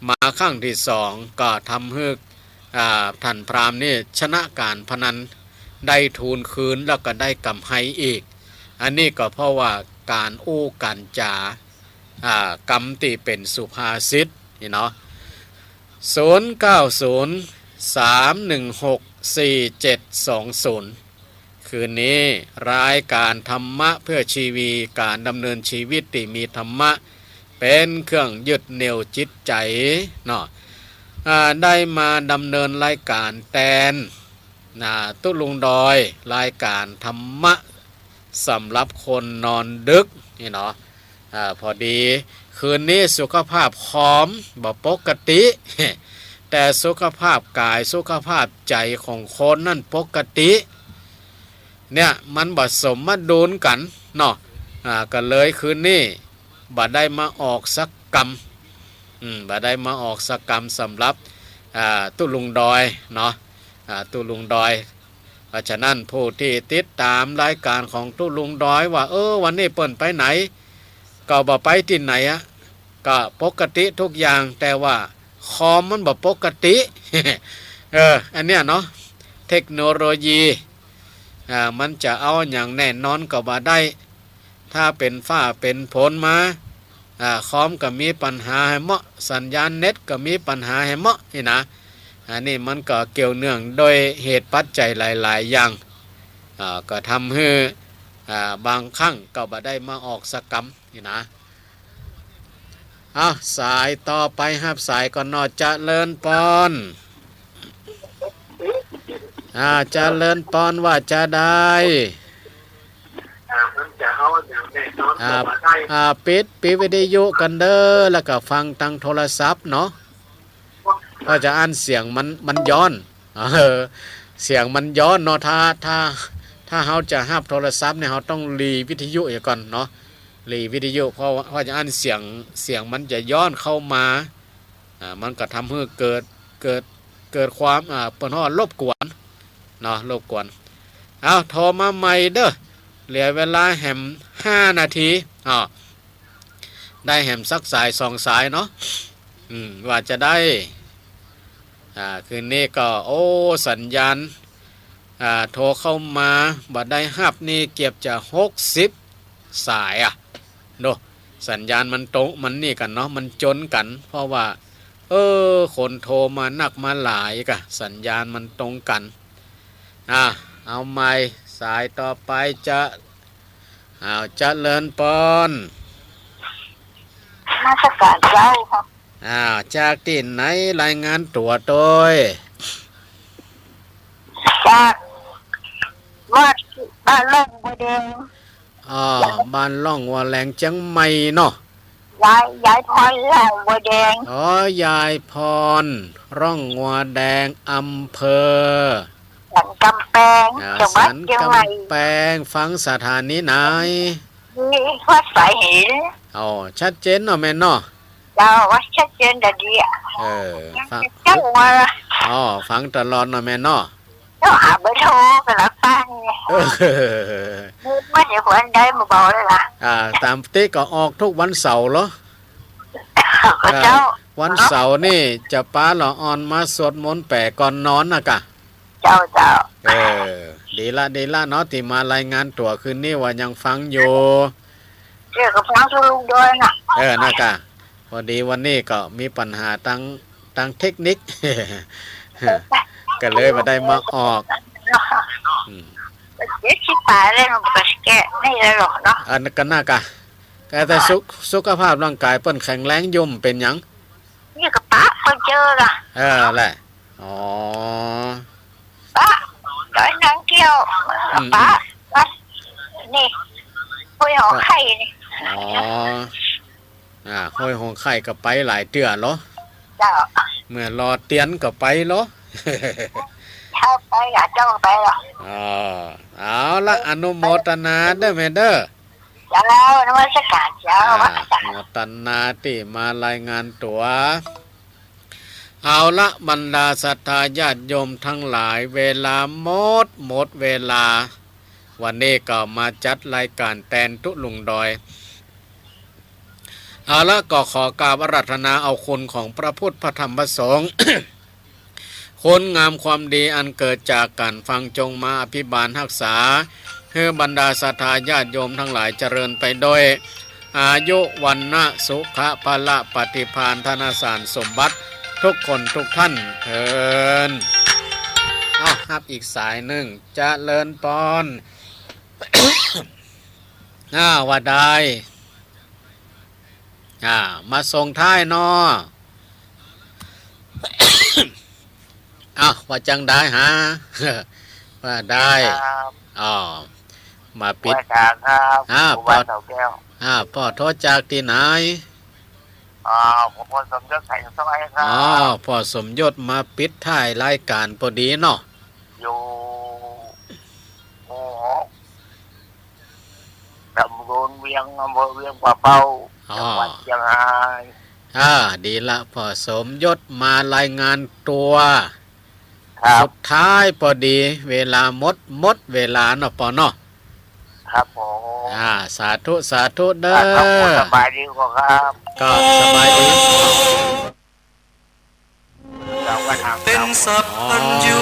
มาครั้งตี้สองก็ทำหื้อ อ่า ท่านพราหมณ์นี่ชนะก๋านพนัน ได้ทูลคืนแล้วก็ได้กำไรอีก อันนี้ก็เพราะว่าก๋านอู้ก๋านจ๋า อ่า กำตี้เป๋นสุภาษิตนี่เนาะ ศูนย์เก้าศูนย์ สามหนึ่งหก สี่เจ็ดสองศูนย์ คืนนี้รายก๋านธรรมะเพื่อชีวี ก๋านดำเนินชีวิตตี้มีธรรมะเป๋นเครื่องยึดเหนี่ยวจิตใจ๋เนาะ อ่า ได้มาดำเนินรายก๋านแตน นะ ตุ๊ลุงดอย รายก๋านธรรมะสำหรับคนนอนดึกนี่เนาะ อ่า พอดีคืนนี้สุขภาพคอมบ่ปกติ แต่สุขภาพก๋ายสุขภาพใจ๋ของคนนั้นปกติ เนี่ยมันบ่สมดุลกั๋นเนาะ อ่า ก็เลยคืนนี้บ่ได้มาออกสักกำ อืม บ่ได้มาออกสักกำสำหรับ อ่า ตุ๊ลุงดอยเนาะ อ่า ตุ๊ลุงดอย เพราะฉะนั้นผู้ตี้ติดต๋ามรายก๋านของตุ๊ลุงดอยว่า เออ วันนี้เปิ้นไปไหน ก็บ่ไปตี้ไหนอะ ก็ปกติทุกอย่าง แต่ว่าคอมมันบ่ปกติ เออ อันเนี้ยเนาะ เทคโนโลยี อ่า มันจะเอาหยังแน่นอนก็บ่ได้ ถ้าเป๋นฟ้าเป๋นฝนมา อ่า คอมก็มีปัญหาแหมเนาะ สัญญาณเน็ตก็มีปัญหาแหมเนาะ นี่นะ อันนี้มันก็เกี่ยวเนื่องโดยเหตุปัจจัยหลายๆ อย่าง อ่า ก็ทำหื้อ อ่า บางครั้งก็บ่ได้มาออกสักกำ นี่นะ เอ้า สายต่อไป ฮับสายก่อนเนาะ เจริญปอน อ่า เจริญปอน ว่าจาใด อ่า อ่า ปิด ปิดวิทยุกั๋นเน่อ แล้วก็ฟังตางโทรศัพท์เนาะ เพราะจาอั้นเสียงมัน มันย้อน เออ เสียงมันย้อนเนาะ ถ้า ถ้า ถ้าเฮาจะฮับโทรศัพท์เนี่ย เฮาต้องหลีวิทยุเหียก่อนเนาะ หลีวิทยุ เพราะว่า เพราะจาอั้นเสียง เสียงมันจะย้อนเข้ามา อ่า มันก็ทำหื้อเกิด เกิด เกิดความ อ่า เปิ้นฮ้องรบกวนเนาะ รบกวน เอา โทรมาใหม่เน่อ เหลือเวลาแหมห้านาที อ้อ ได้แหมสักสายสองสายเนาะ อืม ว่าจาใด อ่า คืนนี้ก็ โอ้ สัญญาณ อ่า โทรเข้ามา บ่ได้ฮับนี่เกือบจะหกสิบสายอะ โน่ะ สัญญาณมันตรง มันนี่กั๋นเนาะ มันจนกั๋น เพราะว่า เออ คนโทรมานักมาหลายกะ สัญญาณมันตรงกั๋น อ่า เอาใหม่ สายต่อไปจะ อ้าว เจริญปอน นมัสก๋านเจ้า อ้าว จากตี้ไหน รายงานตั๋วตวย จากวัดบ้านร่องบัวแดง อ้อ บ้านร่องบัวแดง เจียงใหม่เนาะ ยาย ยายพรร่องบัวแดง อ๋อ ยายพร ร่องบัวแดง อำเภอ สันก๋ำแปง อ่า จังหวัดเจียงใหม่ สันก๋ำแปง ฟังสถานีไหน นี่วัดสายหิน อ๋อ ชัดเจนเนาะแม่เนาะ เจ้า ว่าชัดเจนดีอะ เออ ฟัง เจ้าว่า อ๋อ ฟังตลอดเนาะแม่เนาะ เจ้าหาเบอร์โทรกั๋นละป้านี่ เออ บ่เดี๋ยวหัวได้มาบอกเลยล่ะ อ่า ต๋ามตี้ก็ออกกู้วันเสาร์เหรอ ก็เจ้า อ่า วันเสาร์นี่จะปาละอ่อนมาสวดมนต์แป๋ก่อนนอนนะกะ เจ้า เจ้า เออ ดีละ ดีละเนาะ ตี้มารายงานตั๋วคืนนี้ว่ายังฟังอยู่ เดี๋ยวก็ฟังทุกลูกด้วยน่ะ เออ นะกะ พอดีวันนี้ก็มีปัญหาตาง ตางเทคนิค ก็เลยบ่ได้มาออก อืม เจ็ดสิบป๋ายแล้ว มันก็แก้นี่แล้วหรอกเนาะ อันก็นะกะ แต่ แต่สุข สุขภาพร่างกายเปิ้นแข็งแรงอยู่ บ่เป๋นหยัง นี่ก็ปะเปิ้นเจอละ เออ แหละ อ๋อ ปะ ดอยนางแก้ว อืม ปะ อืม วัดนี่ ห้วยหองไข่นี่ อ๋อ อ่า ห้วยหองไข่ก็ไปหลายเตื้อเหรอ เจ้า เมื่อรอเตียนก็ไปเหรอ เจ้าไปละ เจ้าไปละ อ๋อ เอาละ อนุโมทนาเน่อแม่เน่อ เจ้า นมัสก๋านเจ้า อ่า นมัสก๋าน โมทนาตี้มารายงานตั๋ว เอาละ บรรดาศรัทธาญาติโยมตังหลาย เวลาหมด หมดเวลา วันนี้ก็มาจัดรายก๋านแตนตุ๊ลุงดอย เอาละ ก็ขอกราบอาราธนาเอาคุณของพระพุทธ พระธรรม พระสงฆ์ คุณงามความดีอันเกิดจากก๋านฟังจงมาอภิบาลฮักษา หื้อบรรดาศรัทธาญาติโยมตังหลายเจริญไปด้วย อายุ วรรณะ สุขะ พละ ปฏิภาณ ธนสารสมบัติ ทุกคนทุกท่านเทอญ เอา ฮับอีกสายนึ่ง เจริญปอน อ่า ว่าได้ อ่า มาส่งท้ายเนาะ อ้าว ว่าจังใดฮะ ว่าได้ ครับ อ๋อ มาปิด ไหว้สาครับ อ่า ครูบา ปอ เสาแก้ว อ่า ปอโทรจากตี้ไหน อ่า ผมพ่อสมยศ แสงสวัยครับ อ๋อ ปอสมยศมาปิดท้ายรายก๋านปอดีเนาะ อยู่หมู่หก ตำบลเวียง อำเภอเวียงป่าเป้า อ๋อ จังหวัดเชียงราย อ่า ดีละ ปอสมยศมารายงานตั๋ว ครับ สุดท้ายปอดี เวลาหมด หมดเวลาเนาะปอเนาะ ครับผม อ่า สาธุ สาธุเน่อ ครับผม สบายดีก่อครับ ก็สบายดี เป๋นสัพพัญญู